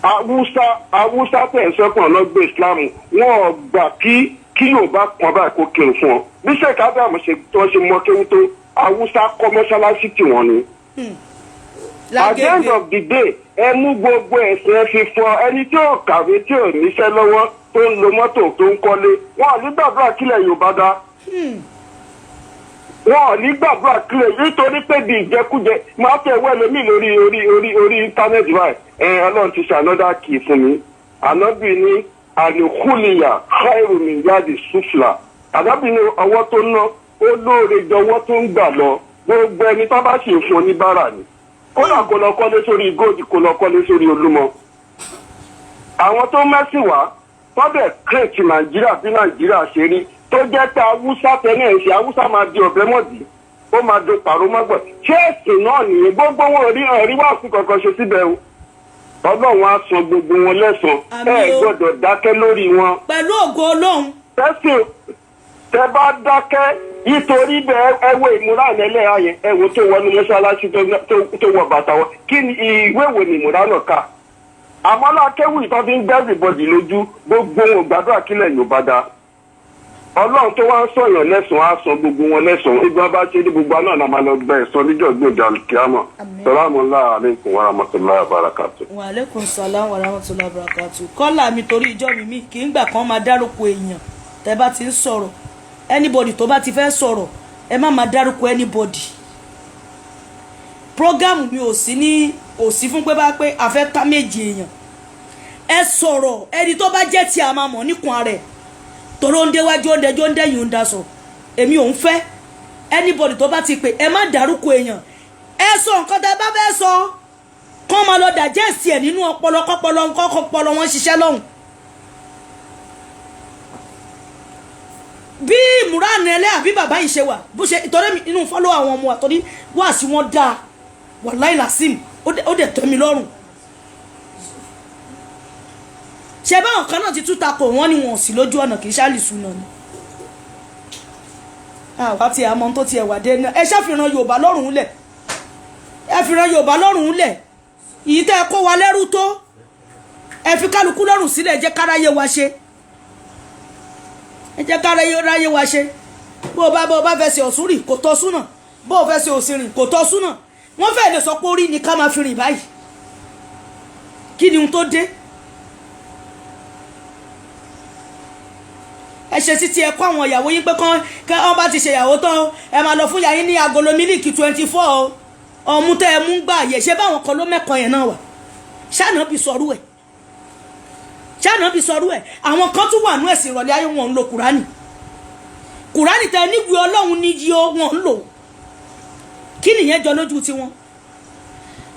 Awúsá, Awúsá tẹ̀ ń sọ́kàn lọ́gbẹ́ Islam, wọn ò gbà kí Yorùbá kan báyìí kó kírun fún ọ. Bí Sheikh Adam ṣe tó ṣe mọ kéwú tó, Awúsá kọ́ mọ́ṣáláṣí tì wọ́n ni. At the end Lágége. of the day, ẹ mú gbogbo ẹ̀sìn ẹ fi fọ ẹni tí ò kàwé, tí ò níṣẹ́ lọ́wọ́, tó ń lo mọ́tò, tó ń kọ́lé. Wọn ò ní gbàdúrà kílẹ̀ Yorùbá dá. Wọn ò ní gbàdúrà kílẹ̀, nítorí pé bí ìjẹkújẹ máa tẹ̀ wẹ́ lómi lórí orí íńtánẹ́ẹ̀tì báyìí. Ẹ Ọlọ́run ti ṣe another key fún mi. Ànábì ní àlùkùlìyà khairu min yadi sufla. Ànábì ní ọwọ́ tó ná ó lóore jọ ọwọ́ tó ń gbà lọ. Gbogbo ẹni tó bá sì ń fún oníbàárà ni, kódà kó lọ kọ́lé sórí gold, kó lọ kọ́lé sórí Olúmọ. Àwọn tó mẹ́sìn wá tọ́bẹ̀ kírètì Nàìjíríà bí Nàìjíríà ṣe rí, tó jẹ́ pé Haúsá tẹ́lẹ̀ ń ṣe, Haúsá máa di ọ̀bẹ mọ́dì, ó máa do pàrọ̀ mọ́gbọ̀n. Ṣé ẹ̀sìn náà nìyẹn? Gbogbo wọn rí ẹ̀rí wá sí kankan ṣe síbẹ̀ o. Ọlọ́run á san gbogbo wọn lẹ́san. Àmín Ẹ o. gbọ́dọ̀ dákẹ́ lórí wọn. Pẹ̀lú ògo Ọlọ́run. Tẹ́sìn tẹ bá dákẹ́ nítorí bẹ́ẹ̀, ẹ wo ìmúra ẹlẹ́yà yẹn, ẹ wo tó wọnú mọ́ṣáláṣí, tó wọ bàtà wọn. Kí ni ìwé wo ni ìmúra náà kà? Àmọ́ lákéwì tó fi ń gbẹ́ everybody lójú, gbogbo wọn ò gbàdúrà kílẹ̀ Yorùbá dá. Ọlọ́run tó wá ń sọ̀yàn lẹ́sàn-án á san gbogbo wọn lẹ́sàn-án. Ibi wọn bá ṣe ní gbogbo náà la máa lọ gba ẹ̀san níjọ́ gbèjà kíámọ̀. Àmín. Salamu alaykum wa rahmatulahi wa barakatuh. Wa aleykum salam wa rahmatullahi wa barakatu. Kọ́là mi, torí ìjọ mi kì í gbà kán máa dárúkọ èèyàn. Tẹ́ bá ti ń sọ̀rọ̀, anybody tó bá ti fẹ́ sọ̀rọ̀, ẹ má máa dárúkọ anybody. Program mi ò sí ní ò sí fún pé bá pé a fẹ́ ká méjì èèyàn. Ẹ sọ̀rọ̀, ẹni tó bá jẹ́ tí a máa mọ̀ níkun ara ẹ̀, torí ó ń déwájú, ó ń dẹjọ́, ń dẹ́yìn, ó ń daṣọ. Èmi ò ń fẹ́ anybody tó bá ti pè, ẹ má dárúkọ èèyàn. Ẹ sọ nǹkan tẹ́ bá fẹ́ sọ, kọ́ máa lọ digest ẹ̀ nínú ọpọlọ, kọ́pọlọ kọ́pọlọ wọn ṣiṣẹ́ lọ́hùn. Bí ìmúra ẹlẹ́ àbí bàbá yìí ṣe wà, bó ṣe ìtọ́rẹ́ mi inú fọ́lọ́ àwọn ọmọ àtọ́rí wá sí wọn dáa, wàláì làsìm, ó dẹ̀ tẹ́ mi lọ́rùn. Ṣe báwọn kan náà ti tún takò wọ́n ní wọn ò sí lójú ọ̀nà, kì í ṣàlìsù náà ni. Àwa ti àmọ́ tó tiẹ̀ wà dé náà, ẹ ṣàfihàn Yorùbá lọ́rùn lẹ̀, ẹ fìran Yorùbá lọ́rùn lẹ̀. Ìyí tẹ́ ẹ kó wa lẹ́rú tó, ẹ fi kálukú lọ́rùn sílẹ̀, ẹ jẹ́ káráyé wa ṣe, ẹ jẹ́ káráyé wa ṣe. Bó o bá fẹsẹ̀ ọ̀sùn rìn, kò tọ́ súnà. Bó o fẹsẹ̀ òsì rìn, kò tọ́ súnà. Wọ́n fẹ́ẹ̀ lè sọ pé orí ni ká máa fi rìn báyìí. Kí ni ohun tó dé? Ẹ ṣe títí ẹ kó àwọn ìyàwó yín pé kán kẹ́ wọ́n bá ti ṣe ìyàwó tán o, ẹ máa lọ fún ìyá yín ní agolo mílíìkì 24 o, ọmú tẹ́ ẹ mú gbà yẹ. Ṣé báwọn kan ló mẹ́kọ̀ọ́ yẹn náà wà? Ṣáànà bí sọrú ẹ̀, ṣáànà bí sọrú ẹ̀. Àwọn kan tún wà nú ẹ̀sìn ìrọ̀lẹ́ ayé, wọn ń lo Kùránì. Kùránì tẹ níwèé Ọlọ́run ní yí ó, wọn ń lò. Kí nìyẹn jọ lójú tiwọn?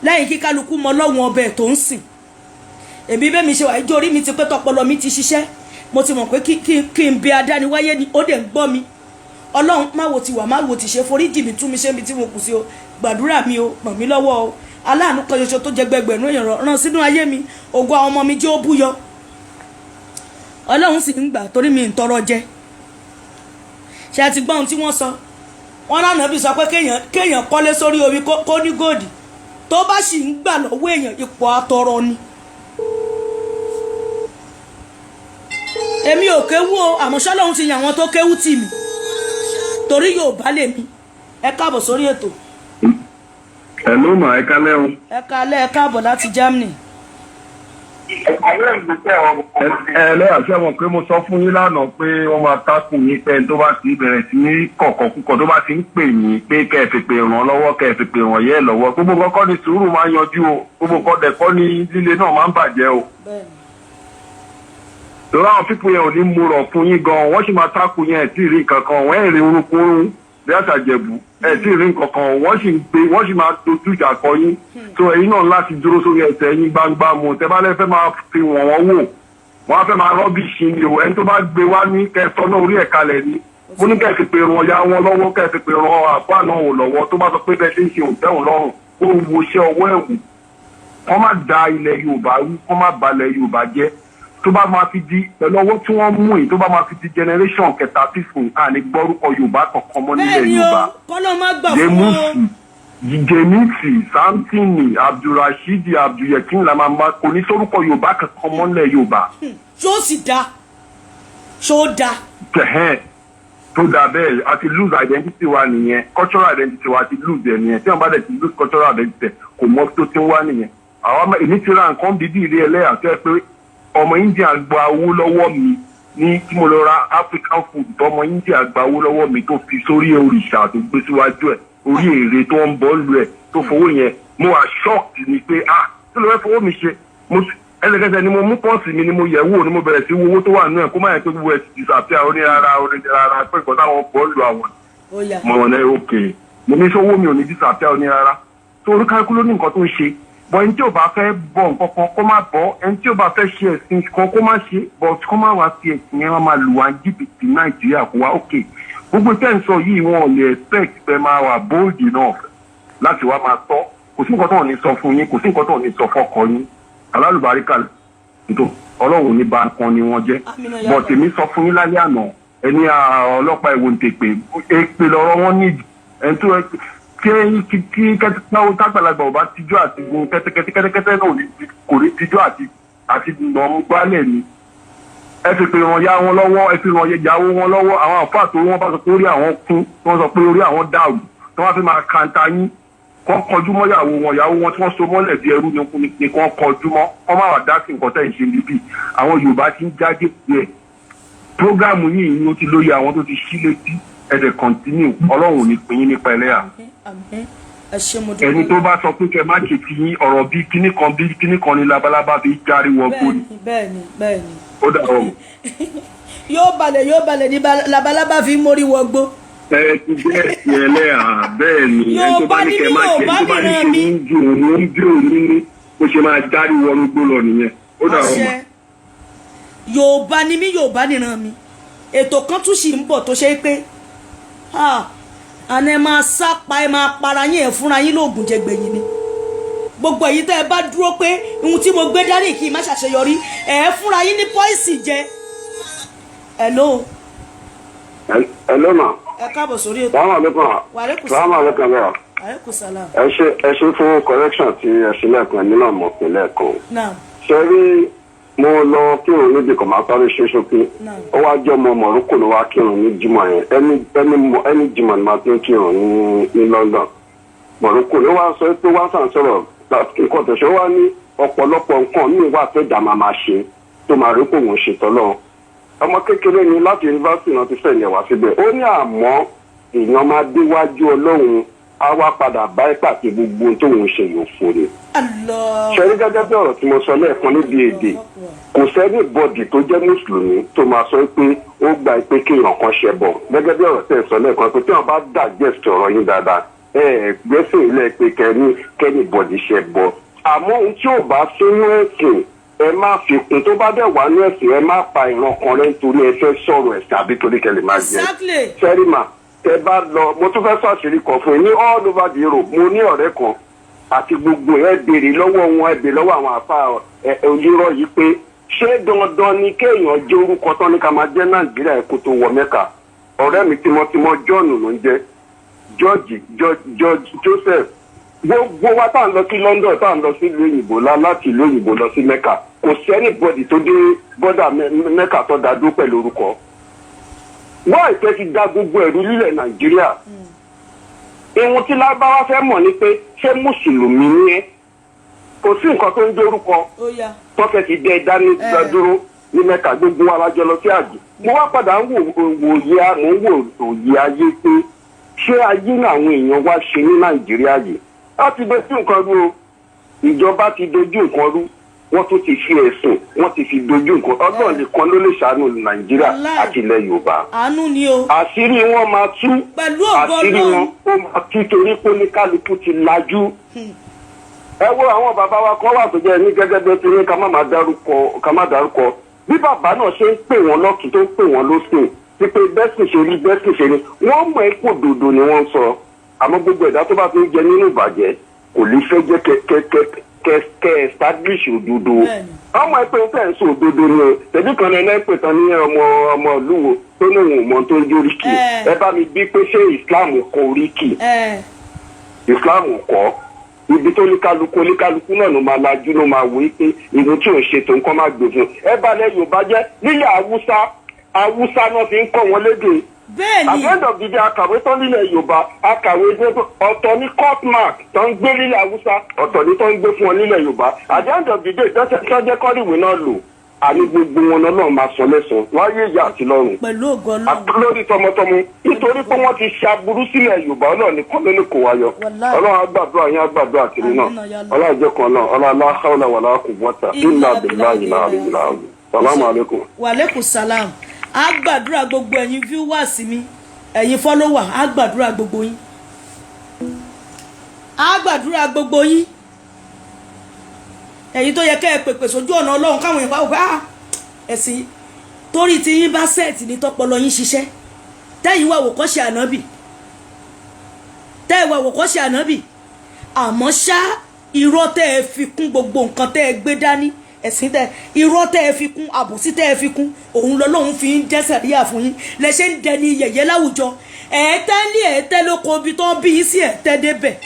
Lẹ́yìn kí kálukú mọ Ọlọ́run ọbẹ̀ tó ń sìn. Èmi bẹ́ẹ̀ mi ṣe wà, ijó orí mi ti pé, tọpọlọ mi ti ṣiṣẹ́, mo ti mọ̀ pé kí n bí adániwáyé ni ó dẹ̀ ń gbọ́ mi. Ọlọ́run, má wo ti wà, má wo ti ṣe, foríjì mi, tún mi ṣe mi tí mo kù sí o, gbàdúrà mi o, ràn mí lọ́wọ́ o. Aláàánú kan ṣoṣo tó jẹ gbẹgbẹ̀rún èèyàn ràn sínú ayé mi, ògo àwọn ọmọ mi jẹ́ ó búyọ. Ọlọ́run sì ń gbà torí mi ń tọrọ jẹ. Ṣe àti gbọ́ ohun tí wọ́n sọ? Wọ́n lánàá bí sọ pé kéèyàn kọ́lé sórí omi, kó ní góòdì, tó bá sì ń gbà lọ́wọ́ èèyàn, ipò atọrọ ni. Èmi ò kéwú o, àmọ́ ṣọ́lọ́run ti yàn àwọn tó kéwú tì mí, torí Yorùbá lèmi. Ẹ káàbọ̀ sórí ètò. Hello mà, ẹ kálẹ́ o. Ẹ kálẹ́, ẹ káàbọ̀ láti Germany. Ẹ lẹ́yà, ṣé wọn pé mo sọ fún yín lánàá pé wọ́n máa tákùn yín, pé ẹni tó bá ti bẹ̀rẹ̀ sí ní kọ̀kọ̀ kúkọ̀, tó bá ti ń pè yín pé kẹ́ ẹ fi pè ràn lọ́wọ́, kẹ́ ẹ fi pè ràn yẹ́ ẹ lọ́wọ́. Gbogbo nǹkan kọ́ ni sùúrù máa ń yanjú o, gbogbo nǹkan dẹ̀ kọ́ ni líle náà máa ń bàjẹ́ o. Torí àwọn pípọ̀ yẹn ò ní mú rọ̀ fún yín gan, wọ́n sì máa tákùn yẹn. Ẹ̀ tí ì rí nǹkan kan, wọ́n ẹ̀ rí orúnkúrún bí àṣàjẹ̀bù, ẹ̀ tí ì rí nǹkan kan, wọ́n sì ń gbé, wọ́n sì máa dojú ìjà kọ yín. Tó ẹ̀yin náà láti dúró sórí ẹsẹ̀ yín gbangba mu. Tẹ́ bá lẹ́ fẹ́ máa fi wọ̀n wọ́n wò, wọ́n á fẹ́ máa rọ́bìṣì ni o. Ẹni tó bá gbé wá ní kẹsàn náà orí ẹ̀ kalẹ̀ ni mo ní kẹ́ fi pè ràn ya wọn lọ́wọ́, kẹ́ fi pè ràn àpá náà wò lọ́wọ́. Tó bá sọ pé bẹ́ẹ̀ ṣe ń ṣe òtẹ́wọ̀n lọ́rùn, kó wo iṣẹ́ ọwọ́ ẹ̀wù, kọ́ má da ilẹ̀ Yorùbá rú, kọ́ má balẹ̀ Yorùbá jẹ́. Tó bá máa fi di pẹ̀lú ọwọ́ tí wọ́n mú yìí, tó bá máa fi di generation kẹta fífún, àní gbọ́rúkọ Yorùbá kankan mọ́ nílẹ̀ Bẹ́ẹ̀ ni o. Yorùbá. Kọ́lọ́ má gbà fún wọn o. Jemisi, Jemisi, Samtini, Abdulrasheed, Abdulyekin la máa ma kò ní sórúkọ Yorùbá kankan mọ́ nílẹ̀ Yorùbá. Ṣó sì da? Ṣó da? Tẹ̀hẹ́n. Tó dáa bẹ́ẹ̀, a ti lose identity wa nìyẹn. Cultural identity wa, ti lose ẹ̀ nìyẹn. Tí wọ́n bá dẹ̀ ti lose cultural identity, kò mọ tó ti ń wá nìyẹn. Àwọn ọmọ èmi ti ra nǹkan bíbí ilé ẹlẹ́yà tó yẹ pé ọmọ India gba owó lọ́wọ́ mi ní tí mo lọ ra African food, tọmọ India gba owó lọ́wọ́ mi, tó fi sórí òrìṣà tó gbé síwájú ẹ̀, orí ère tó ń bọ́ lu ẹ̀, tó fowó yẹn. Mo wà shocked ni pé, ah, kí ló fẹ́ fowó mi ṣe? Mo ẹsẹ̀kẹsẹ̀ ni mo mú purse mi, ni mo yẹ̀ wò, ni mo bẹ̀rẹ̀ sí wo owó tó wà nínú ẹ̀, kó má yẹ pé gbogbo ẹ̀ ti disappear. Ó ní rárá, ó ní rárá, pé nǹkan táwọn bọ́ lu àwọn. Ó yá. Mo wọ̀n náà, ok, mo ní sọ́wọ́ mi ò ní disappear? Ó ní rárá. Tó oníkálukú ló ní nǹkan tó ń ṣe bọ̀. Ẹni tí ò bá fẹ́ bọ̀ nǹkan kan, kó má bọ̀. Ẹni tí ò bá fẹ́ ṣe ẹ̀sìn kan, kó má ṣe bọ̀. Kó má wá fi ẹ̀sìn yẹn wá máa lù wá jìbìtì Nàìjíríà. Kó wá ok, gbogbo tẹ́ ń sọ yìí, wọn ò lè expect pé máa wà bold enough láti wá máa tọ́. Kò sí nǹkan tó ò ní sọ fún yín, kò sí nǹkan tó ò ní sọ fọ́kọ yín. Alálùbáríkà tó Ọlọ́run ní ba kan ni wọ́n jẹ́. Àmín ya. But èmi sọ fún yín lálẹ́ àná, ẹni ọlọ́pàá ìwò ń tèpè èpè lọ́rọ̀ wọn ní ẹni tó kí kí kẹ́tẹ́kẹ́tẹ́ tágbàlagbà ò bá tijú àti gun kẹ́tẹ́kẹ́tẹ́, kẹ́tẹ́kẹ́tẹ́ náà kò ní tijú àti nàmú gbálẹ̀ ni. Ẹ fi pé wọn yá wọn lọ́wọ́, ẹ fi wọn yàwó wọn lọ́wọ́. Àwọn àfáà tó wọ́n bá sọ pé orí àwọn kún, tí wọ́n sọ pé orí àwọn dàrú, tí wọ́n fi máa kanta yín, kọ́ kọjú mọ́ yàwó wọn, yàwó wọn tí wọ́n so mọ́lẹ̀ bí ẹrú ni kọ́ kọjú mọ́, kọ́ má wà dá sí nǹkan tẹ̀ ń ṣe níbí. Àwọn Yorùbá ti ń jáde díẹ̀. Program yìí ni ó ti lóye àwọn tó ti ṣí létí. Ẹ dẹ̀ continue. Ọlọ́run ò ní pín yín nípa ẹlẹ́yà. Àmín, àmín, ẹ ṣé, mo dúpẹ́. Ẹni tó bá sọ pé kẹ má ṣe ti yín, ọ̀rọ̀ bí kíní kan bí kíní kan ní labalábá fi járe wọgbó ni. Bẹ́ẹ̀ni. Ó dà ọ̀. Yóò balẹ̀, yóò balẹ̀ ní labalábá fi ń mórí wọgbó. Ẹ ti bẹ́ẹ̀ ti ẹlẹ́yà bẹ́ẹ̀ ni. Ẹni tó bá ní kẹ má ṣe, ẹni tó bá ní Yorùbá ṣe ni ń ju òun ń bí òun nínú, bó ṣe máa járe wọnú lọ nìyẹn. Ó dà ọ̀. Àṣẹ. Yorùbá ni mí, Yorùbá nìran mi. Ètò kan tún sì ń bọ̀ tó ṣe é pé àná ẹ máa sápa, ẹ máa para yín, ẹ fúnra yín lóògùn jẹgbẹ̀yìn ni. Gbogbo èyí tẹ́ ẹ bá dúró pé ohun tí mo gbé dání kí n má ṣàṣeyọrí, ẹ fúnra yín ní poison jẹ. Hello. Hello ma. Ẹ káàbọ̀ sórí ètò. Salaam alaikum. Wa alaikum. Salaam alaikum bẹ́ẹ̀. Aleykum salam. Ẹ ṣe, ẹ ṣe fún correction tí ẹ ṣe lẹ́ẹ̀kan, ẹ̀mí náà mọ̀ pé lẹ́ẹ̀kan. Náà. Ṣe rí, mo lọ kírun níbi kan, máa sáré ṣe ṣókí. Náà. Ó wá jẹ́ ọmọ Morocco ló wá kírun ní jímọ̀ yẹn. Ẹni jímọ̀ ni màá ti ń kírun ní London. Morocco ló wá sọ pé wá sàn sọ̀rọ̀ nǹkan tó ṣe, ó wá ní ọ̀pọ̀lọpọ̀ nǹkan míì wà tó dà máa máa ṣe tó máa rí kó òun ṣe tọ́lọ́. Ọmọ kékeré ni, láti yunifásitì náà ti fẹ̀yẹ̀ wá síbẹ̀. Ó ní àmọ́ èèyàn máa déwájú Ọlọ́run, á wá padà bá ìpàdé, gbogbo ohun tóun ṣe yóò fò ni. Allah. Ṣẹ́rí, gẹ́gẹ́ bí ọ̀rọ̀ tí mo sọ lẹ́ẹ̀kan níbi èdè, kò sẹ́ni bọ́dì tó jẹ́ mùsùlùmí tó máa sọ pé ó gba pé kéèyàn kan ṣẹ bọ̀. Gẹ́gẹ́ bí ọ̀rọ̀ tẹ̀ sọ lẹ́ẹ̀kan pé tí wọ́n bá digest ọ̀rọ̀ yín dáadáa, ẹ ẹ gbẹ́sẹ̀ ilẹ̀ pé kẹ́ni bọ́dì ṣẹ bọ̀. Àmọ́ ohun tí ò bá sínú ẹ̀sìn, ẹ má fi kún. Tó bá dẹ̀ wà ní ẹ̀sìn, ẹ má pa ìran kan rẹ́ nítorí ẹ fẹ́ sọ̀rọ̀ ẹ̀sìn àbí torí kẹ́ lè má jẹ. Sẹ́rí mà, tẹ bá lọ, mo tún fẹ́ sọ àṣírí kan fún yín. Ní all over the Europe, mo ní ọ̀rẹ́ kan àti gbogbo ẹ béèrè lọ́wọ́ wọn, ẹ béèrè lọ́wọ́ àwọn àfa onírọ̀ yìí pé ṣé dandan ni kéèyàn jẹ́ orúkọ tán ní ká máa jẹ́ Nàìjíríà kó tó wọ Mẹ́kà? Ọ̀rẹ́ mi tímọ́tímọ́, John ló ń jẹ́, George, George, George Joseph. Gbogbo wa tá à ń lọ sí London, tá à ń lọ sí ìlú òyìnbó lá, láti ìlú òyìnbó lọ sí Mẹ́kà, kò sí anybody tó dé border Mẹ́kà tó dá dúró pẹ̀lú orúkọ wọ́n. Ìfẹ́ ti dá gbogbo ẹ̀rú lílẹ̀ Nàìjíríà. Ìwọ̀n tí lágbáwá fẹ́ mọ̀ ni pé ṣé mùsùlùmí ni ẹ́. Kò sí nǹkan tó ń dórúkọ Ó yá. tó fẹ́ ti dẹ́ dání dúró ní Mẹ́ka. Gbogbo wa la jọ lọ sí àjò. Mo wá padà ń wò wòye, mo ń wò òye ayé pé ṣé ayé ní àwọn èèyàn wá ṣe ní Nàìjíríà yìí. Láti dojú nǹkan rú o, ìjọba ti dojú nǹkan rú, wọ́n tún ti fi ẹ̀sùn, wọ́n ti fi dojú nǹkan. Ọlọ́run nìkan ló lè ṣàánú Nàìjíríà Wàláì. àti ilẹ̀ Yorùbá. Àánú ni o. Àṣírí wọn máa tú. Pẹ̀lú ògo Àṣírí Ọlọ́run. wọn ó máa tú torí pé oníkálukú ti lajú. Ẹ wo àwọn bàbá wa kan wà tó jẹ́ ní gẹ́gẹ́ bí ó ti ní ká má máa dárúkọ, ká má dárúkọ. Bí bàbá náà ṣe ń pè wọ́n lọ́tún, tó ń pè wọ́n lọ́sìn, ti pé bẹ́sìn ṣe rí, bẹ́sìn ṣe rí, wọ́n mọ̀ ẹ́ kò dòdò ni wọ́n ń sọ. Àmọ́ gbogbo ẹ̀dá tó bá fi ń jẹ nínú ìbàjẹ́ kò lè fẹ́ jẹ́ kẹ kẹ kẹ kẹ kẹ establish òdodo. Ọmọ ẹ pé ń fẹ́ ń sọ òdodo ni o. Tẹ̀bí kan ní ẹ pè tán ní ọmọ ìlú wo tó ní òun ò mọ tó ń jóríkì. Ẹ bá mi bí pé ṣé Islam kọ oríkì? Islam kọ́. Ibi tó ní kálukú, oníkálukú náà ló máa lajú, ló máa wò ó pé ìlú tí ò ń ṣe tó nǹkan máa gbè fún ẹ. Balẹ̀ Yorùbá jẹ́ nílẹ̀ Haúsá, Haúsá náà fi ń kọ́ wọn lédè. Bẹ́ẹ̀ At ni. the end of the day, akàwé tán nílẹ̀ Yorùbá, akàwé ọ̀tọ̀ ní court mark tó ń gbé nílẹ̀ Haúsá, ọ̀tọ̀ ní tó ń gbé fún wọn nílẹ̀ Yorùbá. At the end of the day, tọ́jẹ́ kọ́rìwé náà lò, àní gbogbo wọn náà máa sọ lẹ́sàn láyé ìyá àti lọ́run Pẹ̀lú ògo Ọlọ́run. Lórí tọmọtọmọ, nítorí pé wọ́n ti ṣe aburú sílẹ̀ Yorùbá. Ọlọ́run nìkan ló ní kó wa yọ. Wàláhì. Ọlọ́run á gbàdúrà yín, á gbàdúrà tèmi náà. Àmín, ya Allah. Ọlọ́run jẹ́ kan náà. Ọlọ́run la hawla wala quwwata illa billahi al-aliyyil azim. Salamu alaykum. Wàlẹ́kùn salam. Á gbàdúrà gbogbo ẹ̀yin viewers mi, ẹ̀yin follower. Á gbàdúrà gbogbo yín, á gbàdúrà gbogbo yín, ẹ̀yin tó yẹ kẹ́ ẹ pèpè sójú ọ̀nà Ọlọ́run, káwọn èèyàn bá wò pé, ah, ẹ̀sìn torí tí yín bá set ní tọpọlọ yín ṣiṣẹ́, tẹ́yìn wà wòkọ́ṣe ànábì, tẹ́yìn wà wòkọ́ṣe ànábì. Àmọ́ ṣá, irọ́ tẹ́ ẹ fi kún gbogbo nǹkan tẹ́ ẹ gbé dání, ẹ̀sìn tẹ́, irọ́ tẹ́ ẹ fi kún, àbòsí tẹ́ ẹ fi kún, òun lọ́lọ́run fi ń dẹ́sẹ̀ ríà fún yín, lẹ ṣe ń dẹni yẹ̀yẹ́ láwùjọ. Ẹ̀ẹ́tẹ́ ní ẹ̀ẹ́tẹ́ ló kó ibi tó ń bí yín sí, ẹ̀ẹ́tẹ́ débẹ̀.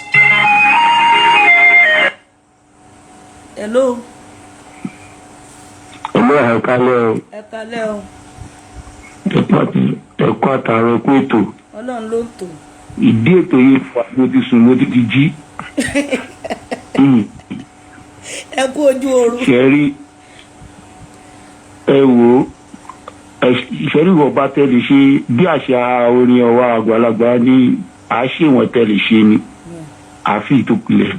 Hello. Ọmọ, ẹ̀ kálẹ̀ o. Ẹ kalẹ́ o. Ẹ̀kọ́ àtàrà, ẹ̀kọ́ ètò. Ọlọ́run ló ń tò. Ìdí ètò yìí fà, mo ti sùn, mo ti jí. Ẹ kú ojú oorun. Ṣe rí, ẹ wò ó, ṣe rí, ọba tẹ́lẹ̀ ṣe bí àṣà orin ọwọ́ àgbàlagbà ní àṣewọ̀n tẹ́lẹ̀ ṣe ni àfi ìtòkulẹ̀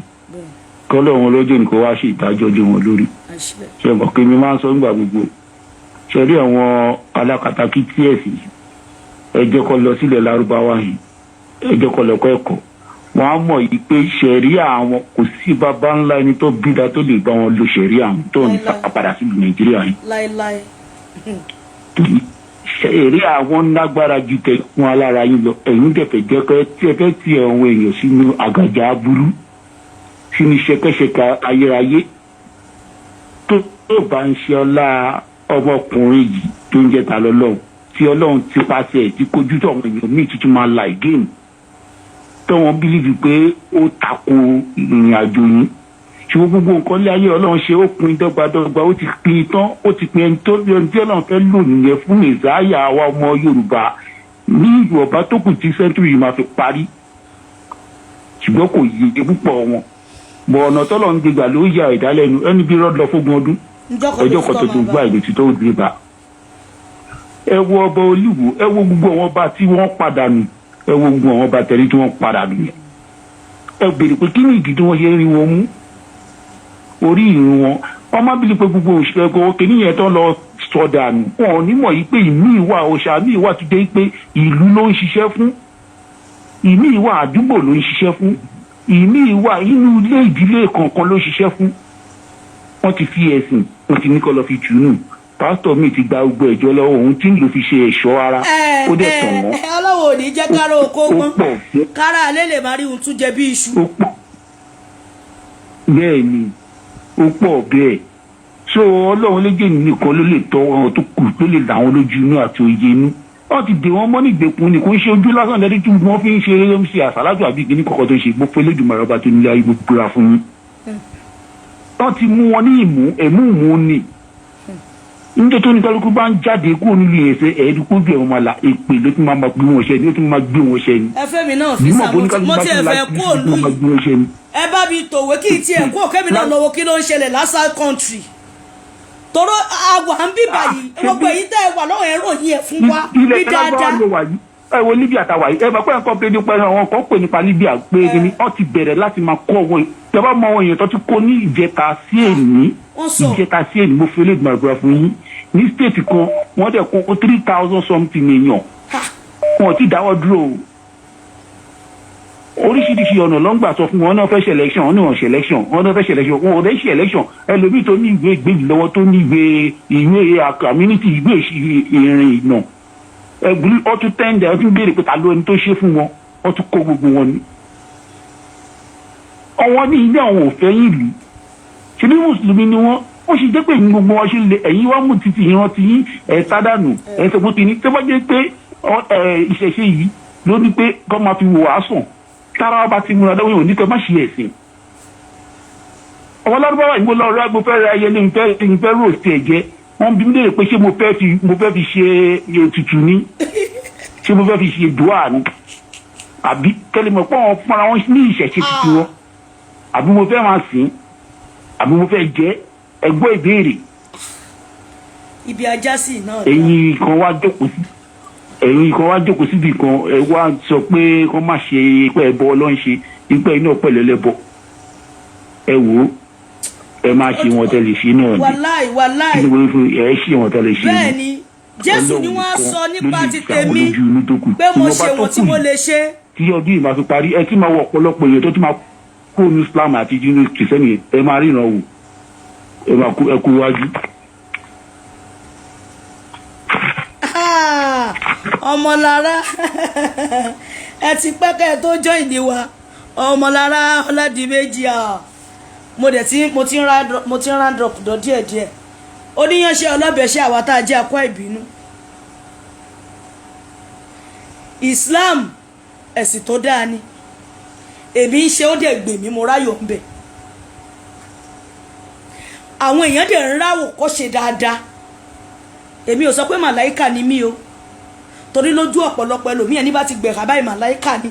kọ́lọ́ wọn lọ́jọ́ nìkan wá ṣe ìdájọ́ lé wọn lórí. Àṣẹ. Ṣe mọ̀ pé mi máa ń sọ nígbà gbogbo, ṣe rí àwọn alákatakítí ẹ̀sìn, ẹ jẹ́ kó lọ sílẹ̀ Lárúbáwá yìí, ẹ jẹ́ kó lọ kọ́ ẹ̀kọ́, wọn á mọ̀ yìí pé ṣẹ̀ríà àwọn, kò sí bàbá ńlá ẹni tó bída tó lè bá wọn lo ṣẹ̀ríà àwọn tó ń Láíláí. padà sílùú Nàìjíríà yìí. Láéláé. Ṣẹ̀ríà àwọn lágbára ju tẹ̀kún alára yín lọ. Ẹ̀yin dẹ̀fẹ̀ jẹ́ pé tí ẹ fẹ́ ti àwọn èèyàn sínú àgàjà aburú, sínú ṣẹkẹ́ṣẹkẹ̀ ayérayé tó bá ń ṣe ọlá ọmọkùnrin yìí tó ń jẹ́ ta lọ́lọ́run, tí Ọlọ́run ti pàṣẹ ẹ̀ tí kojú tó àwọn èèyàn míì tuntun máa la again, tó wọn believe pé ó tako ìrìn àjò yìí. Ṣùgbọ́n gbogbo nǹkan lé ayé, Ọlọ́run ṣe, ó pín dọ́gbadọ́gba, ó ti pín tán, ó ti pín. Ẹni tó ẹni tí Ọlọ́run fẹ́ lò nìyẹn fún mẹ̀sáyà àwa ọmọ Yorùbá ní ìwọ̀nba tó kù tí century yìí máa fi parí, ṣùgbọ́n kò yé púpọ̀ wọn bọ̀. Ọ̀nà tọ́lọ̀ ń gbégbà ló ya ìdálẹ́nu ẹni bí rọ́ọ̀dọ̀ fógun ọdún. Njọ́ kan ọjọ́ kan ló tó ti tó tọ́. gbá ìrètí tó dé bá. Ẹ wo ọba Olúwo, ẹ wo gbogbo àwọn ọba tí wọ́n padà nù, ẹ wo gbogbo àwọn ọba tẹ̀lé tí wọ́n padà nù yẹn. Ẹ béèrè pé kí ni ìdí tí wọ́n ṣe ń rí wọn mú orí ìrìn wọn. Wọ́n má bíi pé gbogbo òṣìṣẹ́ ẹ̀kọ́ kìíní yẹn tó lọ sọ dànù, wọn ò ní mọ̀ yìí pé ìmí ìwà òòṣà, ìmí ìwà tó dé pé ìlú ló ń ṣiṣẹ́ fún, ìmí ìwà àdúgbò ló ń ṣiṣẹ́ fún, ìmí ìwà inú ilé ìdílé kọ̀ọ̀kan ló ń ṣiṣẹ́ fún. Wọ́n ti fi ẹ̀sìn, wọ́n ti ní kọ́ lọ fi tù nù. Pásítọ̀ mi ti gba gbogbo ẹ̀jọ́ lọ́wọ́ òun tí ń lò fi ṣe ẹ̀ṣọ́ ara, ó dẹ̀ tàn wọ́n. Ọlọ́wọ́ ò ní jẹ́ kára oko Ó gbọ́n pọ̀. Kára alẹ́ lè má rí ohun tún jẹ bí iṣu. Ó pọ̀ bẹ́ẹ̀ ni, ó pọ̀ bẹ́ẹ̀. So Ọlọ́run léjè nìkan ló lè tọ́ àwọn tó kù, ló lè là wọn lójú inú àti òye inú. Wọ́n ti dè wọ́n mọ́ ní ìgbèkùn ni, kò ń ṣe ojú lásán lẹ́ni tí wọ́n fi ń ṣe eré, ń ṣe àsálàjù àbí ìgbín kọ̀ọ̀kan tó ń ṣe. Gbogbo Elédùmarè ọba tó nílé ayé, gbogbo ra fún yín. Wọ́n ti mú wọn ní ìmú ẹ̀mú ìmú ni nítorí tó ní kálukú bá ń jáde kúrò nílùú ẹ̀sẹ̀ ẹ̀ẹ́dúkú bí ẹ̀wọ̀n máa la èpè ló tún máa gbé wọn ṣẹ ni, ó tún máa gbé wọn ṣẹ ni. Ẹ fẹ́ mi náà fi Nímọ̀ sàmó bó ní kálukú mo bá tiẹ̀ tún fẹ́ láti kó òlu máa yìí. gbé wọn ṣẹ ni. Ẹ bá mi tòwé kí n tiẹ̀ kó kẹ́mi náà lọ́wọ́, kí ló ń ṣẹlẹ̀ lásà country tòró àwà ń bíbà yìí. Gbogbo èyí tẹ́ ẹ wà lọ́wọ́ ẹ ròyìn ẹ̀ fún wa Ilẹ̀ ní Lárúbáwá dáadáa. ló wà yìí. Ẹ wo Libya tá a wà yìí, ẹ bá pẹ́ nǹkan pé nípa àwọn kan pè nípa Libya pé kíni, wọ́n ti bẹ̀rẹ̀ láti máa kọ́ wọn. Ìjọba mọ àwọn èèyàn tó ti kó ní ìjẹta sí èní. Wọ́n sọ. Ìjẹta sí èní, mo fi eléyìí gbàgbọ́ fún yín, ní state kan, wọ́n dẹ̀ kó 3,000 something èèyàn. Wọn ò tí dáwọ́ dúró o. Oríṣiríṣi ọ̀nà ló ń gbà sọ fún wọn náà fẹ́ ṣe election, wọn ní wọn ṣe election, wọn náà fẹ́ ṣe election, wọn ò dẹ́ ṣe election. Ẹlòmíì tó ní ìwé ìgbéyìí lọ́wọ́, tó ní ìwé community, ìwé ìrìn ìnà ẹgbẹ́, ọtún tẹ́ndẹ̀, ọtún béèrè pé ta ló ẹni tó ṣe fún wọn, ọtún kó gbogbo wọn ni. Ọwọ́n ní ilé àwọn òfẹ́ yìí lù ṣe bí mùsùlùmí ni wọ́n, ó sì jẹ́ pé ní gbogbo wọn ṣe lè ẹ̀yin wá mú títí ìran ti yín ẹ̀ sádànù ẹ̀ sọ pé kìíní tó bá jẹ́ pé ìṣẹ̀ṣe yìí ló ní pé kọ́ máa fi wò á sùn tára wa bá ti múra lọ́wọ́ yóò ní kẹ́ má ṣe ẹ̀sìn. Ọmọ Lárúbáwá yìí, mo lọ rẹ, mo fẹ́ ra ẹyẹlé, mo fẹ́ roast ẹ̀ jẹ. Wọ́n bí mi léèrè pé ṣé mo fẹ́ fi ṣe ètùtù ni. Ṣé mo fẹ́ fi ṣe dùá ni, àbí kẹ́lẹ́ mọ̀ pé àwọn fúnra wọn ní ìṣẹ̀ṣe títí wọn, àbí mo fẹ́ máa sìn, àbí mo fẹ́ jẹ́? Ẹgbọ́ ìbéèrè. Ibi ajá sí náà. Ẹ̀yin kan wá jókòó síbi kan, ẹ wá sọ pé kọ́ má ṣe pé ẹbọ ọlọ́run ṣe ipẹ́ iná pẹ̀lú ẹlẹ́bọ. Ẹ wò ó, ẹ máa ṣe wọn tẹ́lẹ̀ ṣe náà ni. Wàláì, wàláì. Kí ni mo fi ẹ ṣe wọn tẹ́lẹ̀ ṣe? Bẹ́ẹ̀ ni, Jésù ni wọ́n á sọ nípa ti tèmi pé mo ṣe wọn tí mo lè ṣe. Tí ọdún yìí máa fi parí, ẹ ti máa wọ ọ̀pọ̀lọpọ̀ èèyàn tó ti máa kó ní Islam àti jínú kìrìsìtẹ́nì. Ẹ máa ríran wò, ẹ máa kú, ẹ kú wájú. Ọmọlára, ẹ ti pẹ́ kẹ́ ẹ tó join ní wa. Ọmọlára Ọládìméjì, à mo dẹ̀ ti mo ti ń ra mo ti ń round up dọ̀ díẹ̀díẹ̀. Oníyanṣẹ́ ọlọ́bẹ̀ṣẹ́, àwa tá a jẹ́ akọ́ ìbínú. Islam, ẹ̀sìn tó dáa ni. Èmi ń ṣe, ó dẹ̀ gbè mí, mo ráyò ń bẹ̀. Àwọn èèyàn dẹ̀ ń ráwò kó ṣe dáadáa. Èmi ò sọ pé màláìkà ni mí o, torí lójú ọ̀pọ̀lọpọ̀ ẹlòmíì, ẹni bá ti gbẹ̀rà báyìí, màláìkà ni.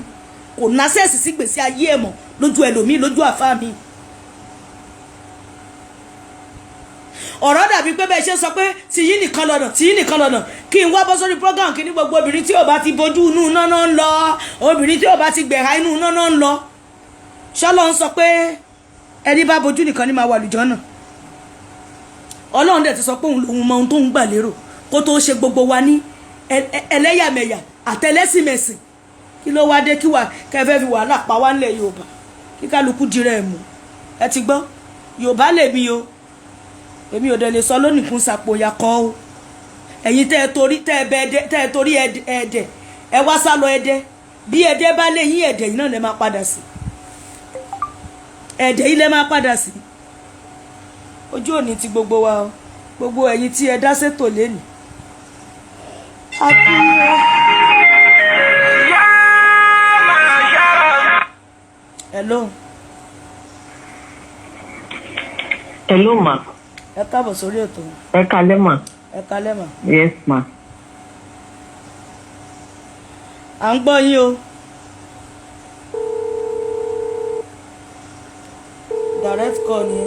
Kò násẹ̀sì sí gbèsè ayé ẹ̀ mọ̀ lójú ẹlòmíì, lójú àfáà mi. Ọ̀rọ̀ dàbí pé bẹ́ẹ̀ ṣe sọ pé tìyín nìkan lọ́nà, tìyín nìkan lọ́nà. Kí n wá bọ́ sórí program, kí ní gbogbo obìnrin tí ò bá ti bojú inú iná náà ń lọ, obìnrin tí ò bá ti gbẹ̀rà inú iná náà ń lọ. Ṣọlọ́ ń sọ pé ẹni bá bojú nìkan ní máa wà lùjọ́ náà? Ọlọ́run dẹ̀ ti sọ pé òun lòun mọ ohun tó ń gbà lérò kó tó ṣe gbogbo wa ní ẹlẹ́yàmẹ̀yà àtẹlẹ́sìmẹ̀sìn. Kí ló wá dé kí wà kẹfẹ́ fi wàhálà pa wá nílẹ̀ Yorùbá? Kí kálukú dirẹ̀ ẹ̀ mú. Ẹ ti gbọ́, Yorùbá lèmi o, èmi ò dẹ̀ lè sọ lónìí kún sàpòyà kọ́ o. Ẹ̀yin tẹ́ ẹ torí tẹ́ ẹ bẹ ẹdẹ, tẹ́ ẹ torí ẹdẹ ẹ wá sá lọ ẹdẹ, bí ẹdẹ bá lé yín, ẹdẹ yìí náà lè máa padà sí, ẹdẹ yìí lè máa padà sí. Ojú òní ti gbogbo wa o, gbogbo ẹ̀yin tí ẹ dá sétò lénìí. A kí o. Hello. Hello ma. Ẹ káàbọ̀ sórí ètò. Ẹ kalẹ́ ma. Ẹ kalẹ́ mà. Yes ma. À ń gbọ́ yín o. Direct call ni.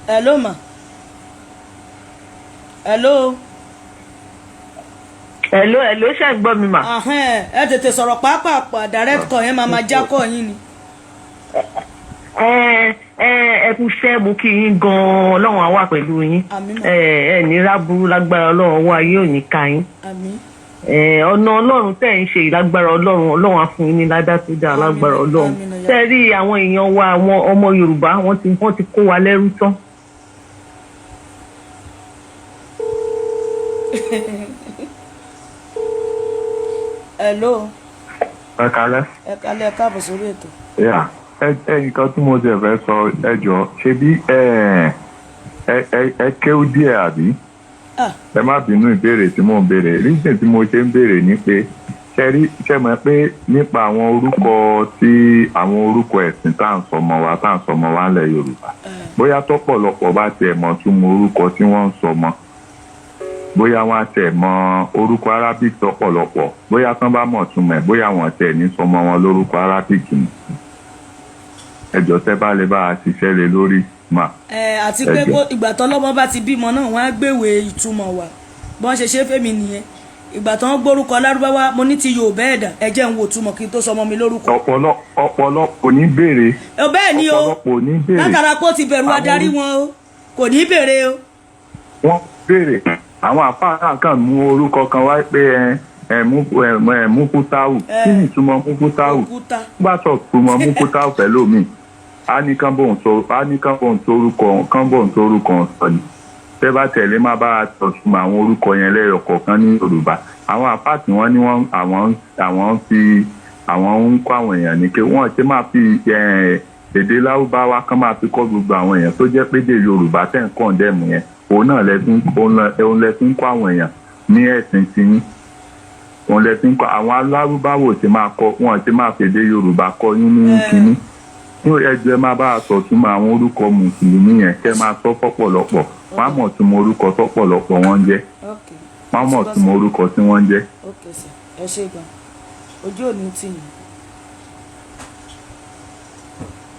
Hello ma. Hello. Hello, hello, ṣé ẹ gbọ́ mi mà? Ahẹ́n, ẹ tètè sọ̀rọ̀ pàápàá, direct call yẹn máa ma já kọ́ yín ni. Ẹ ẹ ẹ kú iṣẹ́, mo kí yín gan-an. Ọlọ́run á wà pẹ̀lú yín. Àmín mà. Ẹ ẹ ní ráburú lágbára Ọlọ́run, ọwọ́ ayé ò ní ká yín. Àmín. Ẹ ọ̀nà Ọlọ́run tẹ̀ ń ṣe ìlágbára Ọlọ́run, Ọlọ́run á fún yín ní ládá tó dáa lágbára Ọlọ́run. Àmín. Tẹ́ rí àwọn èèyàn wa, àwọn ọmọ Yorùbá, wọ́n ti kó wa lẹ́rú tán. Hello. Ẹ kalẹ́. Ẹ kalẹ́, ẹ káàbọ̀ sórí ètò. Yeah. Ẹ nǹkan tí mo ti fẹ́ sọ, ẹ jọ, ṣe bí ẹ kéwú díẹ̀, àbí? Ah. Ẹ má bínú, ìbéèrè tí mò ń béèrè, reason tí mo ṣe ń béèrè ni pé ṣe rí, ṣe mọ̀ pé nípa àwọn orúkọ tí àwọn orúkọ ẹ̀sìn tá à ń sọmọ wa, tá à ń sọmọ wa ńlẹ̀ Yorùbá, bóyá tọ́pọ̀lọpọ̀ bá tiẹ̀ mọ̀ túmọ̀ orúkọ tí wọ́n ń sọmọ, bóyá wọ́n á tiẹ̀ mọ orúkọ Arabic tọ́pọ̀lọpọ̀, bóyá tán bá mọ̀ túmọ̀ ẹ̀, bóyá wọ́n tiẹ̀ ní sọmọ wọn lórúkọ Arabic ni. Ẹjọ́, tẹ́ bá lè bá a ṣiṣẹ́ lé lórí mà. Ẹ àti pé Ẹ jọ̀ọ́. kó ìgbà tọ́lọ́mọ bá ti bímọ náà, wọ́n á gbéwèé ìtumọ̀ wá. Bọ́n ṣe ṣe fẹ́mi nìyẹn. Ìgbà tó ń gbórúkọ lárúbáwá, mo ní ti Yorùbá ẹ̀dà, ẹ jẹ́ ń wo ìtumọ̀ kí n tó sọmọ mi lórúkọ. Ọ̀pọ̀lọpọ̀ ní béèrè. Ẹ bẹ́ẹ̀ ni o. Ọ̀pọ̀lọpọ̀ ní béèrè. Látara pé ó ti bẹ̀rù adarí wọn o, kò ní béèrè o. Wọ́n béèrè. Àwọn àfáà náà kàn mú orúkọ kan wá pé ẹ ẹ mú ẹ ẹ Mufutau. Kí ni ìtumọ̀ Mufutau? Òkúta. Bá sọ ìtumọ̀ Mufutau pẹ̀lú mi, á ní kán bóun sọ, á ní kán bóun tó orúkọ, kán bóun tó orúkọ sọ ni. Tẹ́ bá tẹ̀lé, má bá a tọ̀tún àwọn orúkọ yẹn lẹ́yọ kọ̀ọ̀kan ní Yorùbá. Àwọn àfáà tí wọ́n ní wọ́n àwọn ń fi àwọn ń kọ́ àwọn èèyàn ní pé wọ́n ṣe máa fi èdè Lárúbáwá kán máa fi kọ́ gbogbo àwọn èèyàn, tó jẹ́ pé èdè Yorùbá tẹ̀ ń condemn yẹn, òun náà òun lẹ fi ń kọ́ àwọn èèyàn ní ẹ̀sìn tiyín, òun lẹ fi ń kọ́ àwọn alárúbáwò ṣe máa kọ́ wọn, ṣe máa fèdè Yorùbá kọ́ yín ní kínní. Ní ẹjọ́, ẹ máa bá a sọ túmọ̀ àwọn orúkọ mùsùlùmí yẹn, kẹ́ máa sọ fọ́pọ̀lọpọ̀. Wọ́n á mọ̀ túmọ̀ orúkọ tọ́pọ̀lọpọ̀ wọn ń jẹ́. Ok. Wọ́n á mọ̀ túmọ̀ orúkọ tí wọ́n ń jẹ́. Ok sir, ẹ ṣe gan, ojú ò ní tì yín.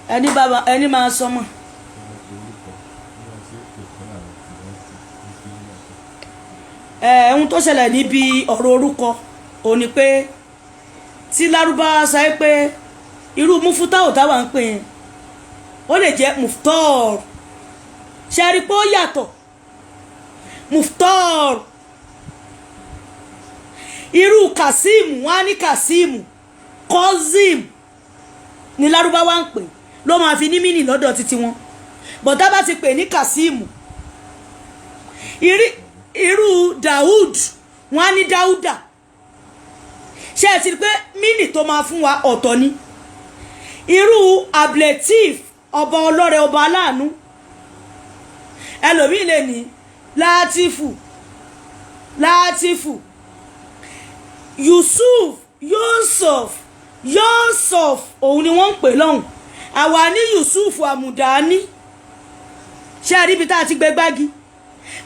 Ẹni bàbá ẹni máa sọmọ. Ẹ ohun tó ṣẹlẹ̀ níbi ọ̀rọ̀ orúkọ ò ní pé tí lárúbáwá sọ pé irú mufutau táwa ń pè yẹn, ó lè jẹ́ muftor. Ṣe rí i pé ó yàtọ̀? Muftor. Irú Kazeem, wọn á ní Kazeem, Kozim ní lárúbáwá ń pè, ló máa fi ní mínì lọ́dọ̀ títí wọn. Bọ̀dá bá ti pè ní Kazeem, irú Daoud, wọn á ní Dauda. Ṣé ẹ ti rí pé mínì tó máa fún wa ọ̀tọ̀ ni? Irú Abletif, ọba ọlọ́rẹ, ọba aláàánú, ẹlòmíì lè ní Látìfù, Látìfù. Yusuf, Yusuf, Yusuf, òun ni wọ́n ń pè lọ́hùn. Àwa ní Yusuf Amudani. Ṣé ẹ rí ibi tá a ti gbé gbági?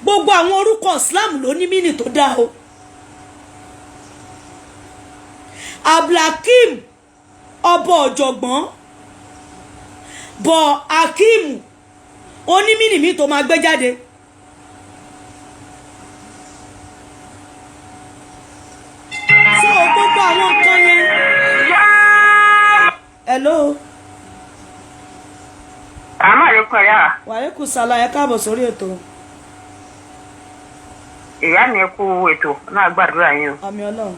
Gbogbo àwọn orúkọ Islam ló ní mínì tó dáa o. Abdulhakeem, ọba ọ̀jọ̀gbọ́n, bọ̀ Akeem onímìnì mi tó máa gbé jáde. So gbogbo àwọn nǹkan yẹn. Hello. Àmọ́ àlékún ẹ̀yà. Wàhálẹ́kùn sálá, ẹ káàbọ̀ sórí ètò. Ìyá mi, ẹ kú ètò náà, gbàdúrà yín o. Àmì Ọlọ́run.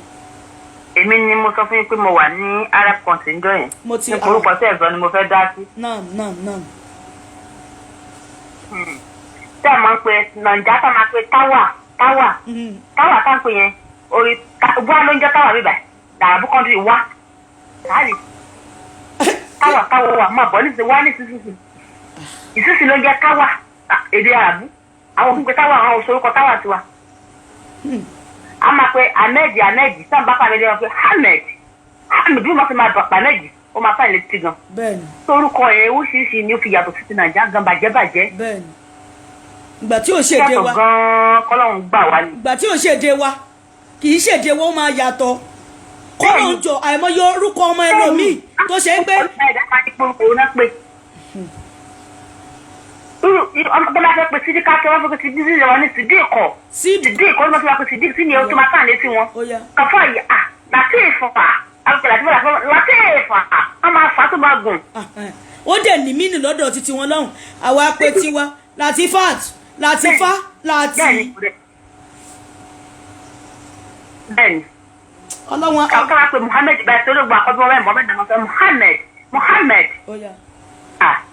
Èmi ni mo sọ fún yín pé mo wà ní Arab country ńjọ́ yẹn. Mo ti Nípa orúkọ tí ẹ̀sọ́ ni mo fẹ́ dá sí. Naam, naam, naam. Tí a máa ń pe Nàìjíríà, tá a máa pe táwà, táwà, táwà, tá a ń pè yẹn orí wá ló ń jẹ́ táwà bíbà dàbú country wá káàrí táwà, táwà wà máa bọ̀ nísìnyí wá nísinsìnyí ìsinsìnyí ló ń jẹ́ táwà. Èdè àràbù àwọn òfin pe táwà, àwọn òṣòrúkọ táwà tiwa. A máa pe Ahmed, Ahmed sáà bá pàmì lẹ́wọ̀n pé Ahmed, Ahmed, bí wọ́n fi máa bàpà Ahmed, ó máa fà létí gan. Torúkọ ẹ̀ oríṣiríṣi ni ó fi yàtọ̀ sí ti Nàìjíríà gan, bàjẹ́ bàjẹ́. Bẹ́ẹ̀ni, ìgbà tí ò ṣèdè wa yàtọ̀ gan, kọ́lọ́hún gbà wá ni. Ìgbà tí ò ṣèdè wa, kì í ṣèdè wa, ó máa yàtọ̀. Kọ́nà ń jọ àìmọye orúkọ ọmọ ẹlòmíì tó ṣe é pé. Ọmọ tó bá fẹ́ pe sídìí káàkiri, wọ́n fẹ́ pe sídìí sídìí wọn ní sídìí kọ̀, sídìí kọ́ ló máa fi pe sídìí sí ni o tó máa tàn létí wọn. Kàfọ́ yìí à láti ìfà alùpùpù láti ìfà á máa fà á tó máa gùn. Ó dẹ̀ ní mínì lọ́dọ̀ títí wọn lọ́hùn. Àwa pé tiwa Latifat, Latifa, Lati. Bẹ́ẹ̀ni. Ọlọ́run. Kàwé ká pe Muhammed báyìí tó ló gba àkọ́bí wọn báyìí, Muhammed náà fẹ́ Muhammed, Muhammed.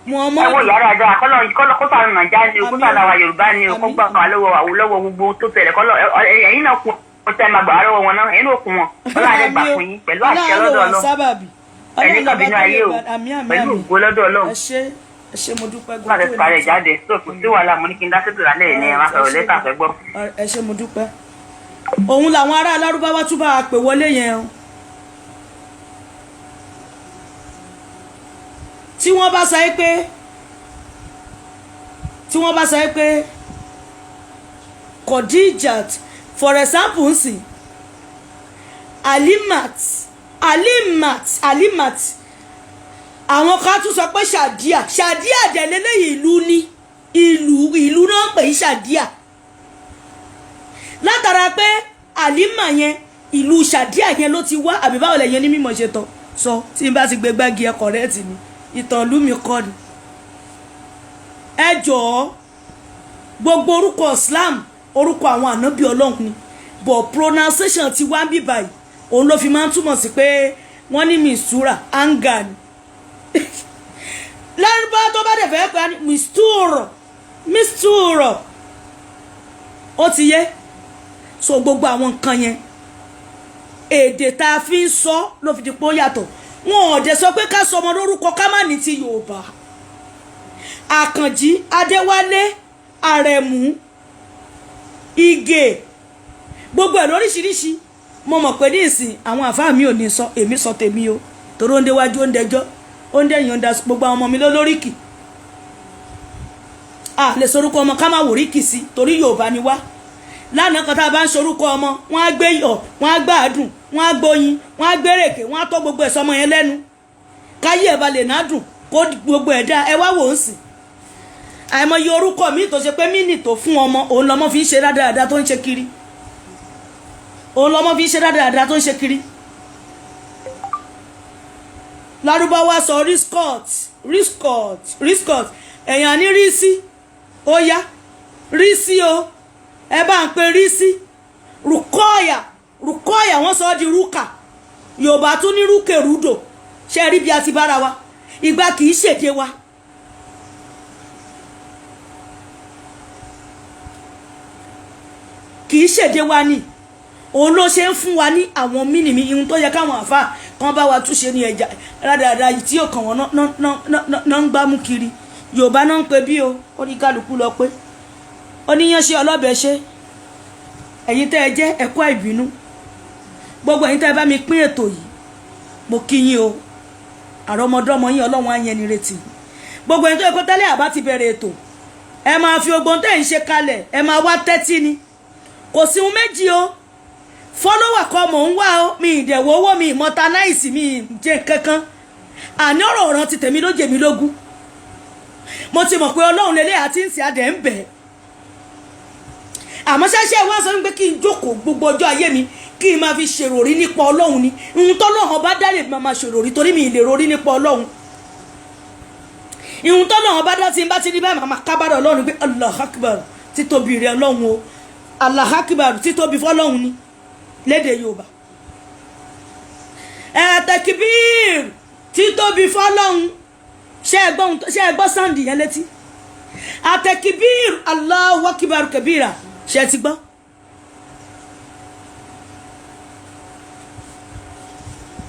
Muhammad. Ẹ wo yàrá àjọ àkọlọ kọlọ kó sànù Nàìjíríà ni o, kó sànù àwa Yorùbá ni o, kó gbà wá lọ́wọ́ Awólọ́wọ̀, gbogbo tó tẹ́lẹ̀ kọlọ. Ẹ̀yin náà kún ó tẹ́ máa gbà wá lọ́wọ́ wọn náà, ẹ̀yin náà kún wọn. Ọlọ́run àdé gbà fún yín pẹ̀lú àṣẹ lọ́dọ̀ Ọlọ́run. Ẹ̀yin kàn bínú ayé o pẹ̀lú ògo lọ́dọ̀ Ọlọ́run. Ẹ ṣé, ẹ ṣé, mo dúpẹ́. Má fẹ́ parẹ́ jáde tó kò sí wàhálà, mo ní kí n dá sétò lálẹ́ yìí ni ẹ má sọ̀rọ̀ lẹ́tà fẹ́ gbọ́. Ẹ ṣé, mo dúpẹ́. Òun làwọn ará alárúbáwá tún bá a pè wọlé yẹn o. Tí wọ́n bá sọ pé, tí wọ́n bá sọ pé Khadijat, for example nsìn, Alimat, Alimat, Alimat, àwọn kan tún sọ pé Shadia. Shadia dẹ̀ lélẹ́yìí, ìlú ni, ìlú, ìlú náà pè é Shadia, látara pé Alima yẹn, ìlú Shadia yẹn ló ti wá. Àbí báwo lẹ̀yìn ní mímọ̀ ṣe tán sọ? Tí n bá ti gbé gbági ẹ correct mi, ìtàn ìlú mi kọ́ ni. Ẹ jọ̀ọ́, gbogbo orúkọ Islam, orúkọ àwọn ànábì Ọlọ́run ni, but pronunciation ti wá ń bí báyìí, òun ló fi máa ń túmọ̀ sí pé wọ́n ní mistura anga ni. Lárúbá tó bá dẹ̀ fẹ́ pé á ní mistura, mistura, ó ti yé. So gbogbo àwọn nǹkan yẹn, èdè tá a fi ń sọ ló fi di pé ó yàtọ̀. Wọn ò dẹ̀ sọ pé ká sọ ọmọ lórúkọ ká má ní ti Yorùbá. Àkànjí, Adéwálé, Àrẹ̀mú, Ìgè, gbogbo ẹ̀ lóríṣiríṣi. Mo mọ̀ pé ní ìsìn àwọn àfáà mi ò ní sọ, èmi sọ tèmi o, torí ó ń déwájú, ó ń dẹjọ́, ó ń dẹ̀yìn, ó ń da gbogbo àwọn ọmọ mi lólóríkì. A lè sorúkọ ọmọ ká má wòrí kìsì torí Yorùbá ni wá. Lánàá kan tá a bá ń sorúkọ ọmọ, wọ́n á gbé iyọ̀, wọ́n á gbá àdùn, wọ́n á gbóyin, wọ́n á gbérèké, wọ́n á tọ́ gbogbo ẹ̀ sọmọ yẹn lẹ́nu káyé ẹ̀ ba lè ná dùn kó gbogbo ẹ̀ dá. Ẹ wá wò ó sìn, àìmọye orúkọ mi tó ṣe pé mínì tó fún ọmọ òun lọmọ fi ń ṣe rádaràda tó ń ṣe kiri, òun lọmọ fi ń ṣe rádaràda tó ń ṣe kiri. Lárúbáwá sọ riscot, riscot, riscot, ẹ̀yàn ní rísí, ó yá rísí o, ẹ bá ń pe rísí. Rúkọ́ọ̀yà, rúkọ́ọ̀yà, wọ́n sọ ọ́ di rúkà. Yorùbá tún ní rúkèrúdò. Ṣe rí bí a ti bára wa? Ìgbà kì í ṣèdè wa. Kì í ṣèdè wa ni òun ló ṣe ń fún wa ní àwọn mínìmí ihun tó yẹ káwọn àáfàá kan bá wa túnṣe ní ẹja rádaràda yìí tí yóò kàn wọ́n náà ń gbámú kiri. Yorùbá náà ń pe bí o, ó ní kálukú lọ pé oníyanṣẹ́ ọlọ́bẹ̀ ṣe. Ẹ̀yin tẹ́ ẹ jẹ́ ẹ̀kọ́ ìbínú, gbogbo ẹ̀yin tẹ́ ẹ bá mi pín ètò yìí, mo kí yín o. Àrọ́mọdọ́mọ yín, Ọlọ́run á yẹn ni retí. Gbogbo ẹ̀yin tó yẹ kó tẹ́lẹ̀ àbá ti bẹ̀rẹ̀ ètò, ẹ máa fi ogbon tẹ́ ẹ̀ ń ṣe kalẹ̀, ẹ máa wá tẹ́tí ni. Kò sí ohun méjì o, fọ́lọ́wà kọ́ mò ń wá o, mi ìdẹ̀wọ̀ owó mi ìmọ̀ta náìsì mi jẹ́ kankan. Àní ọ̀rọ̀ ọ̀ràn ti tèmi ló jẹ mí lógún. Mo ti mọ̀ pé Ọlọ́run lélẹ̀ àti ń sìn adẹ̀ ń bẹ̀. Àmọ́ ṣẹ́ṣẹ́ wá sọ pé kí n jókòó gbogbo ọjọ́ ayé mi kí n máa fi ṣèròrí nípa Ọlọ́run ni. Ìhun tọ́lọ́run bá dá lè máa ṣèròrí torí mi ì lè rorí nípa Ọlọ́run. Ìhun tọ́lọ́run bá dá tí n bá ti ní báyìí, màá kábàárọ̀ Ọlọ́run pé Allahu Akbar, títóbi rẹ̀ Ọlọ́run o, Allahu Akbar, títóbi fọlọ́run ni lédè Yorùbá. Ẹ̀ẹ́dẹ̀kìbíir, títóbi fọlọ́run. Ṣé ẹ gbọ́ sáǹdì yẹn létí? Àtẹ̀kìbíir, Allahu Akbar kabira, ṣé ẹ ti gbọ́?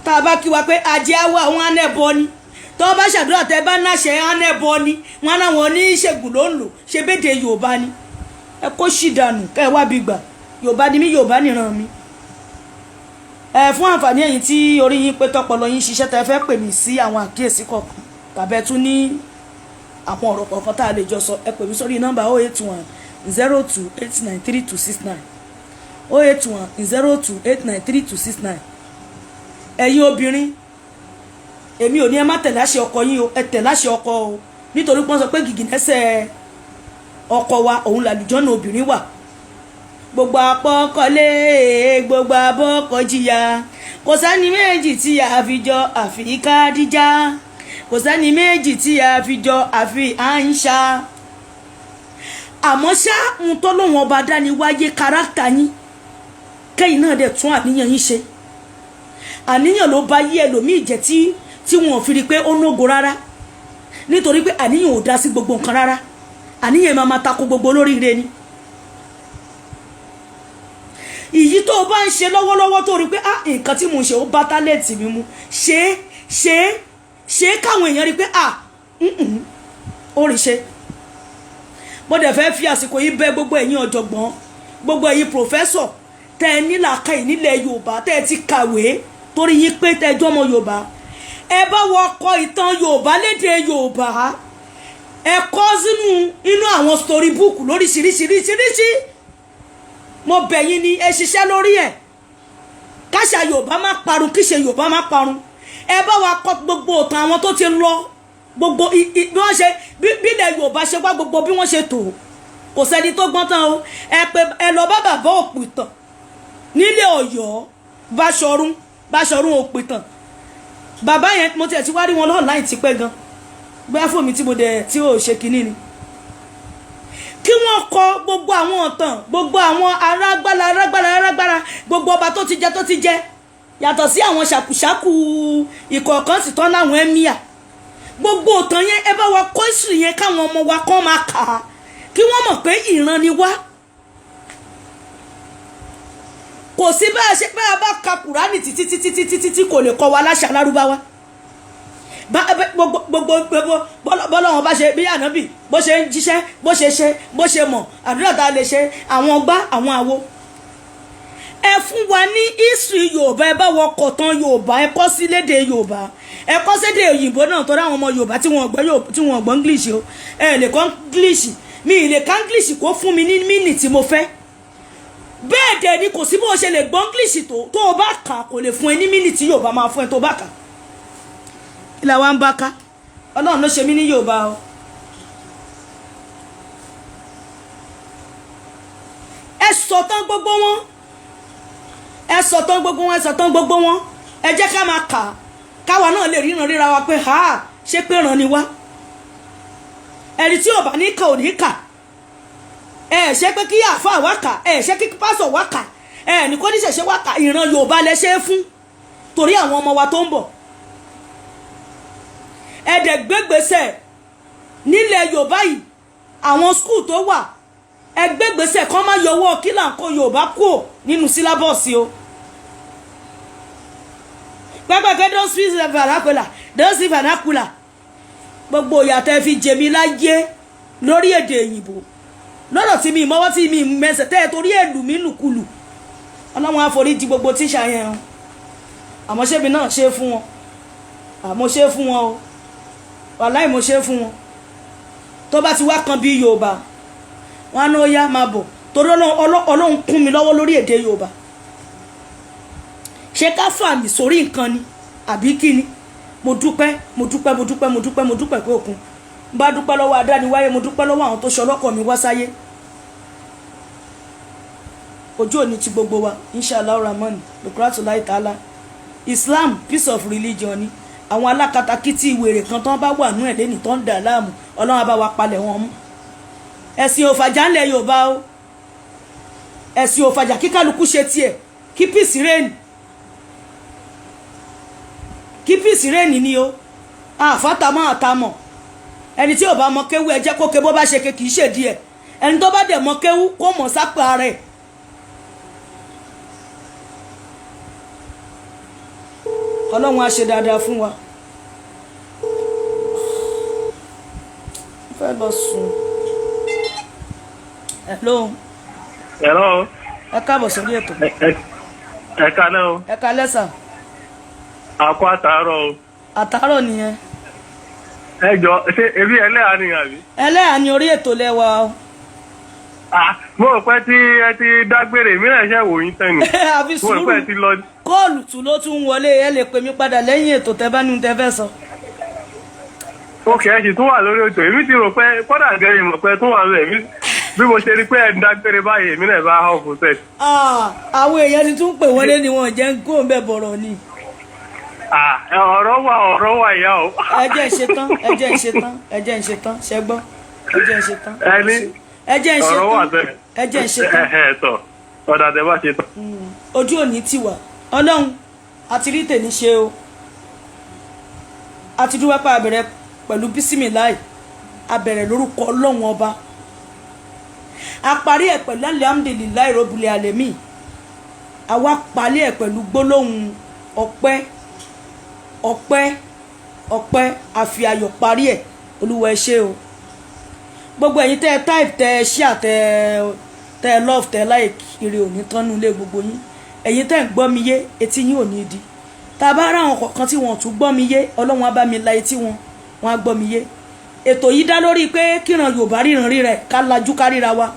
Tá a bá kí wa pé ajé awọ àwọn anẹ́bọ ni, tó bá ṣàdúrà tẹ bá náṣẹ anẹ́bọ ni, wọn náwọn oníṣègùn ló ń lò ṣe bédè Yorùbá ni. Ẹ kó ṣì dànù kẹ ẹ wá bí gbà. Yorùbá ni mí, Yorùbá nìran mi. Ẹ fún àǹfààní ẹ̀yin tí orí yín pé tọpọlọ yín ṣiṣẹ́ tẹ fẹ́ pè mí sí àwọn àkíyèsí kọ̀ọ̀kan tàbí ẹ tún ní àwọn ọ̀rọ̀ kọ̀ọ̀kan tá a lè jọ sọ, ẹ pè mí sórí nọ́mbà 081 02 89 3269, 081 02 89 3269. Ẹ̀yin obìnrin, èmi ò ní ẹ má tẹ̀lé àṣẹ ọkọ yín o, ẹ tẹ̀lé àṣẹ ọkọ o, nítorí pọ́n sọ pé gìgìnẹ́sẹ̀ ọkọ wa òun làlùjọ́nà obìnrin wà. Gbogbo apọ́kọlé, gbogbo abọ́kọ jìyà, kò sẹ́ni méjì tí a fi jọ àfi Kádíjà, kò sẹ́ni méjì tí a fi jọ àfi Àìṣà. Àmọ́ ṣá, ń tọ́ lóun ọba dání wáyé káràkítà yín, kẹ́yìn náà dẹ̀ tún àníyàn yín ṣe. Àníyàn ló bá yí ẹlòmíì jẹ́ tí wọn ò fi rí i pé ó nógo rárá, nítorí pé àníyàn ò dá sí gbogbo nǹkan rárá. Àníyàn máa ma tako gbogbo olóríire ni. Ìyí tó o bá ń ṣe lọ́wọ́lọ́wọ́ tó rí pé ah, nǹkan tí mò ń ṣe ó bá tálẹ̀tì mi mu, ṣe é, ṣe é, ṣe é, káwọn èèyàn rí pé ah, ó rí ṣe. Mo dẹ̀ fẹ́ fi àsìkò yìí bẹ̀ gbogbo ẹ̀yin ọ̀jọ̀gbọ́n, gbogbo ẹ̀yin pòfẹ́sọ̀ tẹ́ ẹ ní làákàyè nílẹ̀ Yorùbá, tẹ́ ẹ ti kàwé torí yín pé tẹ́ ẹ jọ́mọ Yorùbá, ẹ bá wọ kọ ìtàn Yorùbá lédè Yorùbá, ẹ kọ sínú inú àwọn story book lóríṣiríṣiríṣiríṣi. Mo bẹ̀ yín ni, ẹ ṣiṣẹ́ lórí ẹ̀, káṣà Yorùbá má parun, kíṣe Yorùbá má parun. Ẹ bá wa kọ gbogbo ìtàn àwọn tó ti lọ, gbogbo bí wọ́n ṣe bílẹ̀ Yorùbá ṣe wá, gbogbo bí wọ́n ṣe tò. Kò sẹ́ni tó gbọ́n tán o. Ẹ pé ẹ lọ bá bàbá òpìtàn nílé Ọ̀yọ́, Báṣọ̀run, Báṣọ̀run òpìtàn. Bàbá yẹn, mo tiẹ̀ ti wá rí wọn lọ́ọ̀láì ti pẹ́ gan, bóyá fún mi tí mo dẹ̀ tí ò ṣe kinní ni. Kí wọ́n kọ gbogbo àwọn ọ̀tàn, gbogbo àwọn arágbára arágbára arágbára, gbogbo ọba tó ti jẹ tó ti jẹ, yàtọ̀ sí àwọn ṣàkúṣàkú ìkọ̀ọ̀kan sì tán láwọn ẹ́míà. Gbogbo ọ̀tàn yẹn, ẹ bá wa kọ́ ìsìn yẹn káwọn ọmọ wa kàn máa kà á, kí wọ́n mọ̀ pé ìran ni wá. Kò sí bá a ṣe bá a bá ka Kùránì títí títí títí títí, kò lè kọ́ wa láṣà lárúbáwá. Gbogbo gbogbo bọ́lọ́wọ́n bá ṣe bí ànábì bó ṣe ń jíṣẹ́, bó ṣe ṣe, bó ṣe mọ̀ àdúrà tá a lè ṣe, àwọn ọgbá àwọn àwo. Ẹ fún wa ní history Yorùbá, ẹ bá wọ kọ̀tàn Yorùbá, ẹ kọ́ sí lédè Yorùbá, ẹ kọ́ sédè òyìnbó náà, torí àwọn ọmọ Yorùbá tí wọ́n gbọ́ English o, ẹ lè kọ́ English, Mi ì lè ka English kó fún mi ní meaning tí mo fẹ́. Bẹ́ẹ̀ dẹ̀ ni kò sí bó ṣe lè gbọ́ English tó, tó o bá kà, kò lè fún ẹ ní meaning tí Yorùbá máa fún ẹ tó o bá kà. Kí la wá ń bá ká? Ọlọ́run ló ṣe mí ní Yorùbá o. Ẹ sọ̀tàn gbogbo wọn, ẹ sọ̀tàn gbogbo wọn, ẹ sọ̀tàn gbogbo wọn. Ẹ jẹ́ ká máa kà, káwa náà lè ríran ríra wa pé ha, ṣé pé ràn ni wá. Ẹni tí ò bá ní kà ò ní kà. Ẹ ṣe pé kí àáfàá wá kà, ẹ ṣe kí pásọ̀ wá kà, ẹ ní kó níṣẹ̀ṣe wá kà. Ìran Yorùbá lẹ ṣe é fún, torí àwọn ọmọ wa tó ń bọ̀. Ẹ dẹ̀ gbégbèsè nílẹ̀ Yorùbá yìí, àwọn school tó wà, ẹ gbégbèsè kán má yọwọ́ kí là ń kó Yorùbá kúò nínú syllabus o. Pẹ́pẹ́pẹ́, don't speak vernacular, don't speak vernacular. Gbogbo ìyàtọ̀ ẹ fi jèmi láyé lórí èdè òyìnbó, lọ́rọ̀ tí mi mọ́wọ́ tí mi mẹsẹ̀ tẹ́ ẹ torí èlù mi lùkulù. Ọlọ́run àforíjì gbogbo tíṣà yẹn o. Àmọ́ ṣébi náà ṣe fún wọn, àmọ́ ṣe fún wọn o, wàláì mo ṣe fún wọn. Tó bá ti wá kan bí Yorùbá, wọn á ní ó yá, máa bọ̀, torí Ọlọ́run kún mi lọ́wọ́ lórí èdè Yorùbá. Ṣé ká fàmì sórí nǹkan ni àbí kí ni? Mo dúpẹ́, mo dúpẹ́, mo dúpẹ́, mo dúpẹ́, mo dúpẹ́ pé òkun n bá dúpẹ́ lọ́wọ́ adániwáyé. Mo dúpẹ́ lọ́wọ́ àwọn tó ṣe ọlọ́kọ̀ mi wá sáyé. Ojú òní ti gbogbo wa, inshallah rahman lukuratulahi ta'ala. Islam, peace of religion ni. Àwọn alákatakítí ìwèrè kan tán bá wà nú ẹ̀ lẹ́nìí tó ń dà láàmú, Ọlọ́run á bá wa palẹ̀ wọn mú. Ẹ̀sìn òfàjà ńlẹ̀ Yorùbá o, ẹ̀sìn òfàjà. Kí kálukú ṣe tiẹ̀, kí peace reign, kí peace reign ni o. Àfàtàmọ́ àtàmọ̀, ẹni tí ò bá mọ kéwú, ẹ jẹ́ kó ké. Bó bá ṣe ké, kì í ṣèdí ẹ̀. Ẹni tó bá dẹ̀ mọ kéwú, kó mọ̀ sápá rẹ̀. Ọlọ́run á ṣe dáadáa fún wa. Mo fẹ́ lọ sùn. Hello. Hello. Ẹ káàbọ̀ sórí ètò. Ẹ kálẹ́ o. Ẹ kálẹ́ sà. Àkó àtàárọ̀ o. Àtàárọ̀ nìyẹn. Ẹ jọ, ṣé ebi ẹlẹ́yà ni àbí? Ẹlẹ́yà ni, orí ètò lẹ́wà o. Ah, mo rò pé tí ẹ ti dágbére, mí náà ṣe wò yín tán ni. Àfi Mo rò pé ẹ sùúrù. ti lọ. Call tún ló tún wọlé. Ẹ lè pè mí padà lẹ́yìn ètò tẹ́ bá ní tẹ́ fẹ́ sọ. Okay, ẹ sì tún wà lórí ètò. Èmi ti rò pé kódà gẹ́gẹ́ ìmọ̀ pé tún wà lórí èmi. Bí mo ṣe rí pé ẹ ń dágbére báyìí, èmi náà bá off set. Ah, àwọn èèyàn ti tún pè wọlé ni, wọn jẹ́ ń kó ń bẹ̀ bọ̀rọ̀ ni. Ah, ọ̀rọ̀ wà, ọ̀rọ̀ wà ìyá o. Ẹ jẹ́ ń ṣe tán, ẹ jẹ́ ń ṣe tán, ẹ jẹ́ ń ṣe tán. Ṣẹ gbọ́? Ẹ jẹ́ ń ṣe tán. Ẹni Ẹ jẹ́ ń ṣe ọ̀rọ̀ wà tán. sẹ́. Ẹ jẹ́ ń ṣe tán. Ẹ ẹ tọ̀, ọ̀dà tẹ bá ṣe tán. Ojú òní ti wà. Ọlọ́run àti rí tèmi ṣe o. Àti dúpẹ́ pé a bẹ̀rẹ̀ pẹ̀lú bísímìláì, a bẹ̀rẹ̀ lórúkọ Ọlọ́run Ọba, a parí ẹ̀ pẹ̀lú alihamudulilayi robili alemi, a wá parí ẹ̀ pẹ̀lú gbólóhùn ọpẹ́, ọpẹ́, ọpẹ́. Àfi ayọ̀ parí ẹ̀. Olúwa, ẹ ṣé o. Gbogbo ẹ̀yin tẹ́ ẹ type, tẹ́ ẹ share, tẹ́ ẹ love, tẹ́ ẹ like, ire ò ní tán nínú ilé gbogbo yín. Ẹ̀yin tẹ́ ẹ ń gbọ́ mi yé, etí yín ò ní di. Tá a bá rá àwọn kọ̀ọ̀kan tí wọ́n tún gbọ́ mi yé, Ọlọ́run á bá mi la etí wọn, wọ́n á gbọ́ mi yé. Ètò yìí dá lórí pé kíran Yorùbá ríran rírẹ̀, ká lajú, ká ríra wa.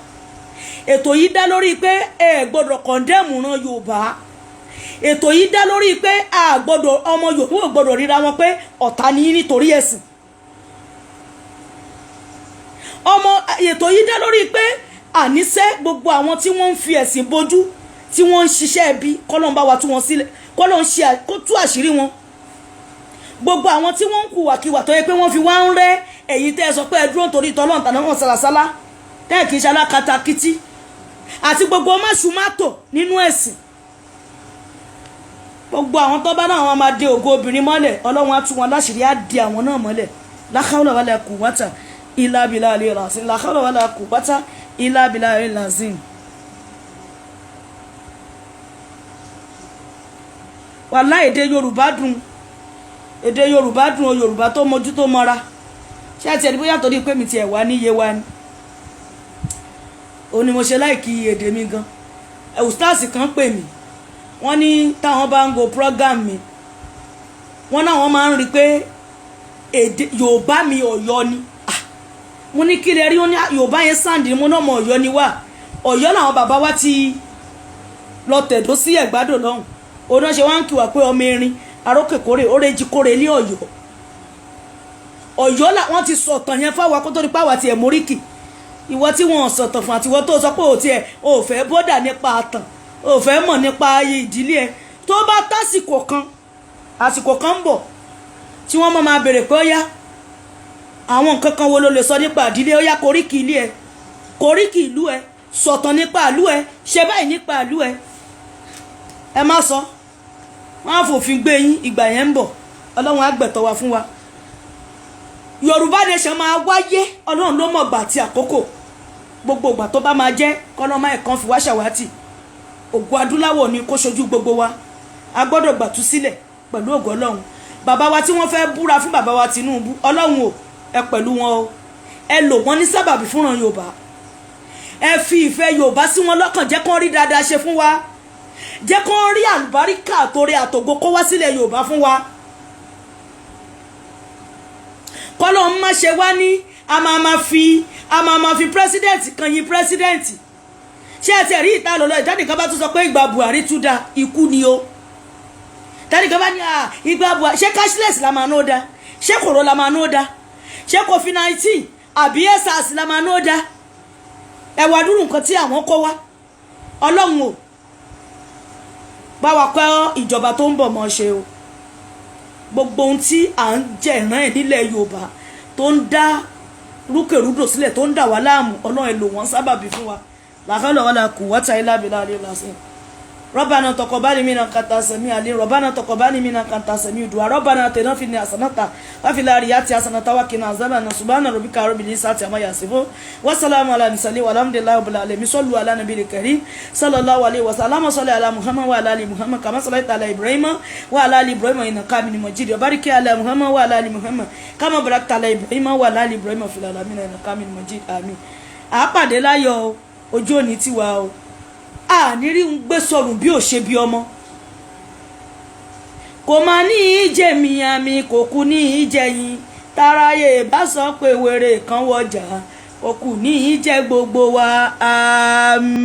Ètò yìí dá lórí pé ẹ gbọ́dọ̀ condemn ran Yorùbá. Ètò yìí dá lórí pé a gbọ́dọ̀, ọmọ Yorùbá ò gbọ́dọ̀ ríra wọn pé ọ̀tá ní nítorí ẹ̀sìn ọmọ. Ètò yìí dá lórí pé àníṣe gbogbo àwọn tí wọ́n ń fi ẹ̀sìn bojú, tí wọ́n ń ṣiṣẹ́ ẹbí, kọ́lọ́n bá wa tú wọn sílẹ̀, kọ́lọ́n ṣe kó tú àṣírí wọn. Gbogbo àwọn tí wọ́n ń kùwàkiwà tó yẹ pé wọ́n fi wá ń rẹ́ ẹ̀yin tẹ́ ẹ sọ pé ẹ dúró nítorí tọ́lọ́n tàná wọn sàlàsálà, tẹ́ ẹ̀ kì í ṣe alákatakítí, àti gbogbo máṣúmátò nínú ẹ̀sìn, gbogbo àwọn tó bá náà wọn máa de ògo obìnrin mọ́lẹ̀, Ọlọ́run á tú wọn láṣìírí, á di àwọn náà mọ́lẹ̀. Láhàúlà wàlà quwwata ilà bìlà àlè làzín, láhàúlà wàlà quwwata ilà bìlà àlè làzín. Wàhálà, èdè Yorùbá dùn, èdè Yorùbá dùn o. Yorùbá tó mojú tó mọ́ra, ṣé àti ẹni bóyá torí pé mi tiẹ̀ wá níye wa ni ó ní mo ṣe like èdè mi gan. Ustaz kan pè mí, wọ́n ní táwọn bá ń go program mi, wọ́n náà wọ́n máa ń rí i pé èdè Yorùbá mi Ọ̀yọ́ ni. Ah, Mo ní kí lè rí? Ó ní Yorùbá yẹn sáǹdì. Mo náà mọ Ọ̀yọ́ ni wá. Ọ̀yọ́ làwọn bàbá wa ti lọ tẹ̀dó sí Ẹ̀gbádò lọ́hùn. Òun náà ṣe wá ń kí wa pé ọmọ erin arókèkórè óréjì kórè ní Ọ̀yọ́. Ọ̀yọ́ là wọ́n ti sọ̀tàn yẹn fáwa kó tó di páwa tiẹ̀ móríkì. Ìwọ tí wọn sọ̀tàn fún àtiwọ́ tó sọ pé ò tiẹ̀ ò fẹ́ bọ́dà nípa àtàn, ò fẹ́ mọ̀ nípa ayé ìdílé ẹ, tó bá tásìkò kan, àsìkò kan ń bọ̀ tí wọ́n máa béèrè pé ó yá, àwọn nǹkan kan wo ló lè sọ nípa ìdílé? Ó yá, koríkì ilé ẹ, koríkì ìlú ẹ, sọ̀tàn nípa ìlú ẹ, ṣe báyìí nípa ìlú ẹ. Ẹ má sọ, wọ́n á fòfin gbé yín. Ìgbà yẹn ń bọ̀. Ọlọ́run á gbẹ̀tọ́ wa fún wa. Yorùbá Nation máa wáyé. Ọlọ́run ló mọ̀ gbà àti àkókò. Gbogbo ìgbà tó bá máa jẹ́, kọ́lọ́mọ ẹ̀kan fi wá ṣàwátì. Ògo adúláwọ̀ ni kó ṣojú gbogbo wa. A gbọ́dọ̀ gbàtú sílẹ̀ pẹ̀lú ògo Ọlọ́run. Bàbá wa tí wọ́n fẹ́ búra fún, bàbá wa Tinubu, Ọlọ́run o, ẹ pẹ̀lú wọn o. Ẹ lò wọ́n ní sábàbí fúnran Yorùbá. Ẹ fi ìfẹ́ Yorùbá sí wọn lọ́kàn. Jẹ́ kán rí dáadáa ṣe fún wa, jẹ́ kán rí àlùbáríkà àtòrè àtògo kó wá sílẹ̀ Yorùbá fún wa. Kọ́lọ́ ń má ṣe wá ní a máa ma fi president kan yin president. Ṣé ẹ ti rí ìta lọ́lọ́ ìtànìkan bá tún sọ pé ìgbà Buhari tún da ikú ni o. Tànìkan bá ní ìgbà Buhari, ṣé cashless la máa ná ó da? Ṣé kòró la máa ná ó da? Ṣé COVID-19 àbí SARS la máa ná ó da? Ẹwà dúró nǹkan tí àwọn kó wá. Ọlọ́run o, bá wa kọ́ ìjọba tó ń bọ̀ mọ́ ṣe o. Gbogbo ohun tí à ń jẹ̀rán ẹ̀ nílẹ̀ Yorùbá tó ń dá rúkèrúdò sílẹ̀, tó ń dà wá láàmú, Ọlọ́run, ẹ lò wọ́n sábàbí fún wa. La hawla wala quwwata illa billahi al-azim. ربنا تقبل منا انك انت السميع العليم. ربنا تقبل منا انك انت السميع الدعاء. ربنا اتنا في الدنيا حسنة وفي الآخرة حسنة وقنا عذاب النار. سبحان ربك رب العزة عما يصفون وسلام على المرسلين والحمد لله رب العالمين. صلوا على النبي الكريم صلى الله عليه وسلم. اللهم صل على محمد وعلى ال محمد كما صليت على ابراهيم وعلى ال ابراهيم انك حميد مجيد. وبارك على محمد وعلى ال محمد كما باركت على ابراهيم وعلى ال ابراهيم في العالمين انك حميد مجيد. آمين. Àpàdé láyọ̀. Ojú òní tiwa o. Àní rí ń gbé sọrùn bí ò ṣe bí ọmọ kò máa ní í jẹ̀mí àmì kò kú ní í jẹ̀yìn táráyé bá sọ pé wèrè kan wọjà, kò kù ní í jẹ́ gbogbo wa. Àmín.